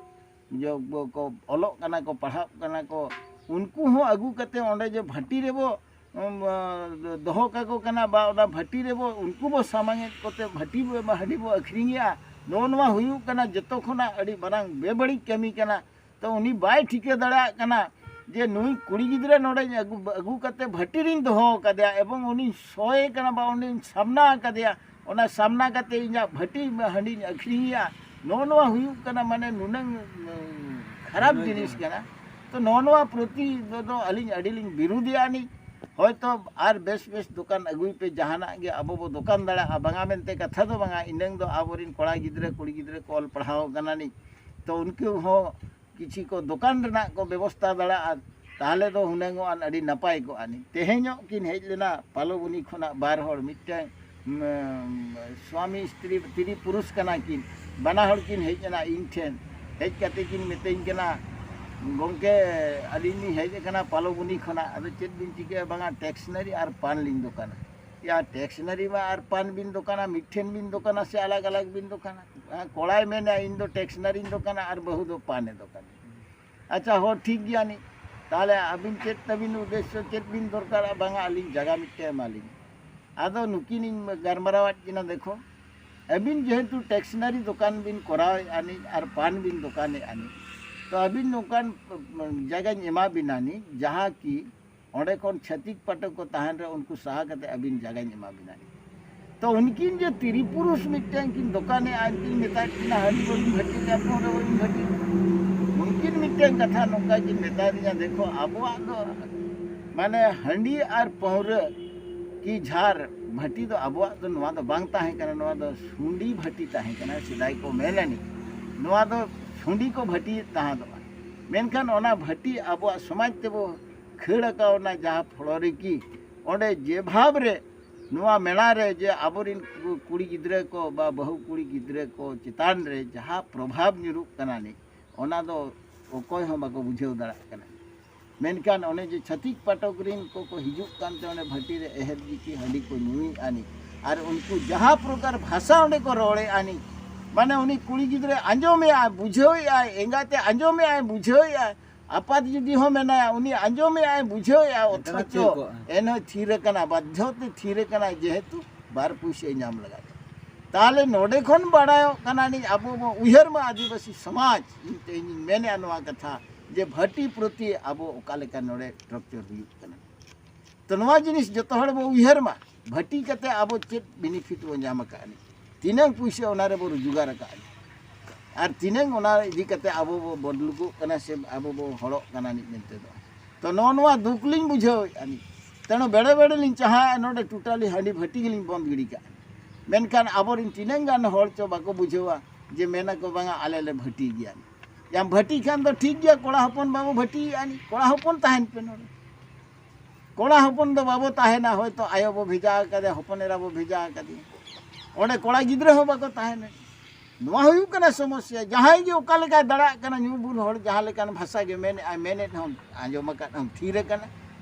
ᱡᱚ-, ᱠᱚ ᱚᱞᱚᱜ ᱠᱟᱱᱟ ᱠᱚ, ᱯᱟᱲᱦᱟᱜ ᱠᱟᱱᱟ ᱠᱚ, ᱩᱱᱠᱩ ᱦᱚᱸ ᱟᱹᱜᱩ ᱠᱟᱛᱮ ᱚᱸᱰᱮ ᱡᱮ ᱵᱷᱟᱹᱴᱤ ᱨᱮᱵᱚ, ᱩᱢ, ᱟ, ᱫᱚᱦᱚ ᱠᱟᱠᱚ ᱠᱟᱱᱟ ᱵᱟ ᱚᱱᱟ ᱵᱷᱟᱹᱴᱤ ᱨᱮᱵᱚ ᱩᱱᱠᱩ ᱵᱚ ᱥᱟᱢᱟᱝᱮᱫ ᱠᱚᱛᱮ ᱵᱷᱟᱹᱴᱤ ᱵᱚ, ᱦᱟᱺᱰᱤ ᱵᱚ ᱟᱹᱠᱷᱨᱤᱧᱮᱜᱼᱟ, ᱱᱚᱜᱼᱚ ᱱᱚᱣᱟ ᱦᱩᱭᱩᱜ ᱠᱟᱱᱟ ᱡᱚᱛᱚ ᱠᱷᱚᱱᱟᱜ ᱟᱹᱰᱤ ᱢᱟᱨᱟᱝ ᱵᱮᱵᱟᱹᱲᱤᱡ ᱠᱟᱹᱢᱤ ᱠᱟᱱᱟ᱾ ᱛᱚ ᱩᱱᱤ ᱵᱟᱭ ᱴᱷᱤᱠᱟᱹ ᱫᱟᱲᱮᱭᱟᱜ ᱠᱟᱱᱟ ᱡᱮ ᱱᱩᱭ ᱠᱩᱲᱤ ᱜᱤᱫᱽᱨᱟᱹ ᱱᱚᱰᱮᱧ ᱟᱹᱜᱩ, ᱟᱹᱜᱩ ᱠᱟᱛᱮ ᱵᱷᱟᱹᱴᱤ ᱨᱤᱧ ᱫᱚᱦᱚ ᱟᱠᱟᱫᱮᱭᱟ ᱮᱵᱚᱝ ᱩᱱᱤᱧ ᱥᱚᱭᱮ ᱠᱟᱱᱟ ᱵᱟ ᱩᱱᱤᱧ ᱥᱟᱢᱱᱟ ᱟᱠᱟᱫᱮᱭᱟ, ᱚᱱᱟ ᱥᱟᱢᱱᱟ ᱠᱟᱛᱮ ᱤᱧᱟᱹᱜ ᱵᱷᱟᱹᱴᱤ ᱦᱟᱺᱰᱤᱧ ᱟᱹᱠᱷᱨᱤᱧᱮᱭᱟ᱾ ᱱᱚᱜᱼᱚ ᱱᱚᱣᱟ ᱦᱩᱭᱩᱜ ᱠᱟᱱᱟ ᱢᱟᱱᱮ ᱱᱩᱱᱟᱹᱝ, ᱩᱸ, ᱠᱷᱟᱨᱟᱯ ᱱᱩᱱᱟᱹᱝ ᱡᱤᱱᱤᱥ ᱡᱤᱱᱤᱥ᱾ ᱠᱟᱱᱟ᱾ ᱛᱚ ᱱᱚᱜᱼᱚ ᱱᱚᱣᱟ ᱯᱨᱚᱛᱤ ᱫᱚ, ᱫᱚ ᱟᱹᱞᱤᱧ ᱟᱹᱰᱤ ᱞᱤᱧ ᱵᱤᱨᱩᱫᱷᱮᱜᱼᱟ ᱱᱤᱡ᱾ ᱦᱚᱭᱛᱚ ᱟᱨ ᱵᱮᱥ ᱵᱮᱥ ᱫᱚᱠᱟᱱ ᱟᱹᱜᱩᱭ ᱯᱮ, ᱡᱟᱦᱟᱱᱟᱜ ᱜᱮ ᱟᱵᱚ ᱵᱚ ᱫᱚᱠᱟᱱ ᱫᱟᱲᱮᱭᱟᱜᱼᱟ, ᱵᱟᱝᱟ ᱢᱮᱱᱛᱮ ᱠᱟᱛᱷᱟ ᱫᱚ ᱵᱟᱝᱟ, ᱤᱱᱟᱹᱝ ᱫᱚ ᱟᱵᱚᱨᱤᱱ ᱠᱚᱲᱟ ᱜᱤᱫᱽᱨᱟᱹ ᱠᱩᱲᱤ ᱜᱤᱫᱽᱨᱟᱹ ᱠᱚ ᱚᱞ ᱯᱟᱲᱦᱟᱣ ᱠᱟᱱᱟ ᱱᱤᱡ᱾ ᱛᱚ ᱩᱱᱠᱩ ᱦᱚᱸ ᱠᱤᱪᱷᱤ ᱠᱚ ᱫᱚᱠᱟᱱ ᱨᱮᱱᱟᱜ ᱠᱚ ᱵᱮᱵᱚᱥᱛᱟ ᱫᱟᱲᱮᱭᱟᱜᱼᱟ, ᱛᱟᱦᱚᱞᱮ ᱫᱚ ᱦᱩᱱᱟᱹᱝ ᱚᱜ ᱟᱹᱰᱤ ᱱᱟᱯᱟᱭ ᱠᱚᱜᱼᱟ ᱱᱤᱡ᱾ ᱛᱮᱦᱮᱧᱚᱜ ᱠᱤᱱ ᱦᱮᱡ ᱞᱮᱱᱟ ᱯᱟᱞᱚᱵᱩᱱᱤ ᱠᱷᱚᱱᱟᱜ ᱵᱟᱨ ᱦᱚᱲ, ᱢᱤᱫᱴᱟᱝ, ᱩᱢ, ᱥᱣᱟᱢᱤ ᱥᱛᱨᱤ, ᱛᱤᱨᱤ ᱯᱩᱨᱩᱥ ᱠᱟᱱᱟ ᱠᱤᱱ, ᱵᱟᱱᱟ ᱦᱚᱲ ᱠᱤᱱ ᱦᱮᱡ ᱮᱱᱟ ᱤᱧ ᱴᱷᱮᱱ᱾ ᱦᱮᱡ ᱠᱟᱛᱮ ᱠᱤᱱ ᱢᱤᱛᱟᱹᱧ ᱠᱟᱱᱟ, "ᱜᱚᱢᱠᱮ, ᱟᱹᱞᱤᱧ ᱞᱤᱧ ᱦᱮᱡ ᱟᱠᱟᱱᱟ ᱯᱟᱞᱚᱵᱚᱱᱤ ᱠᱷᱚᱱᱟᱜ, ᱟᱫᱚ ᱪᱮᱫ ᱵᱤᱱ ᱪᱤᱠᱟᱹᱭᱟ?" "ᱵᱟᱝᱟ, ᱴᱮᱠᱥᱱᱟᱨᱤ ᱟᱨ ᱯᱟᱱ ᱞᱤᱧ ᱫᱚᱠᱟᱱᱟ᱾ ᱭᱟ, ᱴᱮᱠᱥᱱᱟᱨᱤ ᱢᱟ ᱟᱨ ᱯᱟᱱ ᱵᱤᱱ ᱫᱚᱠᱟᱱᱟ, ᱢᱤᱫ ᱴᱷᱮᱱ ᱵᱤᱱ ᱫᱚᱠᱟᱱᱟ ᱥᱮ ᱟᱞᱟᱜᱽ ᱟᱞᱟᱜᱽ ᱵᱤᱱ ᱫᱚᱠᱟᱱᱟ?" ᱦᱮᱸ, ᱠᱚᱲᱟᱭ ᱢᱮᱱᱟ, "ᱤᱧ ᱫᱚ ᱴᱮᱠᱥᱱᱟᱨᱤᱧ ᱫᱚᱠᱟᱱᱟ ᱟᱨ ᱵᱟᱹᱦᱩ ᱫᱚ ᱯᱟᱱᱮ ᱫᱚᱠᱟᱱᱟ᱾ ᱟᱪᱪᱷᱟ, ᱦᱚᱸ, ᱴᱷᱤᱠ ᱜᱮᱭᱟ ᱱᱤ, ᱛᱟᱦᱚᱞᱮ ᱟᱹᱵᱤᱱ ᱪᱮᱫ ᱛᱟᱹᱵᱤᱱ ᱩᱫᱽᱫᱮᱥᱥᱚ, ᱪᱮᱫ ᱵᱤᱱ ᱫᱚᱨᱠᱟᱨᱟ?" "ᱵᱟᱝᱟ, ᱟᱹᱞᱤᱧ ᱡᱟᱭᱜᱟ ᱢᱤᱫᱴᱮᱱ ᱮᱢᱟᱞᱤᱧ᱾ ᱟᱫᱚ ᱱᱩᱠᱤᱱᱤᱧ ᱜᱟᱞᱢᱟᱨᱟᱣᱟᱫ ᱠᱤᱱᱟ, ᱫᱮᱠᱷᱚ, ᱟᱹᱵᱤᱱ ᱡᱮᱦᱮᱛᱩ ᱴᱮᱠᱥᱱᱟᱨᱤ ᱫᱚᱠᱟᱱ ᱵᱤᱱ ᱠᱚᱨᱟᱣᱮᱫᱼᱟ ᱱᱤᱡ ᱟᱨ ᱯᱟᱱ ᱵᱤᱱ ᱫᱚᱠᱟᱱᱮᱫᱼᱟ ᱱᱤᱡ, ᱛᱚ ᱟᱹᱵᱤᱱ ᱱᱚᱝᱠᱟᱱ ᱡᱟᱭᱜᱟᱧ ᱮᱢᱟ ᱵᱤᱱᱟ ᱱᱤᱡ, ᱡᱟᱦᱟᱸ ᱠᱤ ᱚᱸᱰᱮ ᱠᱷᱚᱱ ᱪᱷᱟᱹᱛᱤᱠ ᱯᱟᱴᱷᱚᱠ ᱠᱚ ᱛᱟᱦᱮᱱ ᱨᱮ ᱩᱱᱠᱩ ᱥᱟᱦᱟ ᱠᱟᱛᱮ ᱟᱹᱵᱤᱱ ᱡᱟᱭᱜᱟᱧ ᱮᱢᱟ ᱵᱤᱱᱟ ᱱᱤᱡ᱾ ᱛᱚ ᱩᱱᱠᱤᱱ ᱡᱮ ᱛᱤᱨᱤ ᱯᱩᱨᱩᱥ ᱢᱤᱫᱴᱮᱱ ᱠᱤᱱ ᱫᱚᱠᱟᱱᱮᱫᱼᱟ, ᱩᱱᱠᱤᱱ ᱢᱮᱛᱟᱫ ᱠᱤᱱᱟ, "ᱦᱟᱺᱰᱤ ᱵᱟᱹᱵᱤᱱ ᱵᱷᱟᱹᱴᱤ ᱞᱮᱭᱟ, ᱯᱟᱹᱣᱨᱟᱹ ᱵᱟᱹᱵᱤᱱ ᱵᱷᱟᱹᱴᱤ ᱞᱮᱭᱟ?" ᱩᱱᱠᱤᱱ ᱢᱤᱫᱴᱮᱱ ᱠᱟᱛᱷᱟ ᱱᱚᱝᱠᱟ ᱠᱤᱱ ᱢᱮᱛᱟ ᱫᱤᱧᱟ, ᱫᱮᱠᱷᱚ, ᱟᱵᱚᱣᱟᱜ ᱫᱚ ᱢᱟᱱᱮ ᱦᱟᱺᱰᱤ ᱟᱨ ᱯᱟᱹᱣᱨᱟᱹ ᱠᱤ ᱡᱷᱟᱨ ᱵᱷᱟᱹᱴᱤ ᱫᱚ ᱟᱵᱚᱣᱟᱜ ᱫᱚ ᱱᱚᱣᱟ ᱫᱚ ᱵᱟᱝ ᱛᱟᱦᱮᱸ ᱠᱟᱱᱟ, ᱱᱚᱣᱟ ᱫᱚ ᱥᱩᱸᱰᱤ ᱵᱷᱟᱹᱴᱤ ᱛᱟᱦᱮᱸ ᱠᱟᱱᱟ᱾ ᱥᱮᱫᱟᱭ ᱠᱚ ᱢᱮᱱᱟ ᱱᱤᱡ ᱱᱚᱣᱟ ᱫᱚ ᱥᱩᱸᱰᱤ ᱠᱚ ᱵᱷᱟᱹᱴᱤᱭᱮᱫ ᱛᱟᱦᱮᱸᱫᱚᱜᱼᱟ, ᱢᱮᱱᱠᱷᱟᱱ ᱚᱱᱟ ᱵᱷᱟᱹᱴᱤ ᱟᱵᱚᱣᱟᱜ ᱥᱚᱢᱟᱡᱽ ᱛᱮᱵᱚ ᱠᱷᱟᱹᱲ ᱟᱠᱟᱣᱱᱟ, ᱡᱟᱦᱟᱸ ᱯᱷᱚᱲᱚᱨᱤ ᱠᱤ ᱚᱸᱰᱮ ᱡᱮ ᱵᱷᱟᱵᱽ ᱨᱮ ᱱᱚᱣᱟ ᱢᱮᱞᱟ ᱨᱮ ᱡᱮ ᱟᱵᱚᱨᱮᱱ ᱠᱩ-, ᱠᱩᱲᱤ ᱜᱤᱫᱽᱨᱟᱹ ᱠᱚ ᱵᱟ ᱵᱟᱹᱦᱩ ᱠᱩᱲᱤ ᱜᱤᱫᱽᱨᱟᱹ ᱠᱚ ᱪᱮᱛᱟᱱ ᱨᱮ ᱡᱟᱦᱟᱸ ᱯᱨᱚᱵᱷᱟᱵᱽ ᱧᱩᱨᱩᱜ ᱠᱟᱱᱟ ᱱᱤᱡ, ᱚᱱᱟ ᱫᱚ ᱚᱠᱚᱭ ᱦᱚᱸ ᱵᱟᱠᱚ ᱵᱩᱡᱷᱟᱹᱣ ᱫᱟᱲᱮᱭᱟᱜ ᱠᱟᱱᱟ᱾ ᱢᱮᱱᱠᱷᱟᱱ ᱚᱱᱮ ᱡᱮ ᱪᱷᱟᱹᱛᱤᱠ ᱯᱟᱴᱚᱠ ᱨᱤᱱ ᱠᱚᱠᱚ ᱦᱤᱡᱩᱜ ᱠᱟᱱᱛᱮ ᱚᱸᱰᱮ ᱵᱷᱟᱹᱴᱤ ᱨᱮ ᱮᱦᱮᱨ ᱜᱤᱠᱤ ᱦᱟᱺᱰᱤ ᱠᱚ ᱧᱩᱭᱮᱫᱼᱟ ᱱᱤᱡ, ᱟᱨ ᱩᱱᱠᱩ ᱡᱟᱦᱟᱸ ᱯᱨᱚᱠᱟᱨ ᱵᱷᱟᱥᱟ ᱚᱸᱰᱮ ᱠᱚ ᱨᱚᱲᱮᱫᱼᱟ ᱱᱤᱡ, ᱢᱟᱱᱮ ᱩᱱᱤ ᱠᱩᱲᱤ ᱜᱤᱫᱽᱨᱟᱹ ᱟᱸᱡᱚᱢᱮᱫᱼᱟᱭ, ᱵᱩᱡᱷᱟᱹᱣᱮᱫᱼᱟᱭ, ᱮᱸᱜᱟᱛᱮ ᱟᱸᱡᱚᱢᱮᱫᱼᱟᱭ, ᱵᱩᱡᱷᱟᱹᱣᱮᱫᱼᱟᱭ, ᱟᱯᱟᱛ ᱡᱩᱫᱤ ᱦᱚᱸ ᱢᱮᱱᱟᱭᱟ, ᱩᱱᱤ ᱟᱸᱡᱚᱢᱮᱫᱼᱟᱭ, ᱵᱩᱡᱷᱟᱹᱣᱮᱫᱼᱟᱭ, ᱮᱱᱠᱷᱟᱱ ᱚᱛᱷᱚᱪᱚ ᱛᱷᱤᱨ ᱠᱚᱜᱼᱟ᱾ ᱮᱱᱦᱚᱸ ᱛᱷᱤᱨ ᱟᱠᱟᱱᱟ, ᱵᱟᱫᱽᱫᱷᱚ ᱛᱮ ᱛᱷᱤᱨ ᱟᱠᱟᱱᱟᱭ, ᱡᱮᱦᱮᱛᱩ ᱵᱟᱨ ᱯᱩᱭᱥᱟᱹᱭ ᱧᱟᱢ ᱞᱟᱜᱟᱫ᱾ ᱛᱟᱦᱚᱞᱮ ᱱᱚᱰᱮ ᱠᱷᱚᱱ ᱵᱟᱲᱟᱭᱚᱜ ᱠᱟᱱᱟ ᱱᱤᱡ ᱟᱵᱚ ᱵᱚ ᱩᱭᱦᱟᱹᱨ ᱢᱟ ᱟᱹᱫᱤᱵᱟᱹᱥᱤ ᱥᱚᱢᱟᱡᱽ, ᱤᱧ ᱛᱮᱦᱮᱧᱤᱧ ᱢᱮᱱᱮᱫᱼᱟ ᱱᱚᱣᱟ ᱠᱟᱛᱷᱟ, ᱡᱮ ᱵᱷᱟᱹᱴᱤ ᱯᱨᱚᱛᱤ ᱟᱵᱚ ᱚᱠᱟ ᱞᱮᱠᱟ ᱱᱚᱰᱮ ᱴᱚᱨᱪᱟᱨ ᱦᱩᱭᱩᱜ ᱠᱟᱱᱟ᱾ ᱛᱚ ᱱᱚᱣᱟ ᱡᱤᱱᱤᱥ ᱡᱚᱛᱚ ᱦᱚᱲ ᱵᱚ ᱩᱭᱦᱟᱹᱨ ᱢᱟ, ᱵᱷᱟᱹᱴᱤ ᱠᱟᱛᱮ ᱟᱵᱚ ᱪᱮᱫ ᱵᱮᱱᱤᱯᱷᱤᱴ ᱵᱚ ᱧᱟᱢ ᱟᱠᱟᱫᱼᱟ ᱱᱤᱡ, ᱛᱤᱱᱟᱹᱝ ᱯᱩᱭᱥᱟᱹ ᱚᱱᱟ ᱨᱮᱵᱚ ᱨᱳᱡᱽᱜᱟᱨ ᱟᱠᱟᱫᱼᱟ ᱱᱤᱡ, ᱟᱨ ᱛᱤᱱᱟᱹᱝ ᱚᱱᱟ ᱤᱫᱤ ᱠᱟᱛᱮ ᱟᱵᱚ ᱵᱚ ᱵᱚᱱᱫᱩᱠᱚᱜ ᱠᱟᱱᱟ ᱥᱮ ᱟᱵᱚ ᱵᱚ ᱦᱚᱲᱚᱜ ᱠᱟᱱᱟ ᱱᱤᱡ ᱢᱮᱱᱛᱮ ᱫᱚ᱾ ᱛᱚ ᱱᱚᱜᱼᱚ ᱱᱚᱣᱟ ᱫᱩᱠ ᱞᱤᱧ ᱵᱩᱡᱷᱟᱹᱣᱮᱫᱼᱟ ᱱᱤᱡ᱾ ᱛᱮᱱᱚ ᱵᱮᱲᱮ ᱵᱮᱲᱮ ᱞᱤᱧ ᱪᱟᱦᱟᱜᱼᱟ ᱱᱚᱰᱮ ᱴᱳᱴᱟᱞᱤ ᱦᱟᱺᱰᱤ ᱵᱷᱟᱹᱴᱤ ᱜᱮᱞᱤᱧ ᱵᱚᱱᱫ ᱜᱤᱰᱤ ᱠᱟᱜᱼᱟ᱾ ᱢᱮᱱᱠᱷᱟᱱ ᱟᱵᱚᱨᱮᱱ ᱛᱤᱱᱟᱹᱝ ᱜᱟᱱ ᱦᱚᱲ ᱪᱚ ᱵᱟᱠᱚ ᱵᱩᱡᱷᱟᱹᱣᱟ ᱡᱮ ᱢᱮᱱᱟᱠᱚ, "ᱵᱟᱝᱟ, ᱟᱞᱮ ᱞᱮ ᱵᱷᱟᱹᱴᱤ ᱜᱮᱭᱟ ᱱᱤᱡ᱾ ᱭᱟᱢ ᱵᱷᱟᱹᱴᱤ ᱠᱷᱟᱱ ᱫᱚ ᱴᱷᱤᱠ ᱜᱮᱭᱟ, ᱠᱚᱲᱟ ᱦᱚᱯᱚᱱ ᱵᱟᱵᱚ ᱵᱷᱟᱹᱴᱤᱭᱮᱫᱼᱟ ᱱᱤᱡ, ᱠᱚᱲᱟ ᱦᱚᱯᱚᱱ ᱛᱟᱦᱮᱱ ᱯᱮ ᱱᱚᱰᱮ, ᱠᱚᱲᱟ ᱦᱚᱯᱚᱱ ᱫᱚ ᱵᱟᱵᱚ ᱛᱟᱦᱮᱱᱟ, ᱦᱚᱭᱛᱚ ᱟᱭᱳ ᱵᱚ ᱵᱷᱮᱡᱟ ᱟᱠᱟᱫᱮᱭᱟ, ᱦᱚᱯᱚᱱ ᱮᱨᱟ ᱵᱚ ᱵᱷᱮᱡᱟ ᱟᱠᱟᱫᱮᱭᱟ, ᱚᱸᱰᱮ ᱠᱚᱲᱟ ᱜᱤᱫᱽᱨᱟᱹ ᱦᱚᱸ ᱵᱟᱠᱚ ᱛᱟᱦᱮᱱᱟ, ᱱᱚᱣᱟ ᱦᱩᱭᱩᱜ ᱠᱟᱱᱟ ᱥᱚᱢᱚᱥᱥᱟ᱾ ᱡᱟᱦᱟᱸᱭ ᱜᱮ ᱚᱠᱟ ᱞᱮᱠᱟᱭ ᱫᱟᱲᱮᱭᱟᱜ ᱠᱟᱱᱟ, ᱧᱩ ᱵᱩᱞ ᱦᱚᱲ ᱡᱟᱦᱟᱸ ᱞᱮᱠᱟᱱ ᱵᱷᱟᱥᱟ ᱜᱮ ᱢᱮᱱᱮᱫᱼᱟᱭ, ᱢᱮᱱᱮᱫ ᱦᱚᱸ ᱟᱸᱡᱚᱢ ᱟᱠᱟᱫ ᱦᱚᱸ ᱛᱷᱤᱨ ᱟᱠᱟᱱᱟ᱾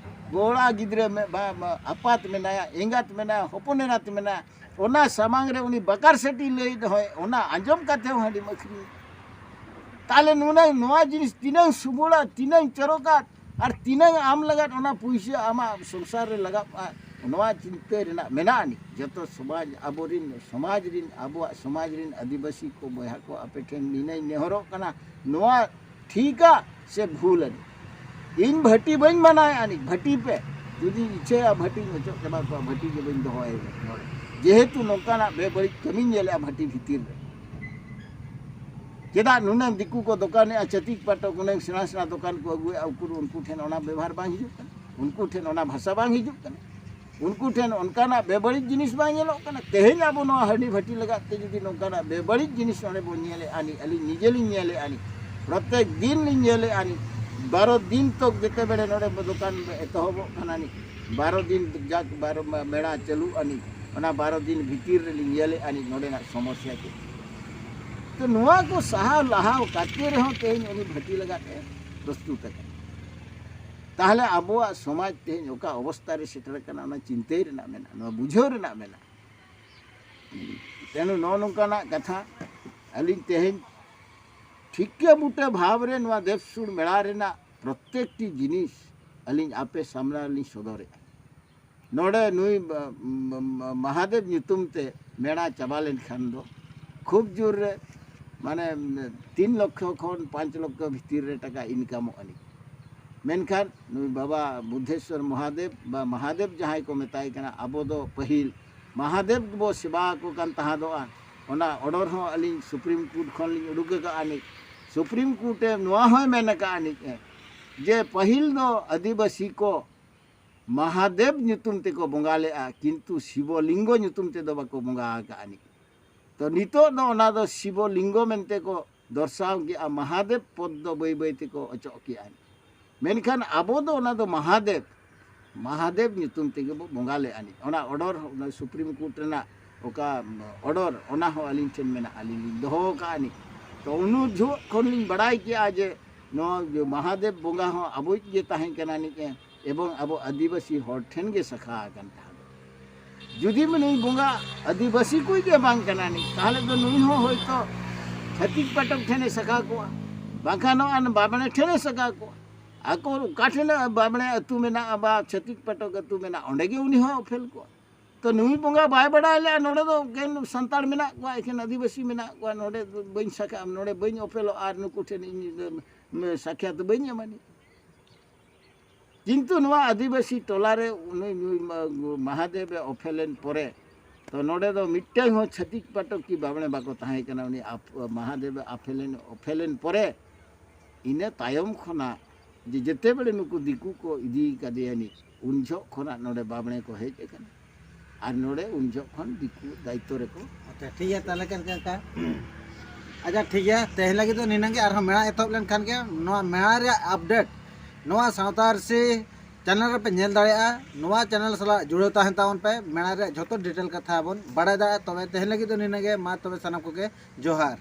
ᱠᱚᱲᱟ ᱜᱤᱫᱽᱨᱟᱹ ᱢᱮ-, ᱵᱟ-, ᱵᱟ-, ᱟᱯᱟᱛ ᱢᱮᱱᱟᱭᱟ, ᱮᱸᱜᱟᱛ ᱢᱮᱱᱟᱭᱟ, ᱦᱚᱯᱚᱱ ᱮᱨᱟᱛ ᱢᱮᱱᱟᱭᱟ, ᱚᱱᱟ ᱥᱟᱢᱟᱝ ᱨᱮ ᱩᱱᱤ ᱵᱟᱠᱟᱨ ᱥᱮᱴᱤ ᱞᱟᱹᱭᱮᱫ ᱦᱚᱸᱭ, ᱚᱱᱟ ᱟᱸᱡᱚᱢ ᱠᱟᱛᱮ ᱦᱚᱸ ᱦᱟᱺᱰᱤᱢ ᱟᱹᱠᱷᱨᱤᱧ᱾ ᱛᱟᱦᱞᱮ ᱱᱩᱱᱟᱹᱝ ᱱᱚᱣᱟ ᱡᱤᱱᱤᱥ ᱛᱤᱱᱟᱹᱝ ᱥᱩᱜᱩᱲᱟ, ᱛᱤᱱᱟᱹᱝ ᱪᱚᱨᱚᱠᱟ, ᱟᱨ ᱛᱤᱱᱟᱹᱝ ᱟᱢ ᱞᱟᱜᱟᱫ ᱚᱱᱟ ᱯᱩᱭᱥᱟᱹ ᱟᱢᱟᱜ ᱥᱚᱝᱥᱟᱨ ᱨᱮ ᱞᱟᱜᱟᱜᱼᱟ, ᱱᱚᱣᱟ ᱪᱤᱱᱛᱟᱹ ᱨᱮᱱᱟᱜ ᱢᱮᱱᱟᱜ ᱟᱹᱱᱤᱡ᱾ ᱡᱚᱛᱚ ᱥᱚᱢᱟᱡᱽ, ᱟᱵᱚᱨᱤᱱ ᱥᱚᱢᱟᱡᱽ ᱨᱤᱱ, ᱟᱵᱚᱣᱟᱜ ᱥᱚᱢᱟᱡᱽ ᱨᱤᱱ ᱟᱹᱫᱤᱵᱟᱹᱥᱤ ᱠᱚ ᱵᱚᱭᱦᱟ ᱠᱚ, ᱟᱯᱮ ᱴᱷᱮᱱ ᱱᱤᱱᱟᱹᱧ ᱱᱮᱦᱚᱨᱚᱜ ᱠᱟᱱᱟ, ᱱᱚᱣᱟ ᱴᱷᱤᱠᱟ ᱥᱮ ᱵᱷᱩᱞ ᱟᱹᱱᱤᱡ? ᱤᱧ ᱵᱷᱟᱹᱴᱤ ᱵᱟᱹᱧ ᱢᱟᱱᱟᱭᱮᱫ ᱟᱹᱱᱤᱡ, ᱵᱷᱟᱹᱴᱤ ᱯᱮ, ᱡᱩᱫᱤ ᱤᱪᱪᱷᱟᱹᱭᱟ ᱵᱷᱟᱹᱴᱤᱧ ᱚᱪᱚᱜ ᱪᱟᱵᱟ ᱠᱚᱣᱟ, ᱵᱷᱟᱹᱴᱤ ᱜᱮ ᱵᱟᱹᱧ ᱫᱚᱦᱚᱭᱟ ᱱᱚᱰᱮ᱾ ᱡᱮᱦᱮᱛᱩ ᱱᱚᱝᱠᱟᱱᱟᱜ ᱵᱮᱵᱟᱹᱲᱤᱡ ᱠᱟᱹᱢᱤᱧ ᱧᱮᱞᱮᱫᱼᱟ ᱵᱷᱟᱹᱴᱤ ᱵᱷᱤᱛᱤᱨ ᱨᱮ᱾ ᱪᱮᱫᱟᱜ ᱱᱩᱱᱟᱹᱝ ᱫᱤᱠᱩ ᱠᱚ ᱫᱚᱠᱟᱱᱮᱜᱼᱟ, ᱪᱷᱟᱹᱛᱤᱠ ᱯᱟᱴᱚᱠ, ᱩᱱᱟᱹᱝ ᱥᱮᱬᱟ ᱥᱮᱬᱟ ᱫᱚᱠᱟᱱ ᱠᱚ ᱟᱹᱜᱩᱭᱮᱫᱼᱟ, ᱩᱱᱠᱩ, ᱩᱱᱠᱩ ᱴᱷᱮᱱ ᱚᱱᱟ ᱵᱮᱵᱷᱟᱨ ᱵᱟᱝ ᱦᱤᱡᱩᱜ ᱠᱟᱱᱟ, ᱩᱱᱠᱩ ᱴᱷᱮᱱ ᱚᱱᱟ ᱵᱷᱟᱥᱟ ᱵᱟᱝ ᱦᱤᱡᱩᱜ ᱠᱟᱱᱟ, ᱩᱱᱠᱩ ᱴᱷᱮᱱ ᱚᱱᱠᱟᱱᱟᱜ ᱵᱮᱵᱟᱹᱲᱤᱡ ᱡᱤᱱᱤᱥ ᱵᱟᱝ ᱧᱮᱞᱚᱜ ᱠᱟᱱᱟ᱾ ᱛᱮᱦᱮᱧ ᱟᱵᱚ ᱱᱚᱣᱟ ᱦᱟᱺᱰᱤ ᱵᱷᱟᱹᱴᱤ ᱞᱟᱜᱟᱫ ᱛᱮ ᱡᱩᱫᱤ ᱱᱚᱝᱠᱟᱱᱟᱜ ᱵᱮᱵᱟᱹᱲᱤᱡ ᱡᱤᱱᱤᱥ ᱱᱚᱰᱮ ᱵᱚᱱ ᱧᱮᱞᱮᱫᱼᱟ ᱱᱤᱡ, ᱟᱹᱞᱤᱧ ᱱᱤᱡᱮ ᱞᱤᱧ ᱧᱮᱞᱮᱫᱼᱟ ᱱᱤᱡ, ᱯᱨᱚᱛᱮᱠ ᱫᱤᱱ ᱞᱤᱧ ᱧᱮᱞᱮᱫᱼᱟ ᱱᱤᱡ, ᱵᱟᱨᱚ ᱫᱤᱱ ᱛᱚᱠ ᱡᱮᱛᱮ ᱵᱮᱲᱮ ᱱᱚᱰᱮ ᱫᱚᱠᱟᱱ ᱮᱛᱚᱦᱚᱵᱚᱜ ᱠᱟᱱᱟ ᱱᱤᱡ, ᱵᱟᱨᱚ ᱫᱤᱱ ᱡᱟᱠ ᱵᱟᱨᱚ ᱢᱮ-, ᱢᱮᱲᱟ ᱪᱟᱹᱞᱩᱜ ᱟᱹᱱᱤᱡ, ᱚᱱᱟ ᱵᱟᱨᱚ ᱫᱤᱱ ᱵᱷᱤᱛᱤᱨ ᱨᱮᱞᱤᱧ ᱧᱮᱞᱮᱫᱼᱟ ᱱᱤᱡ ᱱᱚᱰᱮᱱᱟᱜ ᱥᱚᱢᱚᱥᱥᱟ ᱪᱮᱫ᱾ ᱛᱚ ᱱᱚᱣᱟ ᱠᱚ ᱥᱟᱦᱟᱣ ᱞᱟᱦᱟᱣ ᱠᱟᱛᱮ ᱨᱮᱦᱚᱸ ᱛᱮᱦᱮᱧ ᱩᱱᱤ ᱵᱷᱟᱹᱴᱤ ᱞᱟᱜᱟᱫ ᱮ ᱯᱨᱚᱥᱛᱩᱛ ᱟᱠᱟᱱᱟ᱾ ᱛᱟᱦᱞᱮ ᱟᱵᱚᱣᱟᱜ ᱥᱚᱢᱟᱡᱽ ᱛᱮᱦᱮᱧ ᱚᱠᱟ ᱚᱵᱚᱥᱛᱟ ᱨᱮ ᱥᱮᱴᱮᱨ ᱟᱠᱟᱱᱟ, ᱚᱱᱟ ᱪᱤᱱᱛᱟᱹᱭ ᱨᱮᱱᱟᱜ ᱢᱮᱱᱟᱜᱼᱟ, ᱱᱚᱣᱟ ᱵᱩᱡᱷᱟᱹᱣ ᱨᱮᱱᱟᱜ ᱢᱮᱱᱟᱜᱼᱟ᱾ ᱛᱮᱱᱩ ᱱᱚᱜᱼᱚ ᱱᱚᱝᱠᱟᱱᱟᱜ ᱠᱟᱛᱷᱟ ᱟᱹᱞᱤᱧ ᱛᱮᱦᱮᱧ ᱴᱷᱤᱠᱟᱹ ᱵᱩᱴᱟᱹ ᱵᱷᱟᱵᱽ ᱨᱮ ᱱᱚᱣᱟ ᱫᱮᱵᱽᱥᱩᱲ ᱢᱮᱞᱟ ᱨᱮᱱᱟᱜ ᱯᱨᱚᱛᱮᱠᱴᱤ ᱡᱤᱱᱤᱥ ᱟᱹᱞᱤᱧ ᱟᱯᱮ ᱥᱟᱢᱱᱟ ᱨᱮᱞᱤᱧ ᱥᱚᱫᱚᱨᱮᱫᱼᱟ᱾ ᱱᱚᱰᱮ ᱱᱩᱭ ᱢᱟ-, ᱢᱟ-, ᱢᱟ-, ᱢᱟᱦᱟᱫᱮᱵ ᱧᱩᱛᱩᱢ ᱛᱮ ᱢᱮᱞᱟ ᱪᱟᱵᱟ ᱞᱮᱱᱠᱷᱟᱱ ᱫᱚ ᱠᱷᱩᱵ ᱡᱳᱨ ᱨᱮ, ᱢᱟᱱᱮ, ᱛᱤᱱ ᱞᱚᱠᱠᱷᱚ ᱠᱷᱚᱱ ᱯᱟᱸᱪ ᱞᱚᱠᱠᱷᱚ ᱵᱷᱤᱛᱤᱨ ᱨᱮ ᱴᱟᱠᱟ ᱤᱱᱠᱟᱢᱚᱜ ᱟᱹᱱᱤᱡ᱾ ᱢᱮᱱᱠᱷᱟᱱ ᱱᱩᱭ ᱵᱟᱵᱟ ᱵᱩᱫᱷᱮᱥᱣᱚᱨ ᱢᱚᱦᱟᱫᱮᱵ ᱵᱟ ᱢᱟᱦᱟᱫᱮᱵ ᱡᱟᱦᱟᱸᱭ ᱠᱚ ᱢᱮᱛᱟᱭ ᱠᱟᱱᱟ, ᱟᱵᱚ ᱫᱚ ᱯᱟᱹᱦᱤᱞ ᱢᱟᱦᱟᱫᱮᱵ ᱜᱮᱵᱚ ᱥᱮᱵᱟ ᱟᱠᱚ ᱠᱟᱱ ᱛᱟᱦᱮᱸᱫᱚᱜᱼᱟ᱾ ᱚᱱᱟ order ᱦᱚᱸ ᱟᱹᱞᱤᱧ Supreme Court ᱠᱷᱚᱱ ᱞᱤᱧ ᱩᱰᱩᱠ ᱟᱠᱟᱫᱼᱟ ᱱᱤᱡ᱾ Supreme Court ᱮ ᱱᱚᱣᱟ ᱦᱚᱸᱭ ᱢᱮᱱ ᱟᱠᱟᱫᱼᱟ ᱱᱤᱡ, ᱮ, ᱡᱮ ᱯᱟᱹᱦᱤᱞ ᱫᱚ ᱟᱹᱫᱤᱵᱟᱹᱥᱤ ᱠᱚ ᱢᱟᱦᱟᱫᱮᱵ ᱧᱩᱛᱩᱢ ᱛᱮᱠᱚ ᱵᱚᱸᱜᱟ ᱞᱮᱫᱼᱟ, ᱠᱤᱱᱛᱩ ᱥᱤᱵᱚ ᱞᱤᱝᱜᱚ ᱧᱩᱛᱩᱢ ᱛᱮᱫᱚ ᱵᱟᱠᱚ ᱵᱚᱸᱜᱟ ᱟᱠᱟᱫᱼᱟ ᱱᱤᱡ᱾ ᱛᱚ ᱱᱤᱛᱚᱜ ᱫᱚ ᱚᱱᱟ ᱫᱚ ᱥᱤᱵᱚ ᱞᱤᱝᱜᱚ ᱢᱮᱱᱛᱮ ᱠᱚ ᱫᱚᱨᱥᱟᱣ ᱠᱮᱜᱼᱟ, ᱢᱟᱦᱟᱫᱮᱵ ᱯᱚᱫ ᱫᱚ ᱵᱟᱹᱭ ᱵᱟᱹᱭ ᱛᱮᱠᱚ ᱚᱪᱚᱜ ᱠᱮᱜᱼᱟ᱾ ᱢᱮᱱᱠᱷᱟᱱ ᱟᱵᱚ ᱫᱚ ᱚᱱᱟ ᱫᱚ ᱢᱟᱦᱟᱫᱮᱵ, ᱢᱟᱦᱟᱫᱮᱵ ᱧᱩᱛᱩᱢ ᱛᱮᱜᱮ ᱵᱚ ᱵᱚᱸᱜᱟ ᱞᱮᱫᱼᱟ ᱱᱤᱡ᱾ ᱚᱱᱟ order, ᱚᱱᱟ Supreme Court ᱨᱮᱱᱟᱜ ᱚᱠᱟ ᱚᱰᱚᱨ, ᱚᱱᱟ ᱦᱚᱸ ᱟᱹᱞᱤᱧ ᱴᱷᱮᱱ ᱢᱮᱱᱟᱜᱼᱟ, ᱟᱹᱞᱤᱧ ᱞᱤᱧ ᱫᱚᱦᱚ ᱟᱠᱟᱫᱼᱟ ᱱᱤᱡ᱾ ᱛᱚ ᱩᱱ ᱡᱚᱦᱚᱜ ᱠᱷᱚᱱ ᱞᱤᱧ ᱵᱟᱲᱟᱭ ᱠᱮᱜᱼᱟ ᱡᱮ ᱱᱚᱣᱟ ᱡᱮ ᱢᱟᱦᱟᱫᱮᱵ ᱵᱚᱸᱜᱟ ᱦᱚᱸ ᱟᱵᱚᱭᱤᱡ ᱜᱮ ᱛᱟᱦᱮᱸ ᱠᱟᱱᱟ ᱱᱤᱡ ᱮ, ᱮᱵᱚᱝ ᱟᱵᱚ ᱟᱹᱫᱤᱵᱟᱹᱥᱤ ᱦᱚᱲ ᱴᱷᱮᱱ ᱜᱮ ᱥᱟᱠᱷᱟ ᱟᱠᱟᱱ ᱛᱟᱦᱮᱸᱫ᱾ ᱡᱩᱫᱤ ᱱᱩᱭ ᱵᱚᱸᱜᱟ ᱟᱹᱫᱤᱵᱟᱹᱥᱤ ᱠᱚ ᱜᱮ ᱵᱟᱝ ᱠᱟᱱᱟ ᱱᱤᱡ, ᱛᱟᱦᱚᱞᱮ ᱫᱚ ᱱᱩᱭ ᱦᱚᱸ ᱦᱳᱭᱛᱳ ᱪᱷᱟᱹᱛᱤᱠ ᱯᱟᱴᱚᱠ ᱴᱷᱮᱱᱮ ᱥᱟᱠᱷᱟ ᱠᱚᱣᱟ, ᱵᱟᱝᱠᱷᱟᱱ ᱱᱚᱣᱟ ᱵᱟᱢᱲᱮ ᱴᱷᱮᱱᱮ ᱥᱟᱠᱷᱟ ᱠᱚᱣᱟ᱾ ᱟᱠᱚ ᱚᱠᱟ ᱴᱷᱮᱱ ᱵᱟᱢᱲᱮ ᱟᱹᱛᱩ ᱢᱮᱱᱟᱜᱼᱟ ᱵᱟ ᱪᱷᱟᱹᱛᱤᱠ ᱯᱟᱴᱚᱠ ᱟᱹᱛᱩ ᱢᱮᱱᱟᱜᱼᱟ, ᱚᱸᱰᱮ ᱜᱮ ᱩᱱᱤ ᱦᱚᱸ ᱚᱯᱷᱮᱞ ᱠᱚᱣᱟ᱾ ᱛᱚ ᱱᱩᱭ ᱵᱚᱸᱜᱟ ᱵᱟᱭ ᱵᱟᱲᱟᱭ ᱞᱮᱜᱼᱟ, ᱱᱚᱰᱮ ᱫᱚ ᱮᱠᱮᱱ ᱥᱟᱱᱛᱟᱲ ᱢᱮᱱᱟᱜ ᱠᱚᱣᱟ, ᱮᱠᱮᱱ ᱟᱹᱫᱤᱵᱟᱹᱥᱤ ᱢᱮᱱᱟᱜ ᱠᱚᱣᱟ, ᱱᱚᱰᱮ ᱫᱚ ᱵᱟᱹᱧ ᱥᱟᱠᱷᱟᱜᱼᱟ, ᱱᱚᱰᱮ ᱵᱟᱹᱧ ᱚᱯᱮᱞᱚᱜᱼᱟ ᱟᱨ ᱱᱩᱠᱩ ᱴᱷᱮᱱ ᱤᱧ ᱫᱚ, ᱩᱢ, ᱥᱟᱠᱷᱭᱟᱛ ᱵᱟᱹᱧ ᱮᱢᱟ ᱱᱤᱡ᱾ ᱠᱤᱱᱛᱩ ᱱᱚᱣᱟ ᱟᱹᱫᱤᱵᱟᱹᱥᱤ ᱴᱚᱞᱟ ᱨᱮ ᱩᱱᱤ, ᱱᱩᱭ ᱢᱟ-, ᱢᱟᱦᱟᱫᱮᱵ ᱮ ᱚᱯᱷᱮᱞᱮᱱ ᱯᱚᱨᱮ, ᱛᱚ ᱱᱚᱰᱮ ᱫᱚ ᱢᱤᱫᱴᱟᱝ ᱦᱚᱸ ᱪᱷᱟᱹᱛᱤᱠ ᱯᱟᱴᱚᱠ ᱠᱤ ᱵᱟᱢᱲᱮ ᱵᱟᱠᱚ ᱛᱟᱦᱮᱸ ᱠᱟᱱᱟ᱾ ᱩᱱᱤ ᱟᱯ-, ᱢᱟᱦᱟᱫᱮᱵ ᱮ ᱚᱯᱷᱮᱞᱮᱱ, ᱚᱯᱷᱮᱞᱮᱱ ᱯᱚᱨᱮ, ᱤᱱᱟᱹ ᱛᱟᱭᱚᱢ ᱠᱷᱚᱱᱟᱜ ᱡᱮ ᱡᱮᱛᱮ ᱵᱮᱲᱮ ᱱᱩᱠᱩ ᱫᱤᱠᱩ ᱠᱚ ᱤᱫᱤ ᱠᱟᱫᱮᱭᱟ ᱱᱤᱡ, ᱩᱱ ᱡᱚᱦᱚᱜ ᱠᱷᱚᱱᱟᱜ ᱱᱚᱰᱮ ᱵᱟᱢᱲᱮ ᱠᱚ ᱦᱮᱡ ᱟᱠᱟᱱᱟ᱾ ᱟᱨ ᱱᱚᱰᱮ ᱩᱱ ᱡᱚᱦᱚᱜ ᱠᱷᱚᱱ ᱫᱤᱠᱩ ᱫᱟᱭᱤᱛᱛᱚ ᱨᱮᱠᱚ᱾ ᱟᱪᱪᱷᱟ, ᱴᱷᱤᱠ ᱜᱮᱭᱟ, ᱛᱟᱦᱚᱞᱮ ᱠᱷᱟᱱ ᱠᱟᱠᱟ᱾ ᱟᱪᱪᱷᱟ, ᱴᱷᱤᱠ ᱜᱮᱭᱟ, ᱛᱮᱦᱮᱧ ᱞᱟᱹᱜᱤᱫ ᱫᱚ ᱱᱤᱱᱟᱹᱝ ᱜᱮ᱾ ᱟᱨᱦᱚᱸ ᱢᱮᱞᱟ ᱮᱛᱚᱦᱚᱵ ᱞᱮᱱᱠᱷᱟᱱ ᱜᱮ ᱱᱚᱣᱟ ᱢᱮᱞᱟ ᱨᱮᱭᱟᱜ ᱟᱯᱰᱮᱴ ᱱᱚᱣᱟ ᱥᱟᱶᱛᱟ ᱟᱹᱨᱥᱤ ᱪᱮᱱᱮᱞ ᱨᱮᱯᱮ ᱧᱮᱞ ᱫᱟᱲᱮᱭᱟᱜᱼᱟ᱾ ᱱᱚᱣᱟ ᱪᱮᱱᱮᱞ ᱥᱟᱞᱟᱜ ᱡᱩᱲᱟᱹᱣ ᱛᱟᱦᱮᱱ ᱛᱟᱵᱚᱱ ᱯᱮ, ᱢᱮᱞᱟ ᱨᱮᱭᱟᱜ ᱡᱷᱚᱛᱚ ᱰᱤᱴᱮᱞ ᱠᱟᱛᱷᱟ ᱵᱚᱱ ᱵᱟᱲᱟᱭ ᱫᱟᱲᱮᱭᱟᱜᱼᱟ᱾ ᱛᱚᱵᱮ ᱛᱮᱦᱮᱧ ᱞᱟᱹᱜᱤᱫ ᱫᱚ ᱱᱤᱱᱟᱹᱝ ᱜᱮ᱾ ᱢᱟ ᱛᱚᱵᱮ ᱥᱟᱱᱟᱢ ᱠᱚᱜᱮ ᱡᱚᱦᱟᱨ᱾